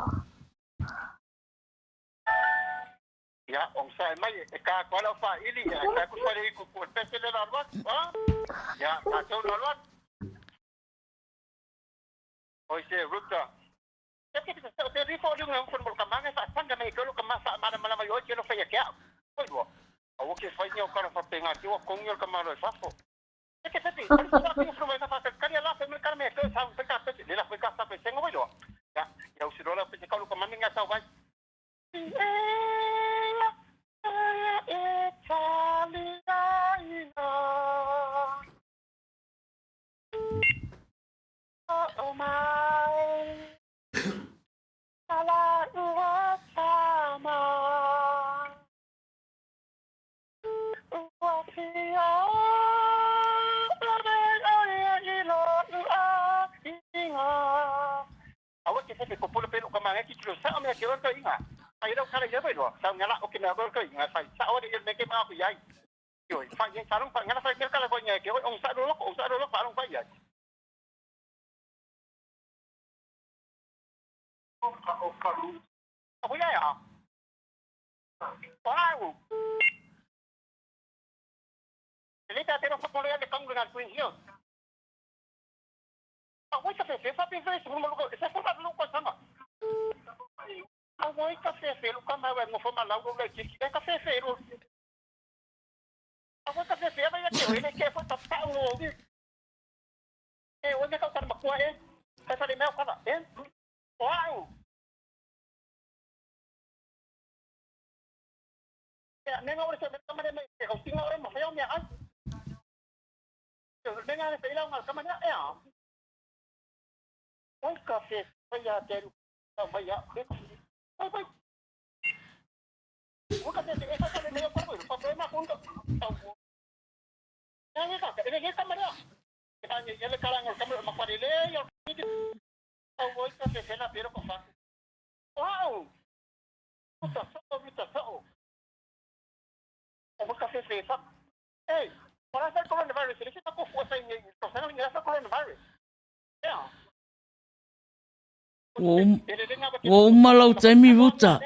Ua uma lau taimi Ruta.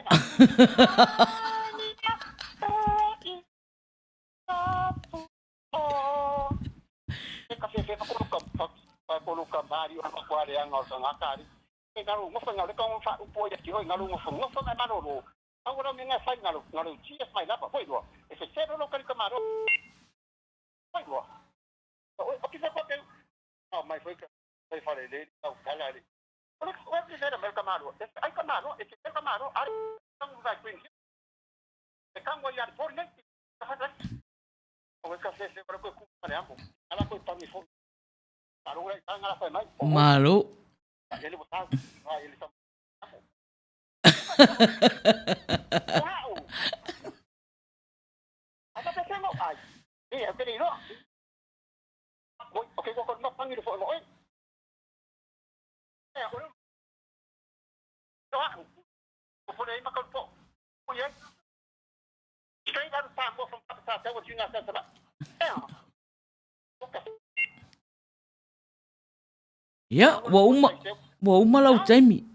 Malo. Ia, ua uma, ua uma lau taimi.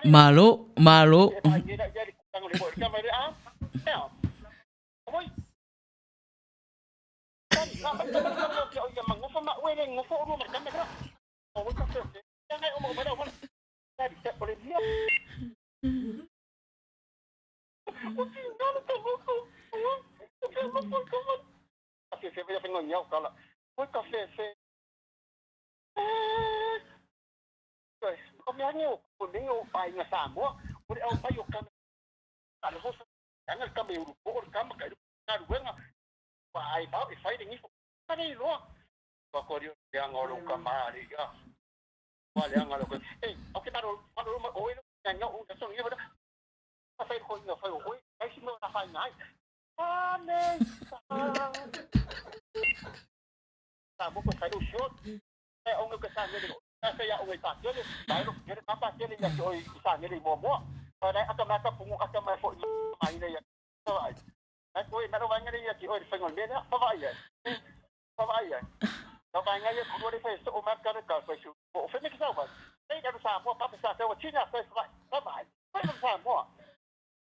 Malo, malo.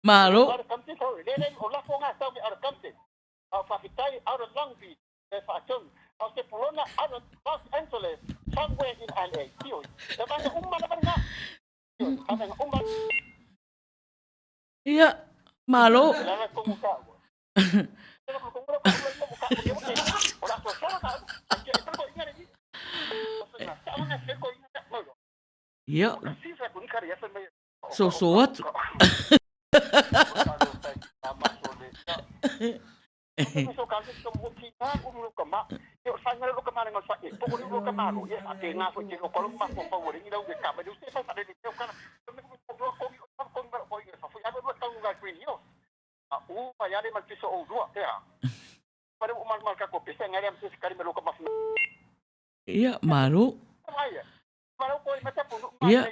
Malo. Ia, malo. Ia, soso atu. Ia, malo. Ia.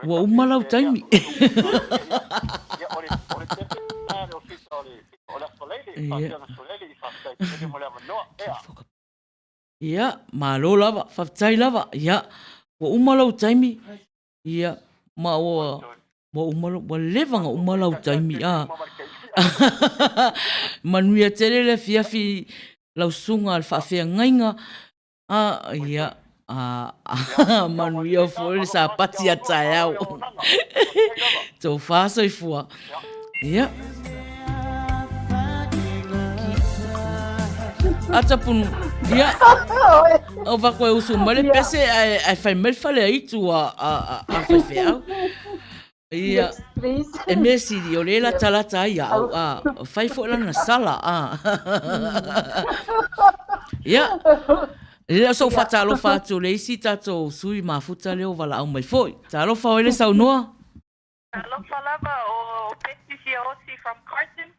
Ua uma lau taimi. Ia. Ia, malo lava, faafetai lava. Ia, ua uma lau taimi. Ia, ma ua ua uma ua leva ona uma lau taimi a. Manuia tele le afiafi lau susuga i le faafeagaiga. A, ia, a, manuia foi le sapati a taeao. Tofa soifua. Ia. Atapunu, ia. O va koe usu mai le pese ae, ae fai mai le fale aitu a, a, a, a faifeau. Ia. Yes, please. E mea sili, o le latalata ai au, a, fai foi lana sala, a. Ia. Le o sou faatalofa atu le isi tatou sui mafuta lea ua valaau mai foi. Talofa oe le saunoa. Talofa lava o Betsy Siaosi from Carson.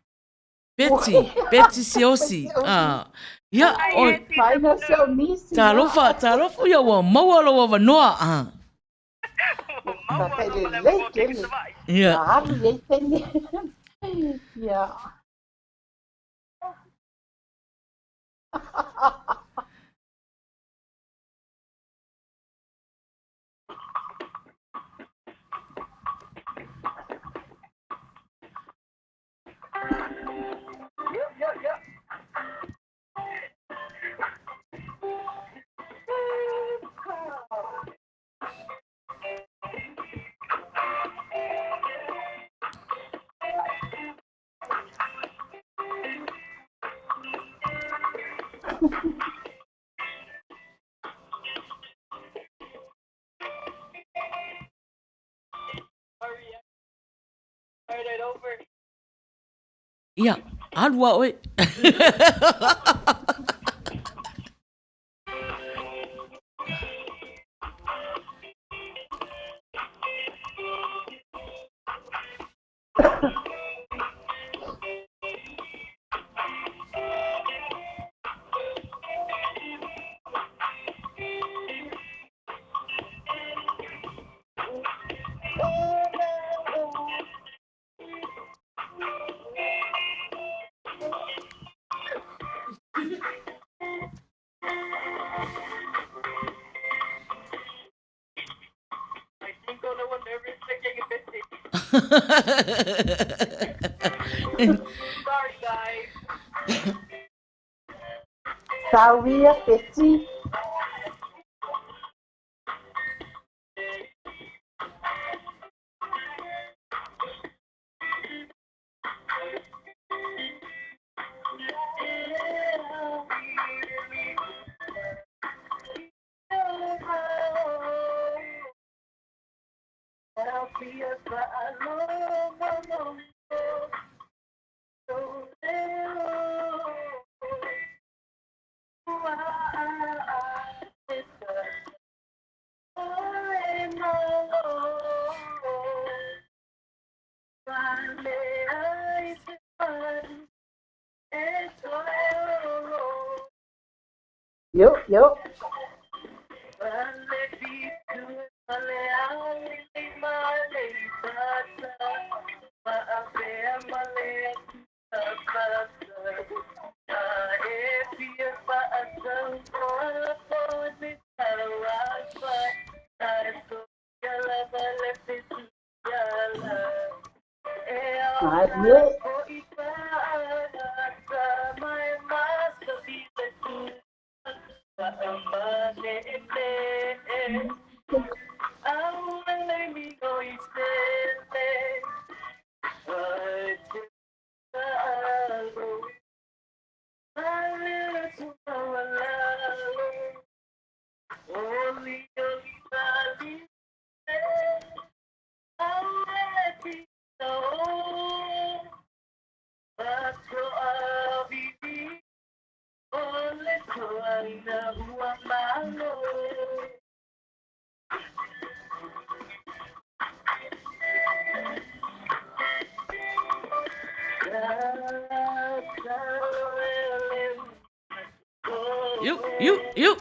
Betsy, Betsy Siaosi. Ah, ia, oi. Talofa, talofa ia ua maua lou avanoa. Ah. Lelei tele. Ia. Alu i ai taimi. Ia. Ia, alu a oe. Sorry, guys. Sauia Peti. Yo, yo. Malie. Yo, yo, yo.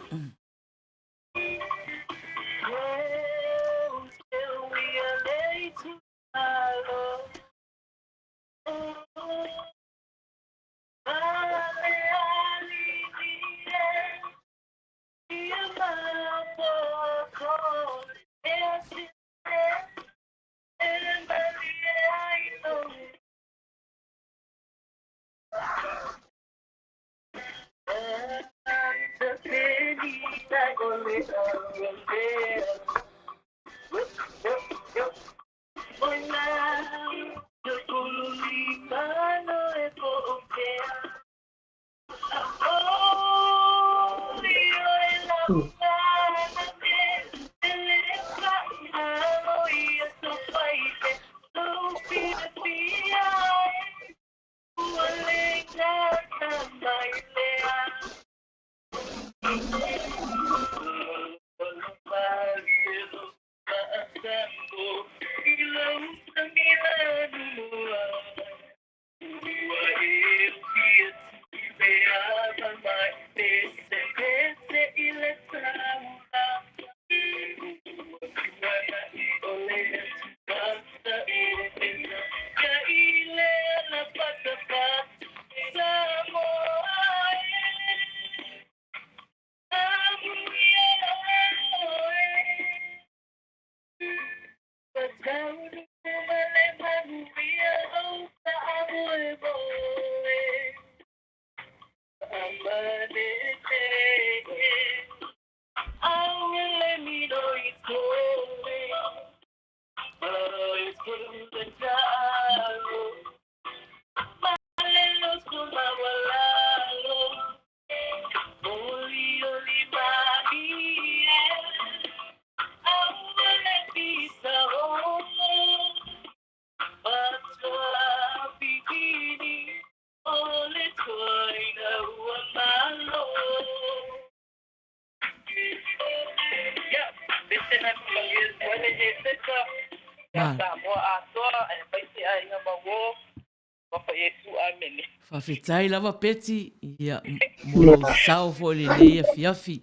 Faafetai lava Peti, ia, mo lou sao foi lenei afiafi.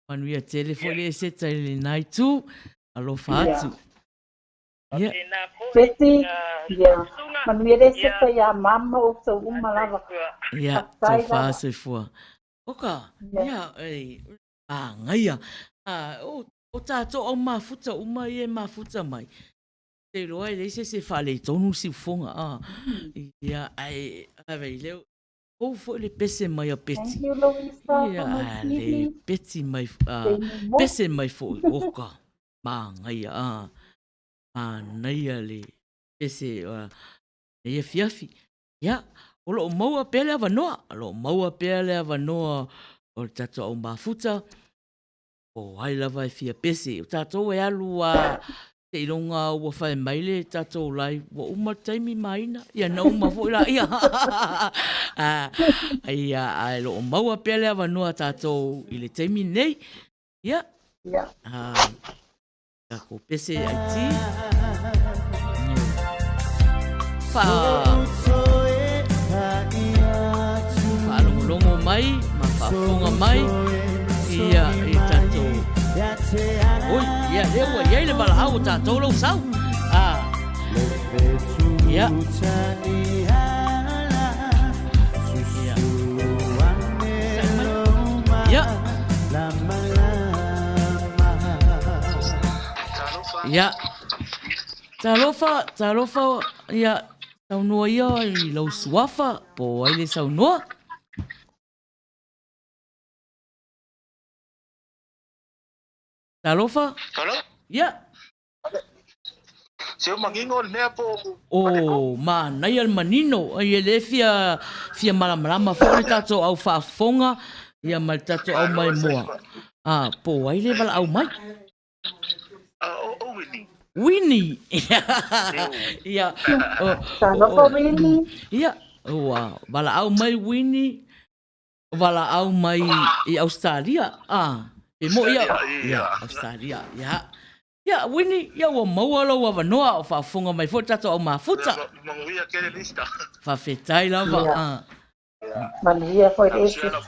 Manuia tele foi le eseta i lenai itu. Alofa atu. Ia. Betty, ia, manuia le eseta ia mama outou uma lava. Ia, Faafetai tofa lava. soifua. Oka, Ia. ia, e, magaia. Ah, o, o tatou au mafuta uma ia e mafuta mai. Te iloa e leai se isi e faaletonu siufoga, ah. Ia, ae, ae leo, fou foi le pese mai a Betty. Thank you, Louisa, Ia, for my a le TV. Betty mai, ah, Taimi mo. pese mai foi, oka, magaia, ah. Manaia le pese ah, nei afiafi. Ia, o loo maua pea le avanoa, o loo maua pea le avanoa o le tatou au mafuta, po o ai lava e fia pese. O tatou e alu a seiloga ua fai mai le tatou live ua uma le taimi Maina, ia na uma foi laia. Ah, ia, ae loo maua pea le avanoa a tatou i le taimi nei. Ia, Ia. ah, tatou pese IT. Fa faalogologo mai ma faafofoga mai ia i tatou oi ia lea ua i ai le valaau o tatou lou sau ah ia ia ia ia talofa talofa ia saunoa ia i lau suafa po o ai le saunoa. Talofa. Hello? Ia. Se o manino le mea po O manaia le manino, ai e le fia fia malamalama foi le tatou au faafofoga ia ma le tatou au maimoa. Ah, po o ai le valaau mai? O Winnie. Winnie. Ia. Talofa, Winnie. Ia, ua valaau mai Winnie, valaau mai i Australia. Ah, e mo ia. Ia, Australia. Ia. Ia, Winnie, ia ua maua lou avanoa o faafofoga mai foi le tatou au mafuta. Manuia kele lista. Faafetai lava. Ia. Ah. Manuia foi le eseta.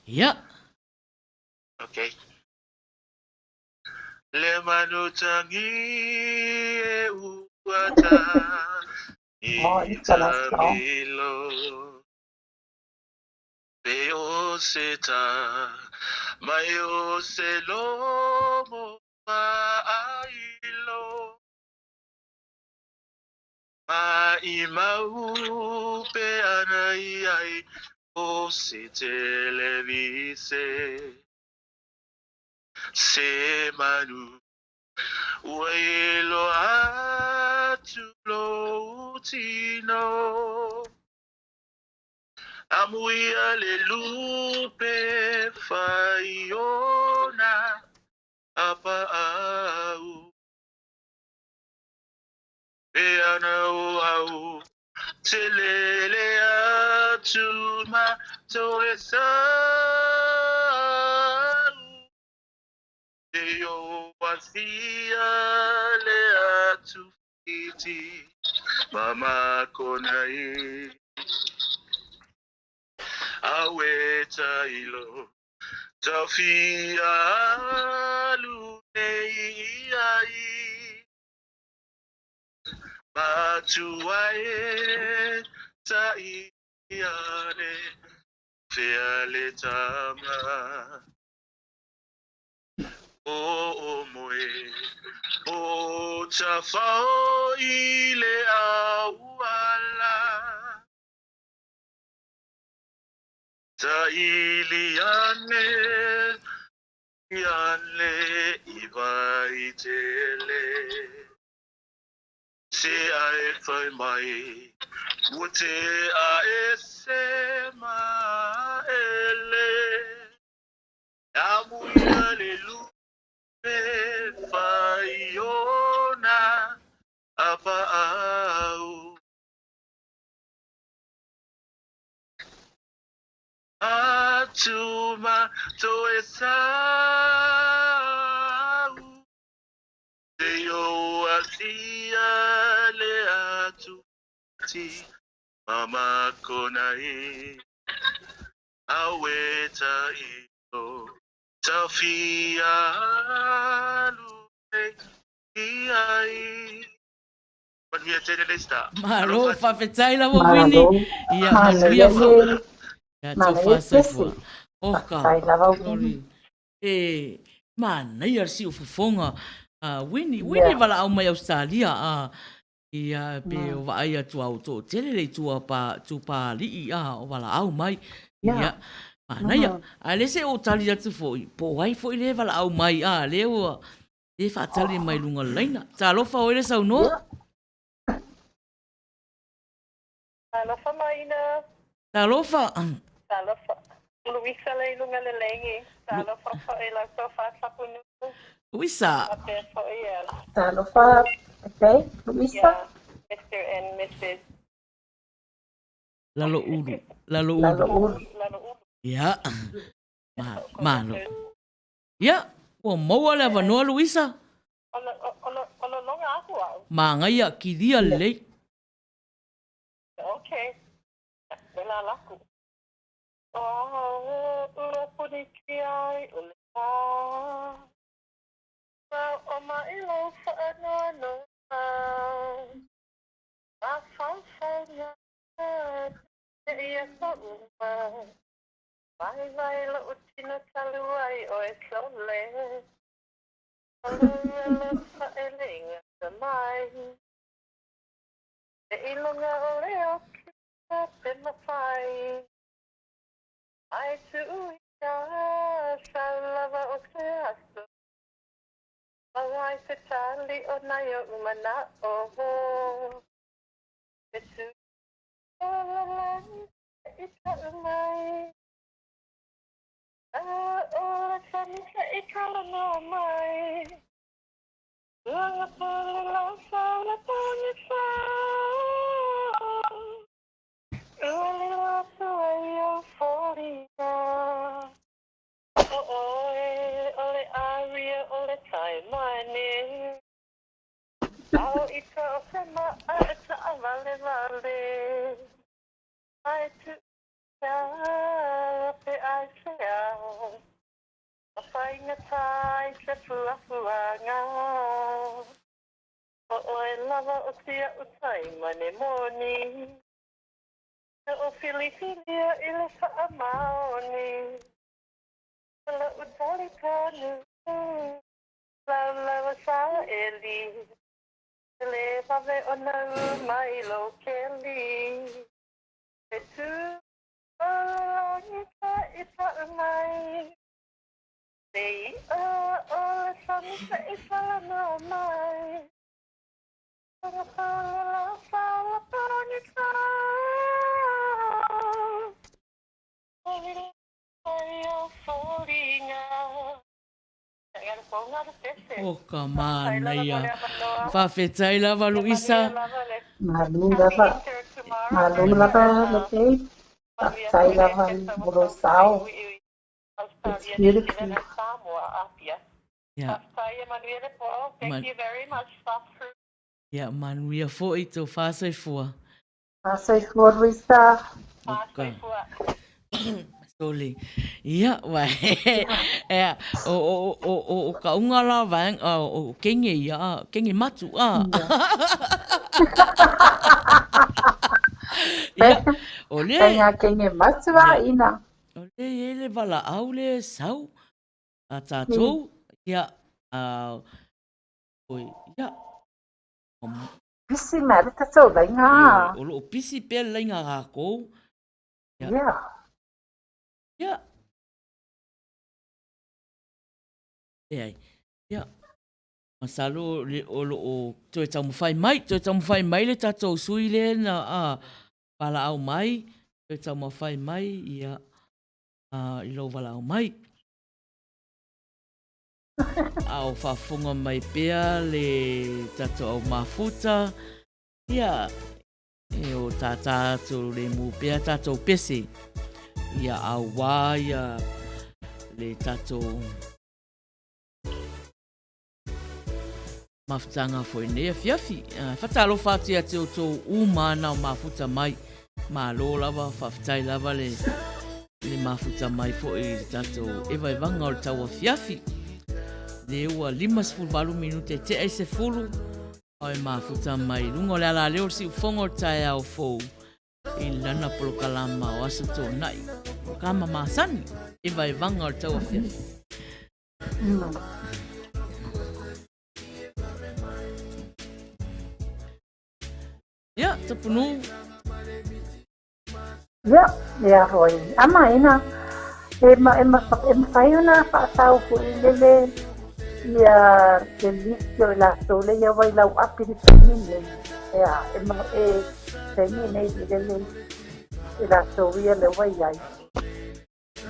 Ia. Okay. Le manu tangi e uata Oh, it's a last song. Milo Pe o se ta mai o se lomo ma ailo Ma i mau pe ana i ai o se televise Se manu ua ilo atu lou tino Amuia le lupe faiona apa au E ana o au te lele atu ma toe sau Te o asia le atu iti mama kona i Awe tailo tafia alu nei ai Matua e tai ale fea le tama O o moe o tafao i le auala Taili ane ane i vai tele Se ae fai mai ua te ae se ma ele Amuia le lupe faiona apa au Atu ma toe sau Te o asia le atu ti Mama kona e Awe ta ilo Tafia alu e i ai. Manuia tele le sta. Malo, faafetai lava Winnie. Ia, manuia foi. Ia, tau faasoifua. Oka. Faafetai lava Winnie. E manaia le siufofoga. Winnie, Winnie valaau mai Ausetalia a ia pe o vaai atu a o toatele le itu pa Tupāli'i a o valaau mai. Ia, manaia. Ae le se o tali atu foi, po o ai foi le valaau mai a lea ua le faatali mai luga o le laina. Talofa oe le saunoa. Talofa Maina. Talofa. Talofa. Luisa le i luga le lagi. Talofa foi lau tofa Tapunuu. Luisa. Faapea foi ia. Talofa, okay, Luisa. Yeah, Mr. and Mrs. Lalo ulu. Lalo ulu. Lalo ulu. Lalo ulu. Ia. Ma, malo. Ia, ua maua le avanoa Luisa. O lo loga aku au. Magaia, kilia lelei. Ok. E la laku. O ua puni ki ai o le pā. Mau o mai lou whaanoanoa. Ma whawhau ngā te ia ko uma. Vaivai lo'u tino talu ai oe sole. Alu whaelenga ta mai. Te ilonga o le oki te mawhai. Ai tuuia sau lava o te aso. Mawai te tali o nai o umana o. Te tu o la i tau mai. A o le tanisa i kala noa mai. Ua pole lau sau la tangisa. Ua lilo atu ai o foliga. O oe o le aria o le taimane. Ao ika o se maa e taawalewale. Ai tu ia pe ai se ao. O whainga tai te puapuanga. O oe lava o tia o taimane moni. O filifilia i le whaamaoni. O la utali kanu. Lau lau sa eli. Le vave o nau mai lo keli. E tu o langi ka i pau mai. Te ia o le sami sa i talanoa mai. Ua pala la pala pangita. O ka manaia. Faafetai lava Luisa. Malo lava. Malo lava Lopei. Faafetai lava mo lou sao. It's beautiful. Ia. Thank you very much. Ia, manuia foi tō whāsoifua. Whāsoifua, Luisa. Oka. Sorry. Ia, wa, ea, o, o, o, o, o ka unga la vaeng, o, o kenge ia, a, kenge matu, a. Ia, o le... Kei ngā kenge matu a, ina. O le e le valaau le sau a tātou, ia, a, oi, ia. Pisi mai le tatou lainga. O loo pisi pea le lainga a kākou. Ia. Ia. Ia. Leai. Ia. Masalo le, o loo toe taumafai mai, toe taumafai mai le tatou sui lea na a, valaau mai, toe taumafai mai, ia, a, i lou valaau mai. A o faafofoga mai pea le tatou au mafuta, ia, e o tātā atu le mū pea tatou pese, ia auā ia le tatou mafutaga foi nei afiafi. Fatalofa atu ia te outou uma na o mafuta mai. Malo lava, faafetai lava le, le mafuta mai foi i le tatou evaevaga o le tau afiafi. Le ua 58 minute tea i se 10. Ao e mafuta mai i luga o le alaleo o le siufogo o le taeao fou i lana polokalama o Aso Toonai, polokalama masani i vaevaga o le tauafiafi. Ia, Tapunuu. Ia, ia foi. Ama ina e ma e ma e mafai ona faatau foi lele ia le lisi o i latou le ia wai lau api le taimi nei. Ia, e ma e taimi nei i lele i latou ia le wai ai.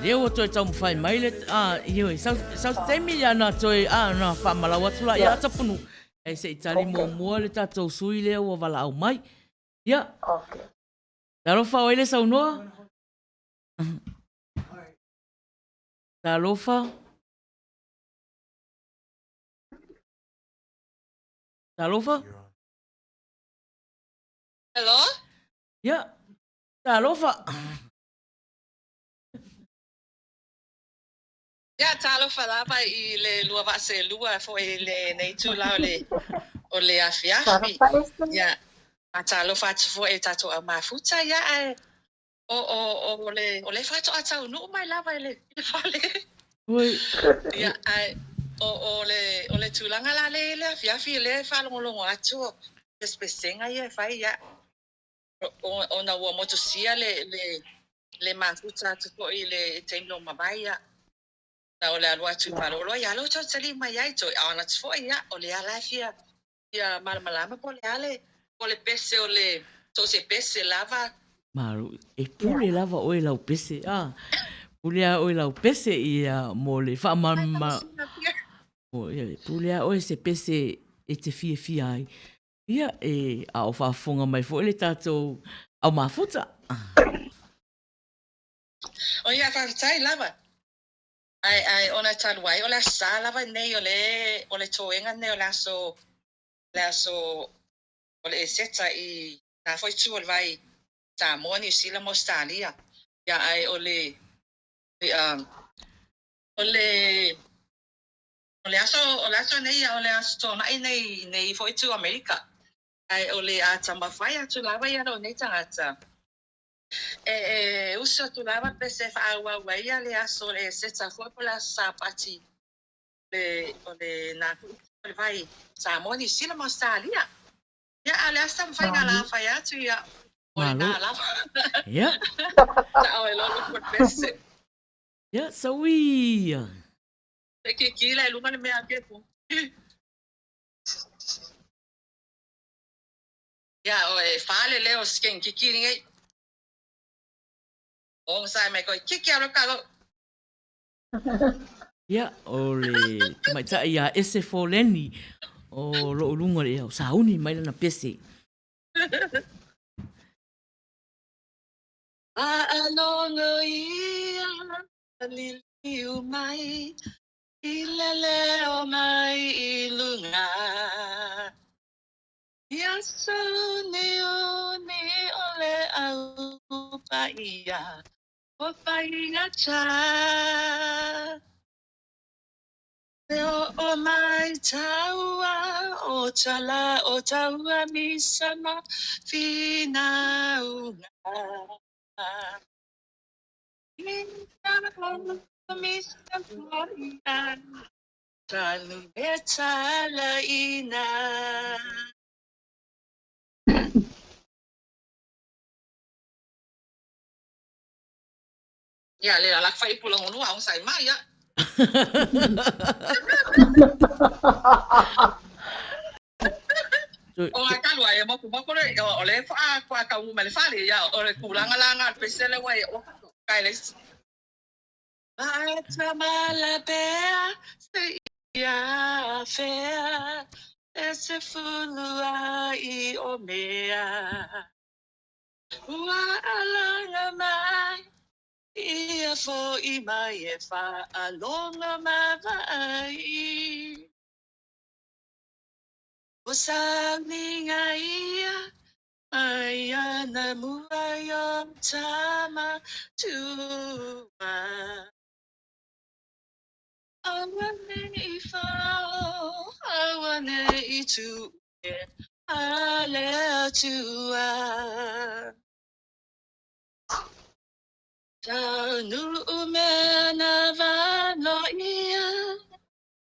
Lea ua toe taumafai mai le, a, ioe, sau, sau se taimi ia na toe, a, na faamalau atu la ia Tapunuu. Ae se i tali muamua le tatou sui lea ua valaau mai. Ia. Okay. Talofa o ai le saunoa? Talofa. Talofa. Hello? Ia. Talofa. Ia, talofa lava i le lua vaa seelua foi i lenei itula o le, o le afiafi. Ia, faatalofa atu foi i le tatou au mafuta, ia, ae o, o, o le, o le faatoa taunuu mai lava i le, i le fale. Oi. Ia, ae o, o le, o le tulaga la lea i le afiafi, o lea e faalogologo atu o pesepesega ia e fai, ia, ona ua motusia le, le, le mafuta atu foi i le taimi ua mavae, ia, na o le alu atu i malolo, ia, lea ua toe tali mai ai, toe on atu foi, ia, o lea la e fia, fia malamalama po o le a le, po o le pese o le, so o se pese lava. Malo, e pule lava oe i lau pese, a, pule lava oe i lau pese ia mo le faamalamalama, ia, e pule lava oe i se pese e te fiafia ai. Ia, e, a o faafofoga mai foi le tatou au mafuta. O ia, faafetai lava. Ae, ae ona talu ai, o le Aso Sa lava lenei o le, o le toega lenei o le aso, le aso o le Eseta i na foi itu o le vai, Samoa, Niu Sila ma Ausetalia. Ia, ae o le, le, um, o le, O le aso, o le aso nei, o le aso Toonai nei, nei foi itu Amerika. Ae o le a taumafai atu lava ia lou nei tagata. E, e usu atu lava pe se faaauau ai ia le aso o le Eseta foi po o le aso Sapati le, o le na foi itu o le vai Samoa, Niu Sila ma Ausetalia. Ia, a o le a se taumafaiga la fai atu ia, o lena lava. Ia. Sao e loa lupu o le pese. Ia, sauia. E kiki la i luga le mea ke po. Ia, o e fale leo sken kiki nei. O sai mai koi kiki alo ka lo. Ia, o le tamaitai ia Ese Foleni o loo luga o le ea, o sauni mai lana pese. Faalogo ia liliu mai i le leo mai i luga. Ia sauniuni o le au paia o faigata. E oo mai taua o tala o taua misa ma finauga. Ia, le ala fai pula honua o sai mai ia. O ngā talu ai e moku moku le, o le wha kua kau me le whare, ia, o le kūlanga la ngā pesele wai o kai le. Atamala pea se ia fea e se fulu ai o mea. Ua alaga mai ia fo'i mai e faalogo ma vaai. O sauniga ia mai ana mua i o tama tua. Aua ne i whao, aua ne i tuu. A le Atua. Taunuu mea na valoia,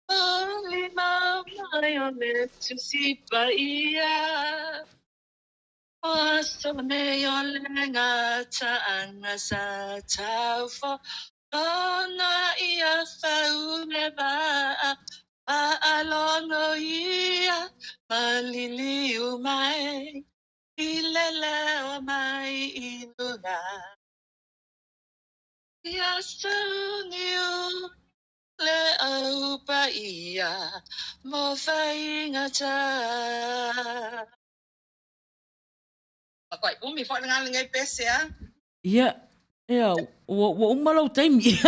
Molimau mai o le Tusi Paia. O aso nei o le gataaga sa taufofoga ia fau le vaa, Faalogo ia maliliu mai, I le leo mai i luga. Ia sauniu le Au Paia mo faigata. Makuai umi foi le lenei pese a. Ia, ia, ua, ua uma lau taimi. Ia,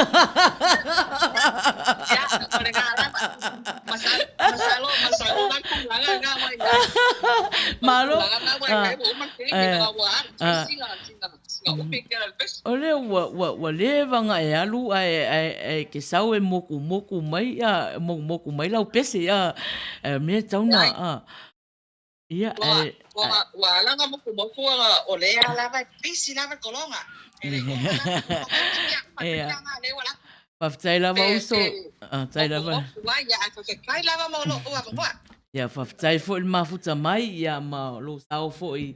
o le gā lava. Masalo, masalo, masalo la tulaga na wa ina. Malo. Tulaga na wa ina, ua uma le taimi, ua alu, singa, singa, singa upi ke la le pese. O lea ua, ua, ua leva ona e alu ae, ae, ae ke sau e mokumoku mai, a, mokumoku mai lau pese, a, e mea e tatau ona, a. Ia, Ua, ae, ua, ua ala ona mokumoku ona o lea lava e pisi lava le kologa. E le uma lava Ia. Faafetai lava uso. Faafetai lava. Mokumoku ai, ia, ae faafetai lava mo lou avanoa. Ia, faafetai foi le mafuta mai, ia, ma lou sao foi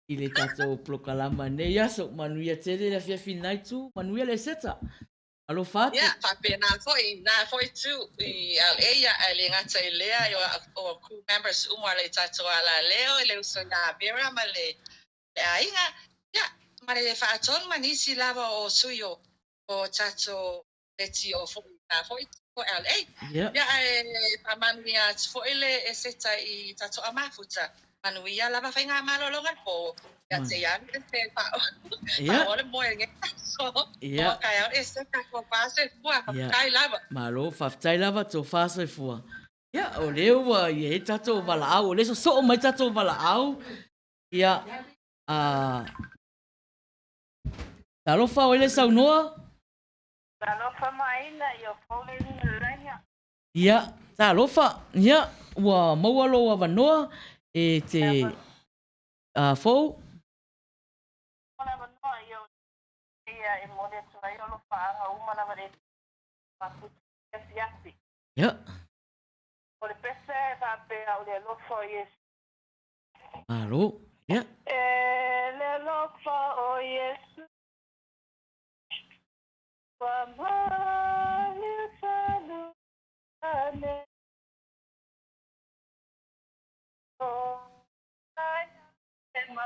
i le tatou polokalama i lenei aso. Manuia tele le afiafi i lena itu, manuia le Eseta. Alofa atu. Ia, faapena foi i lena foi itu i LA, ia, ae le gata i lea, o crew members uma o le tatou alaleo, i le uso ia Vera ma le aiga, ia, ma le faatonu ma nisi lava o sui o tatou leitio foi i lena foi itu o LA. Ia. Ia, ae faamanuia atu foi le Eseta i tatou mafuta. Manuia lava faigamalologa i le po. Ia te ia le te faaoa le moe i lenei aso. Ia. O taeao e seka tofa soifua. Faafetai lava. Malo, faafetai lava tofa soifua. Ia, o lea ua i ai tatou valaau, o lea e sosoo mai tatou valaau. Ia, a... Talofa o ai le saunoa? Talofa maina i o Paul e Ia, talofa, ia, ua maua lou avanoa e te fou. Ia. Malo, ia. E le alofa o Iesu Ua maliu ane o ai e ma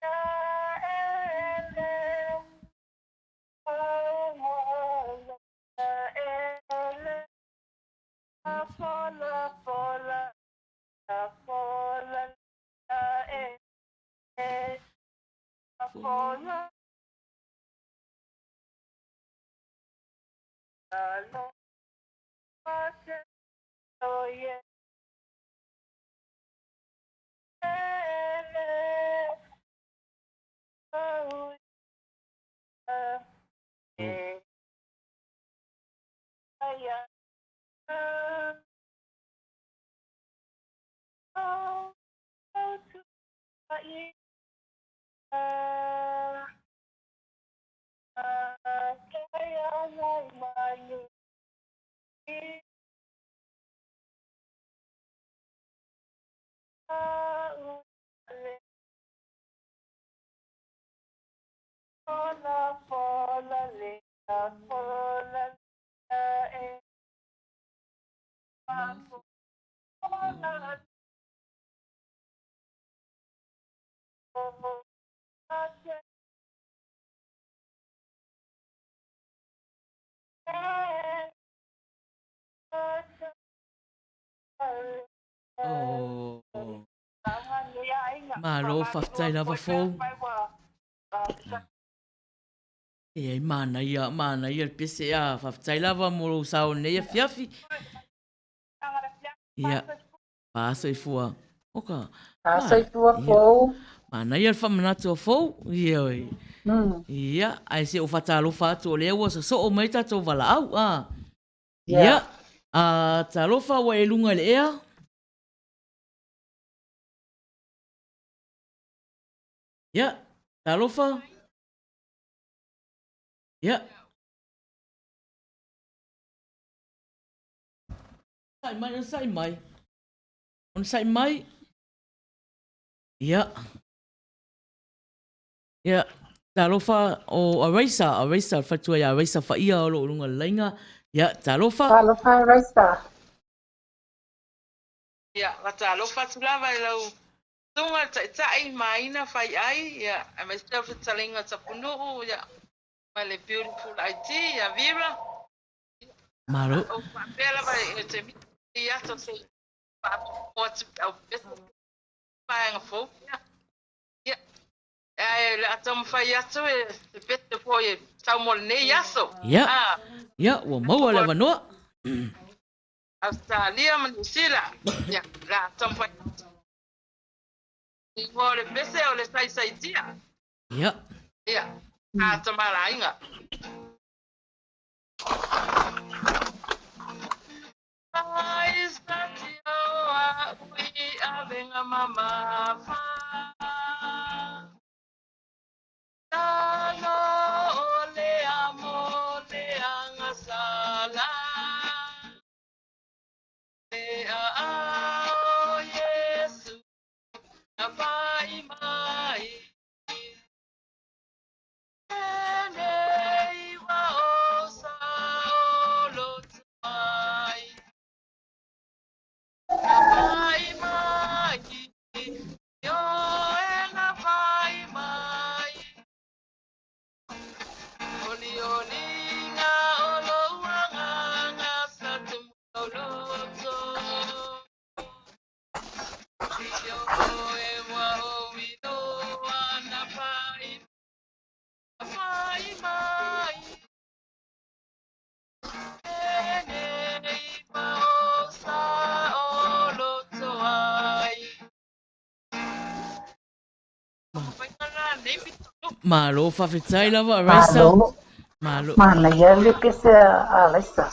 ele ele fola fola fola e fola Oh. Malo, faafetai lava fou. E ai manaia, manaia le pese a faafetai lava mo lou sao nei afiafi. Ia, faasoifua. Oka. Faasoifua fou. Manaia le faamanatu a fou. Ia, oi. Ia, ae se o faatalofa atu o lea ua sosoo mai tatou valaau. A. Ia. A, talofa ua e luga i le ea. Ia, talofa. Ia. Sai mai, onosai mai. Onosai mai. Ia. Ia, talofa o Araisa, Araisa, le faletua ia Araisa Faia o lo o luga o le laina. Ia, talofa. Talofa Araisa. Ia, faatalofa atu lava i lau susuga le Taitai ma Aina Faiai, ia, aemaise lau fetalaiga Tapunuu, ia, ma le beautiful ID ia Vera. Malo. O faapea lava i te i aso se faafofoga atu i au pese vaega fou. Ia, ia, ae o le a taumafai atu e se pese foi e tau mo lenei aso. Ia, Ah, ia, ua maua le avanoa. Australia ma Niu Sila. Ia, o le a taumafai atu. Igoa o le pese o le saisaitia. Ia. Ia, a tamalaiga. Saisaitia o a'u i avega mamafa. Lalo o le amo le agasala. Le aao o Iesu na pai mai. Tenei ua o sa o loto mai. Na pai mai. Ioe na pai mai. Olioliga o lou agaga sa tumu lou loto. Ioe ua ou iloa na pai, na pai mai. Tenei ua o sa o loto ai. Malo, faafetai lava Araisa. Malo. Malo. Manaia le pese a Araisa.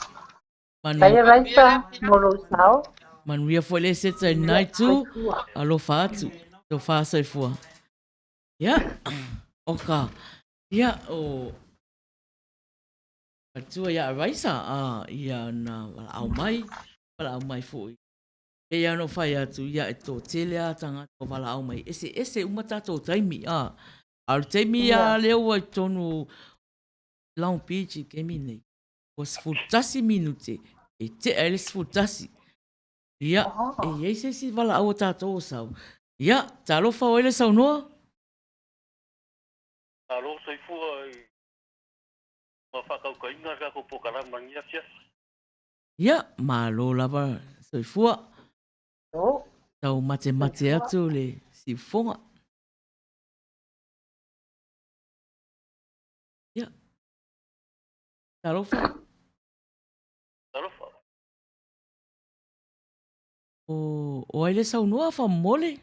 Faafetai Araisa mo lou sao. Manuia foi le seta i lena itu. Alofa atu. Tofa soifua. Ia, oka. Ia, o faletua ia Araisa, a, ia na valaau mai, valaau mai foi. Pei lava ona ou fai atu, ia e toatele lava tagata o valaau mai, eseese uma tatou taimi, a. A o le taimi lava lea ua i totonu o Long Beach i le taimi lenei, ua 11 minute e tea ai le 11. Ia, e i ai se isi valaau a tatou o sau. Ia, talofa o ai le saunoa? Malo soifua i ma faakaukaiga le tatou polokalame i lenei afiafi. Ia, malo lava soifua. Tau matemate atu le siufofoga. Ia. Talofa. Talofa. O, o ai le saunoa faamolemole?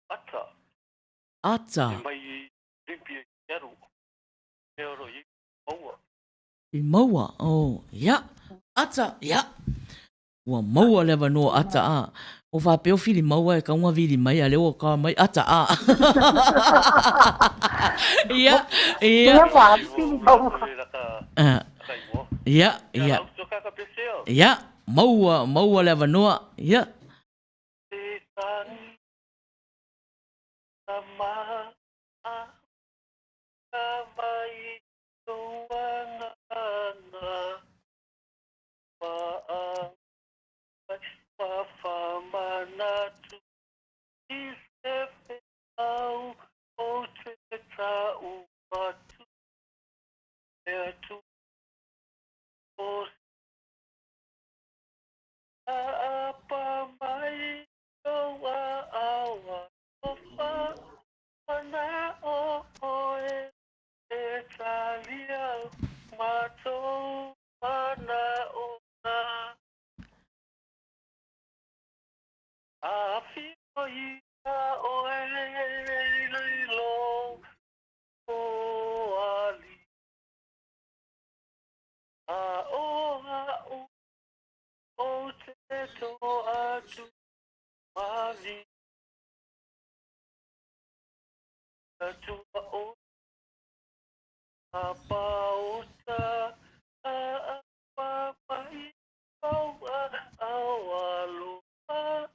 Ata. Ata. E mai i Olympia i Seattle. Mea o lo o i ai maua. I maua, oh, ia. Ata, ia. Ua maua le avanoa ata a. O faapea o fili maua e kauga vili mai a lea ua ka mai ata a. Ia, ia. Ia ua fili maua. Ia, ia. Ia, maua, maua le avanoa. Ia. Atua o Apauta a papai o a alofa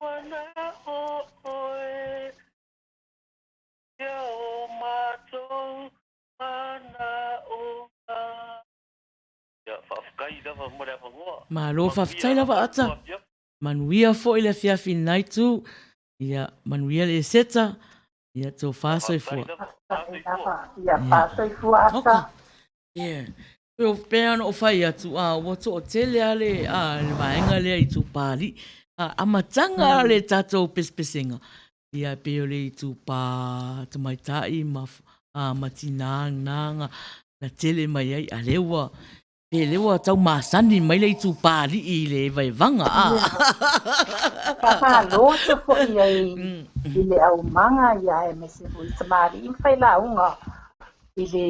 wana o oe ia o matou mana o ngā. Ia, faafetai lava mo le avanoa. Malo faafetai lava Ata. Manuia foi le afiafi i lena itu. Ia, manuia le Eseta. Ia, tofa soifua. Faafetai lava. Ia, faasoifua Ata. Yeah. Pe pei ona ou fai atu, a, ua toatele lava le, a, le vaega lea itupa alii. A, amataga le tatou pesepesega, ia pei o le itupa tamaitai ma, a, ma tinā na, na tele mai ai, a lea ua, pe lea ua tau masani mai le itupa alii i le evaevaga, a. Faamalo atu foi ai i le aumaga ia aemaise foi i tamalii ma failauga i le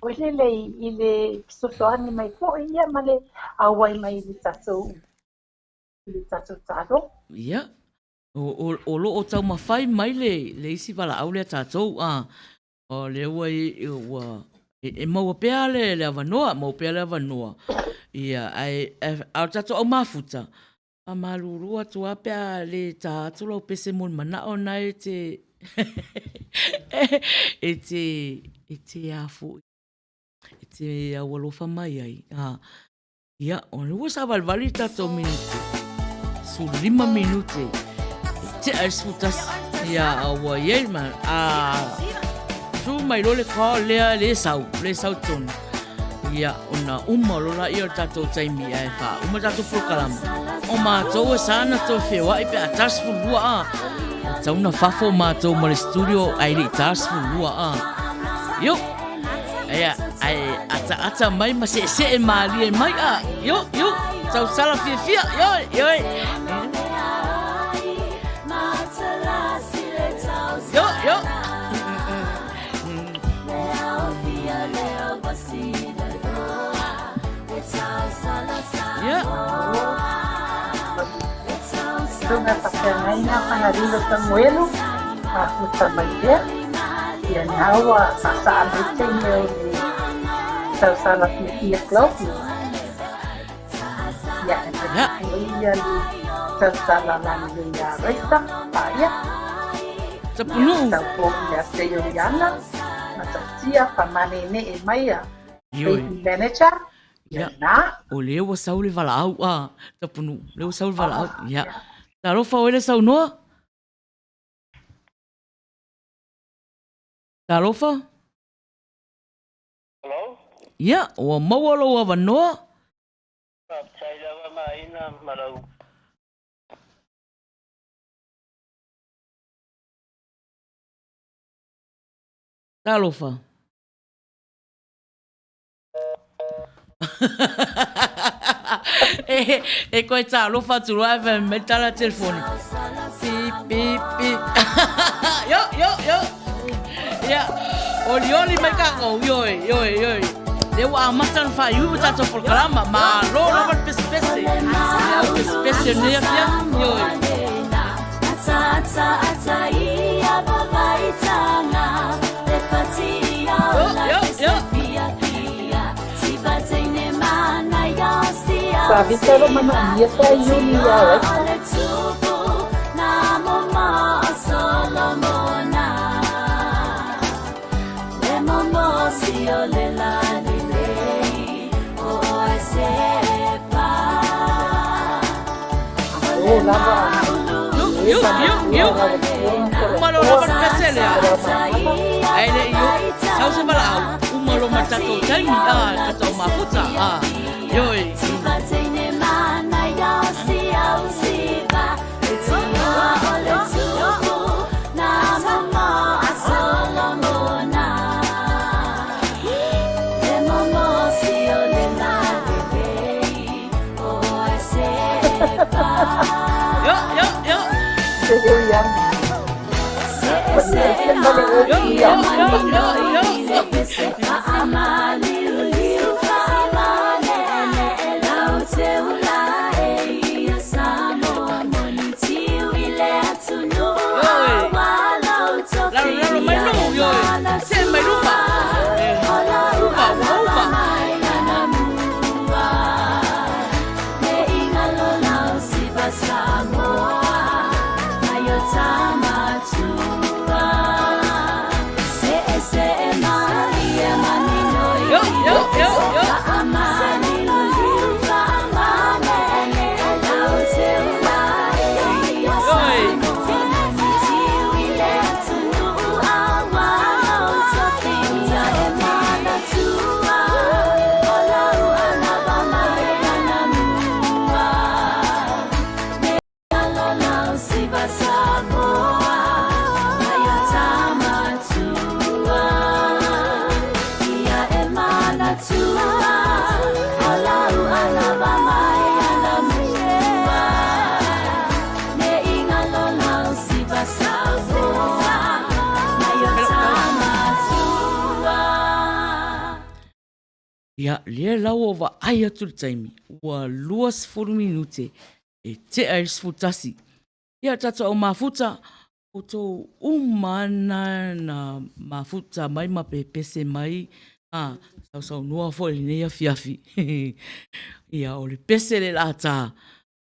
foi lele i le fesoasoani mai foi ia ma le auai mai i le tatou i le tatou taaloga. Ia, o lo o taumafai mai le isi valaau lea a tatou, a, o lea ua ua e maua pea le avanoa, maua pea le avanoa. Ia, ae a o le tatou au mafuta, faamalulu atu lava pe a le ta atu lau pese mo le manao lena e te e te e te a foi e te aualofa mai ai. A, ia, o lea ua savalivali le tatou minute, 15 minute, e tea ai le 11. Ia, a ua i ai ma, a, tu mai loa le call lea le sau, le sau tonu. Ia, ona uma loa lea o le tatou taimi ae faauma le tatou polokalama. O matou e sa ona toe feoai pe a ta 12 a. Ua tatau ona fafo matou ma le studio ae le i ta 12 a. Io! Ae, ae ataata mai ma seesee malie mai a. Io, io! Tausala fiafia! Io, io! Io, io! Ia. Susuga Faafeagaiga Fagalilo Samuelu, mafuta mai pea, ia na ua faasaa mai taimi o le tausala fiafia club. Ia, e mai foi ia le tausala lalelei ia Raisa, paia. Tapunuu. Tau ia te Ioriana, matautia, famaneenee mai a baby manager. Ia, o lea ua sau le valaau, a, Tapunuu, lea ua sau le valaau. Ia, talofa oe le saunoa. Talofa. Hello? Ia, ua maua lou avanoa. Faafetai lava Maina ma lau Talofa. E koe talofa atu loa ae fai mai le tala telefoni. Pip, pip, pip. Yo, yo, yo. Ia, olioli mai kākou, ioe, ioe, ioe. Lea ua amata ona faaiuiu o tatou polokalama. Malo lava le pesepese. Le au pesepese o lenei afiafi, ioe. Yo, yo, yo. Sa vita lo manaomia sa Iuli ia Raisa. Malo lava. Iu, iu, iu. Uma loa lava le pese lea. Ae le i sau se valaau, uma loa ma le tatou taimi, a, le tatou mafuta, a, ioe. Yo, yo, yo. Yo, yo, yo, yo, yo. Lalo, lalo mai luga. Ia, lea la ua vaai atu le taimi, ua 20 minute e tea i le 11. Ia, tatou au mafuta, outou uma na na mafuta mai ma pepese mai, a, sausaunoa foi i lenei afiafi. Ia, o le pese le lata,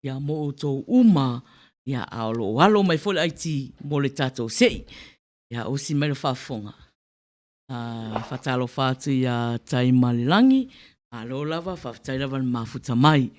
ia mo outou uma, ia, a o lo o alo mai foi le IT mo le tatou sei. Ia, osi mai le faafofoga. Faatalofa atu ia Taimalelagi, malo lava, faafetai lava le mafuta mai.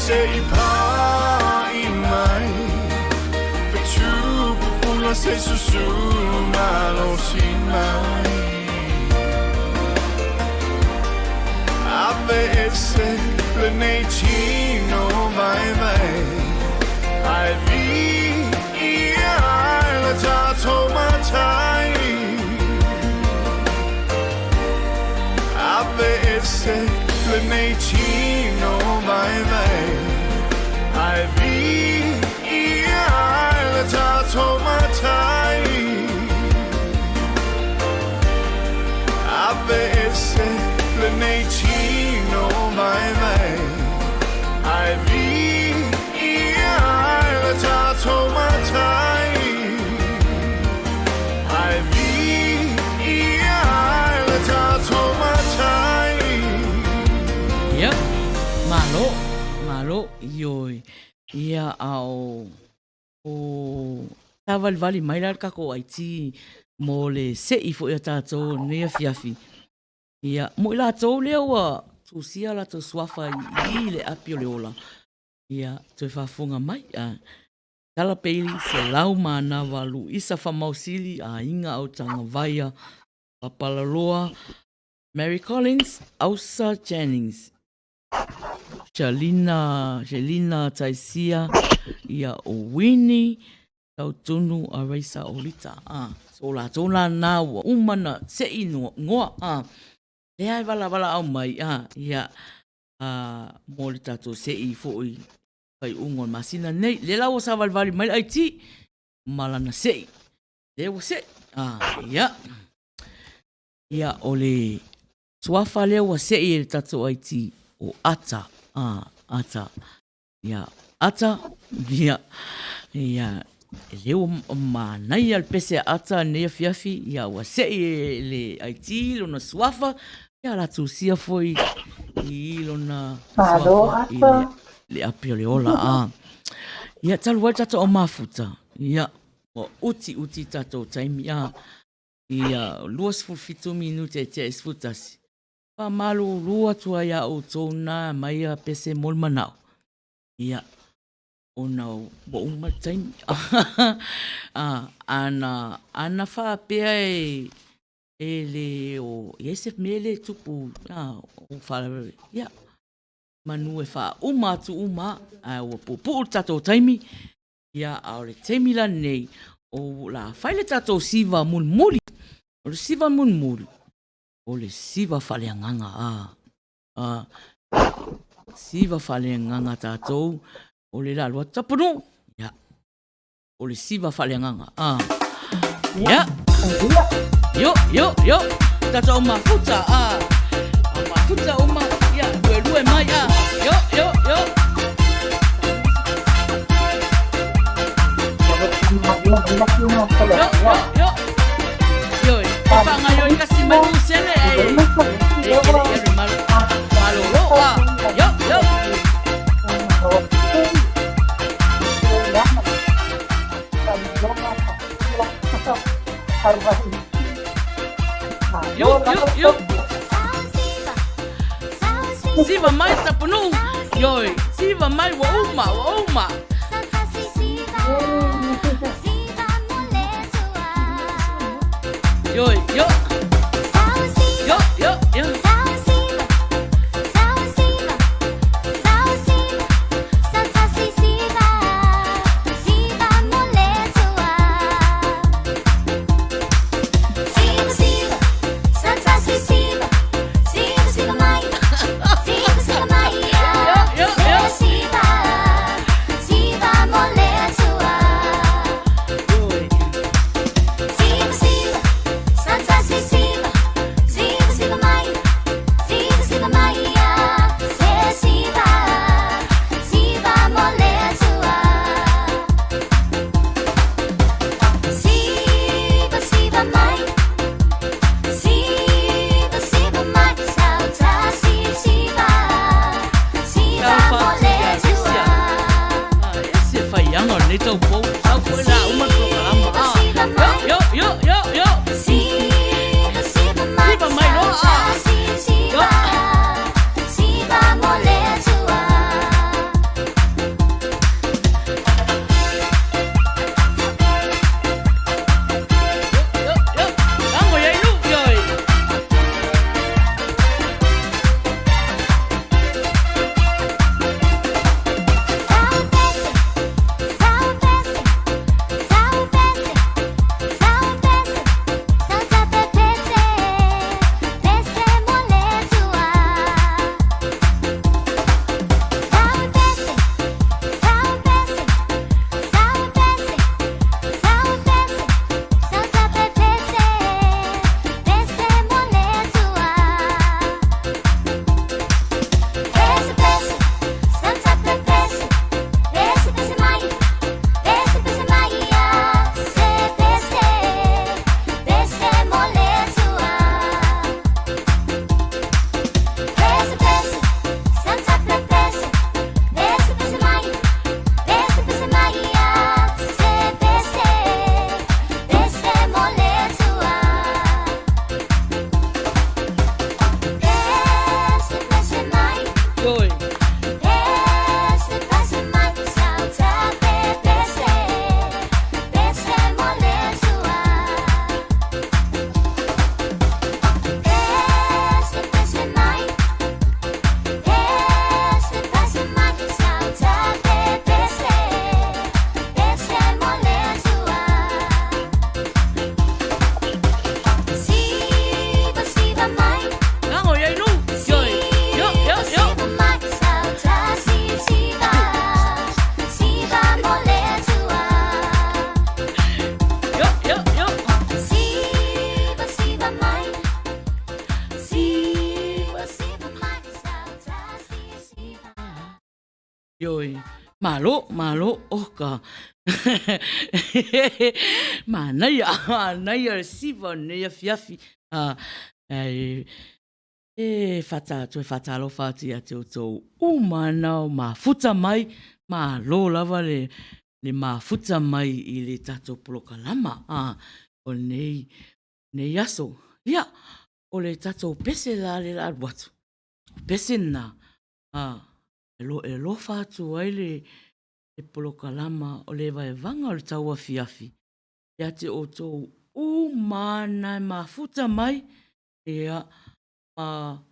se i pa'i mai Fetu pupula se susu malosi mai Ave ese lenei tino vaivai Ae viia ai le tatou matai Ave ese lenei tino vaivai Ae viia ai le tatou matai Ave ese lenei tino vaivai Ae viia ai le tatou matai Ae viia ai le tatou matai. Ia, malo, malo, ioe. Ia, a o, o tāvalivali mai la le takou IT mo le se'i foi a tatou i lenei afiafi. Ia, mo i latou lea ua tusia latou suafa i i le api o le ola, ia, toe faafofoga mai. A, Tala Peili, Selau Manava, Luisa Famausili, Aiga Autagavaia, Papalaloa, Mary Collins, Ausa Jennings, Shalina, Shelina Taisia, ia o Winnie, Tautunu a Raisa Olita. Ah, so latou la na ua uma na se'i ngoa. Ah, lea e valavala au mai, ah, ia, ah, mo le tatou se'i foi faaiuga o le masina nei. Lea la ua savalivali mai le IT ma lana se'i. Lea ua se'i. Ah, ia. Ia, o le suafa lea ua se'i e le tatou IT, o Ata. Ah, Ata. Ia, Ata, ia, ia, e lea ua manaia le pese a Ata i lenei afiafi, ia ua se'i e le IT lona suafa, ia la tusia foi i lona Malo, suafa i Ata. le api o le ola. Ah. Ia, talu ai tatou au mafuta, ia, ua uti uti tatou taimi, ah. Ia, 27 minute e tea i 11. Faamalulu atu ai iā outou na aumai a pese mo le manao. Ia, ona ua uma le taimi. Ana, ana faapea e, e le o i ai se mea le tupu, o faalavelave, ia, manu e faauma atu uma lava, ae ua puupuu le tatou taimi, ia, a o le taimi la lenei, o le a fai le tatou siva mulimuli. O le siva mulimuli, o le siva faaleagaga a a siva faaleagaga tatou o le lalo atu tapunuu ia o le siva faaleagaga a ia yo yo yo tatou mafuta a mafuta uma ia luelue mai a yo yo yo. Yo yo yo. Ioe, e whaangai kasi mai ku sele e e kere ia le malo malolo a. Yo yo. Yo yo yo. Siva mai tapunu. Ioe, siva mai ua uma, ua uma. Yo, yo. Yo, yo, yo. Ioe, malo, malo, oka. Manaia, manaia le siva o lenei afiafi. Ae, e whata, toe whatalofa atu ia te outou uma na o mafuta mai, malo lava le, le mafuta mai i le tatou polokalama a, o lenei, lenei aso. Ia, o le tatou pese la le la alu atu, o pese lena, a, e alofa atu ai le, le polokalama o le vaevaga o le tauafiafi ia te outou uma na e mafuta mai, ia, ma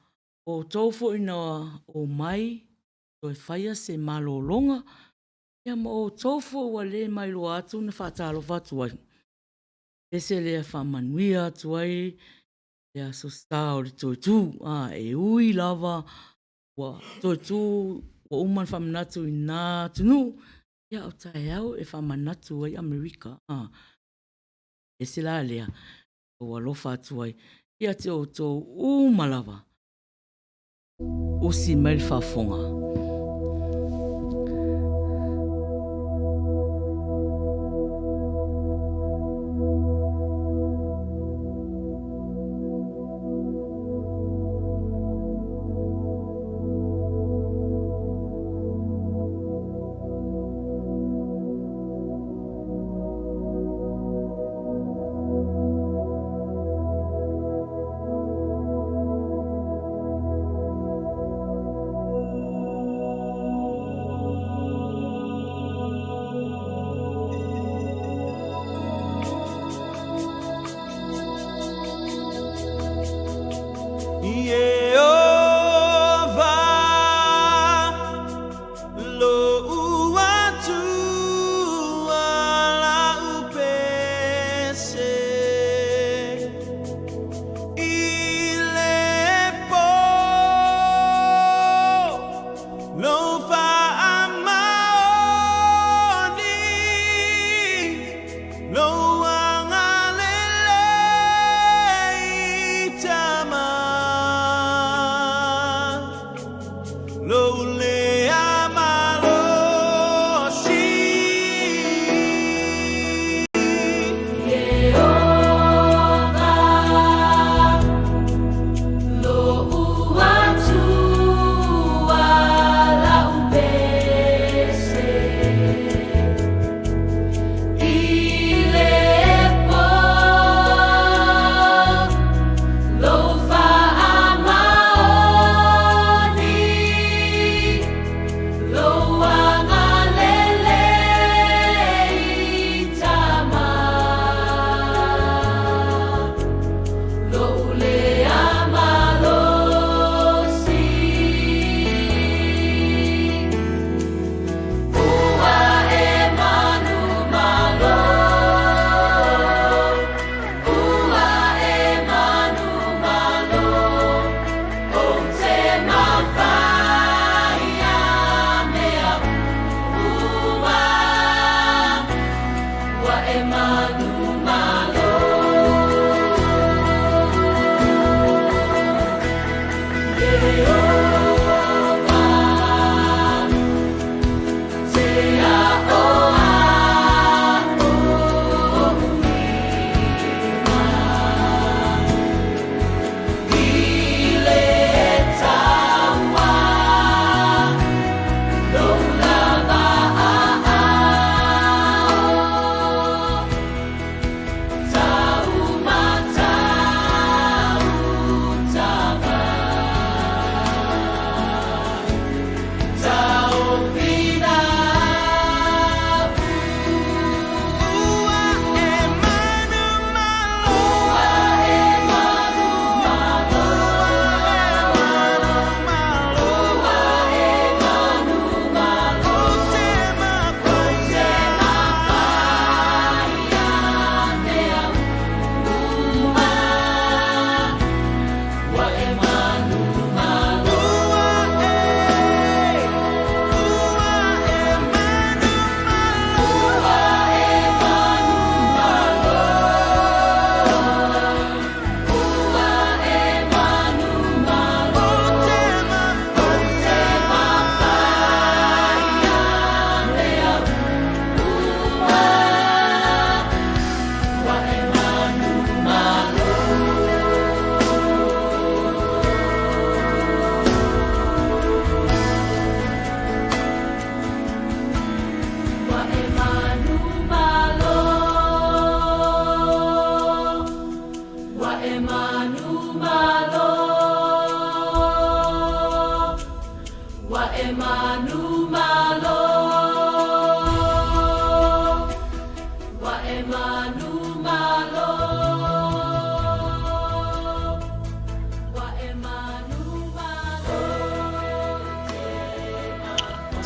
outou foi na omai toe faia se malologa, ia ma outou foi ua le mailoa atu na faatalofa atu ai, pese lea e faamanuia atu ai le Aso Sa o le toe tu. A, e ui lava ua toe tu, ua uma ona faamanatu i na atunuu, ia o taeao e faamanatu ai Amerika. A, ese la lea, ua alofa atu ai ia te outou uma lava. Usi mai le faafofoga.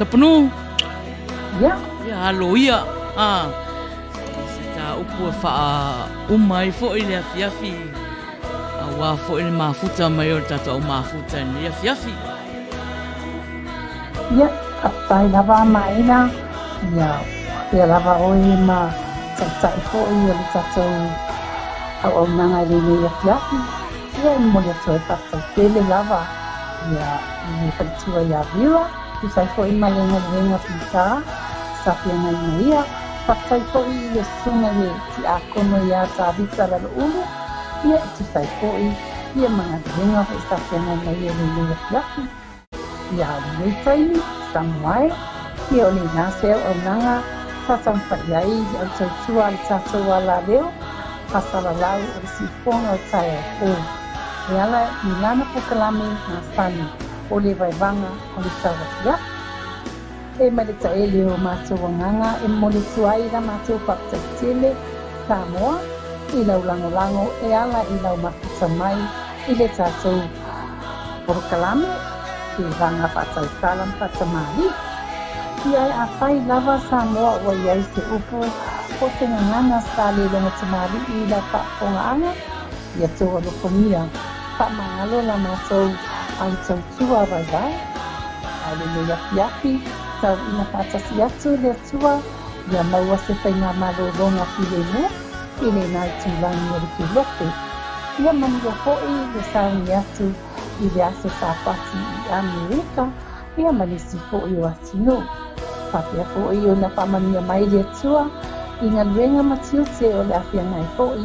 Sapanu. Ia. Ia, alo ia. A. Se tā upu e wha uma ai foi le afiafi. Auā foi le mafuta mai o le tatou au mafuta i lenei afiafi. Ia, faafetai lava Maina, ia faapea lava oe ma taitai foi o le tatou auaunaga i lenei afiafi. Ia, e momoli atu ai faafetai tele lava ia i le faletua ia Vera, tusa ai foi ma le galuega fita sa feagaiga ia. Faafetai foi i le susuga i le Tiakono ia Tavita Laloulu, ia e tusa ai foi ia ma galuega foi sa feagai ma ia i lenei afiafi. Ia lenei taimi, Samoa e, ia o lena se auaunaga sa taumafai ai le au tautua a le tatou alaleo faasalalau o le siufofoga o taeao fou. E ala i lana polokalame masani o le vaevaga o le tauafiafi. E mai le taele o matou agaga e momoli atu ai la matou faafetai tele, Samoa, i lau lagolago e ala i lau mafuta mai i le tatou polokalame i vaga faatautala ma faatamalii. Ia e afai lava Samoa ua i ai se upu o se gagana sa le logatamalii i lau faafofogaaga, ia tou alofagia faamagalo la matou au tautua vaivai. A o lenei afiafi, tau ina faatasi atu le Atua ia maua se faigamalologa filemu i lena itulagi o le kelope. Ia manuia foi le sauni atu i le aso Sapati i Amerika ia ma nisi foi o atunuu. Faapea foi ona faamanuia mai le Atua i galuega ma tiute o le a feagai foi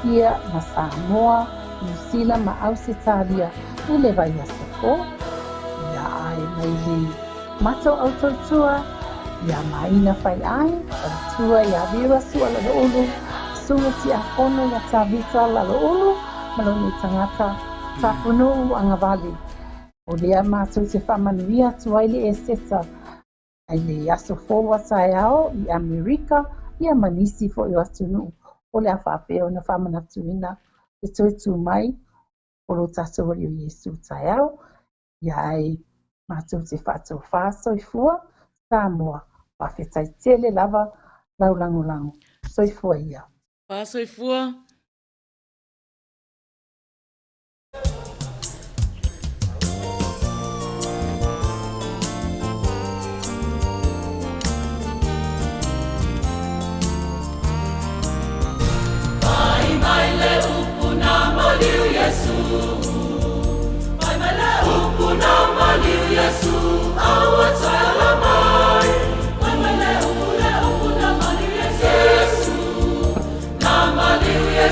ia ma Samoa, Niu Sila ma Ausetalia i le vaiaso fou. Ia ae mai le matou au tautua ia Maina Faiai, faletua ia Vera Sua Laloulu, Susuga Tiakono ia Tavita Laloulu ma lou nei tagata Tapunuu Agavale. O lea matou te faamanuia atu ai le Eseta i le aso fou a taeao i Amerika ia ma nisi foi o atunuu o le a faapea ona faamanatuina le toe tu mai o lo tatou Alii o Iesu taeao. Ia ai matou te faatofā soifua Samoa. Faafetai tele lava lau lagolago. Soifua ia. Faasoifua. Pai mai le upu na maliu Iesu. Pai mai le upu na maliu Iesu. Aua taela mai. Pai mai le upu le upu na maliu Iesu. Na maliu Iesu.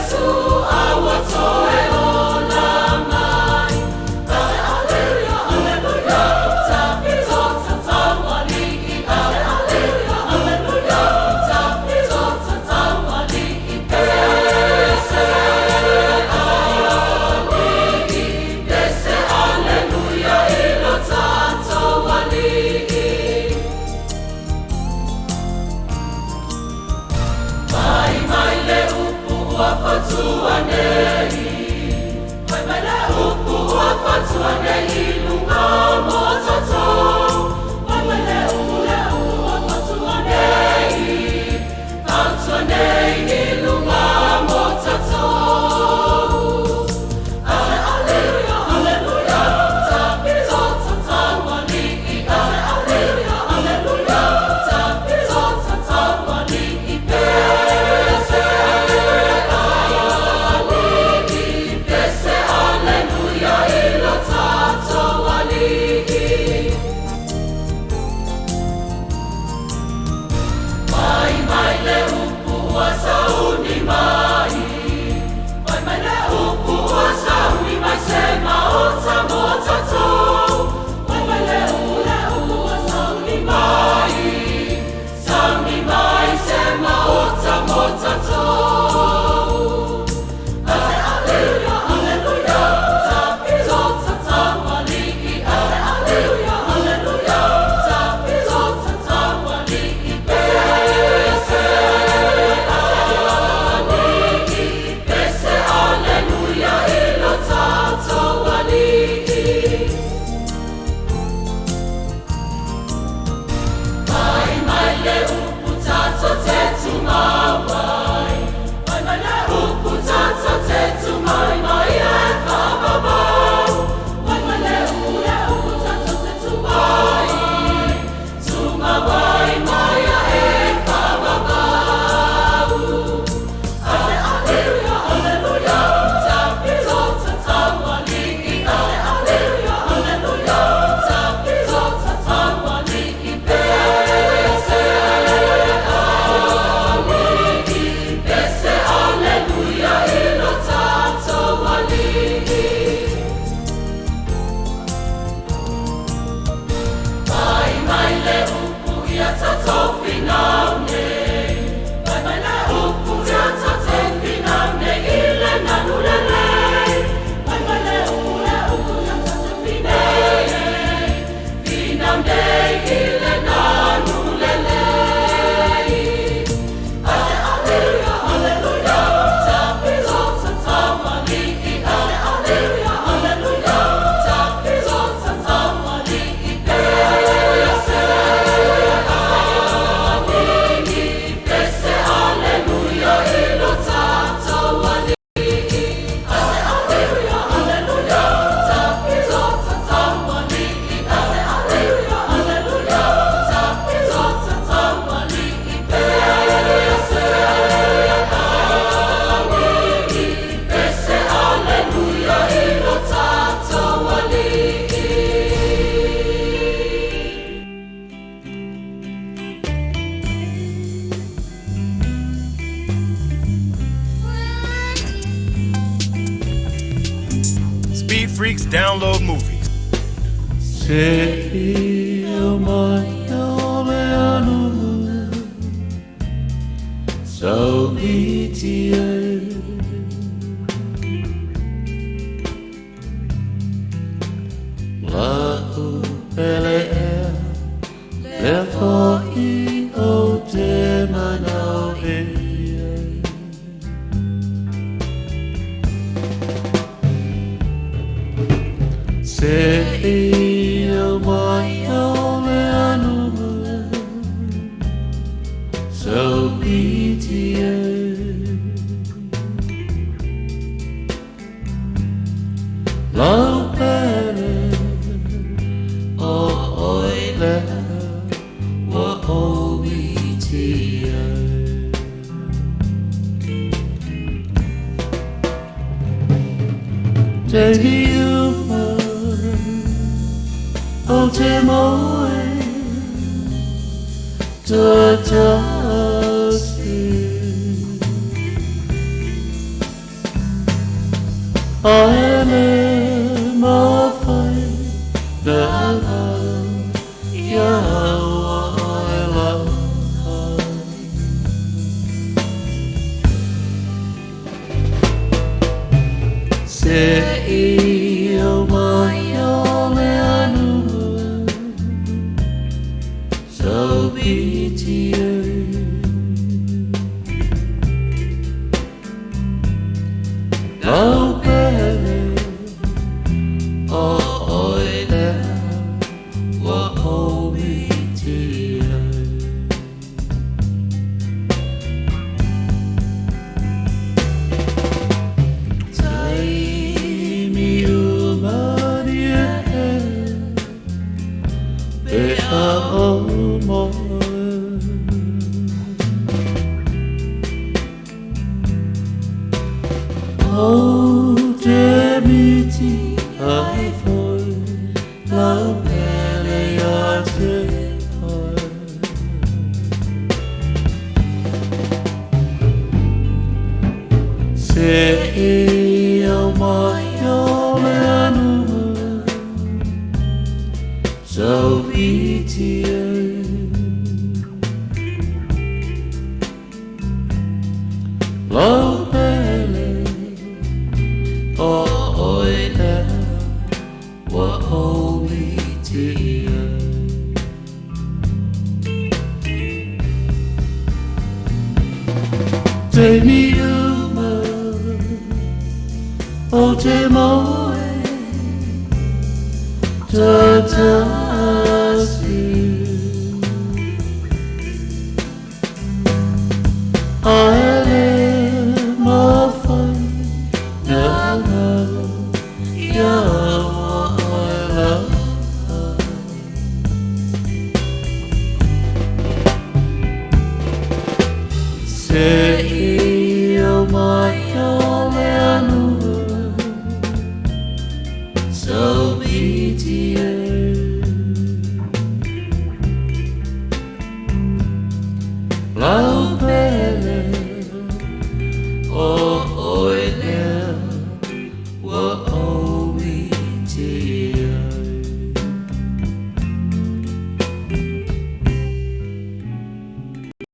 Speed Freaks download movies. mai.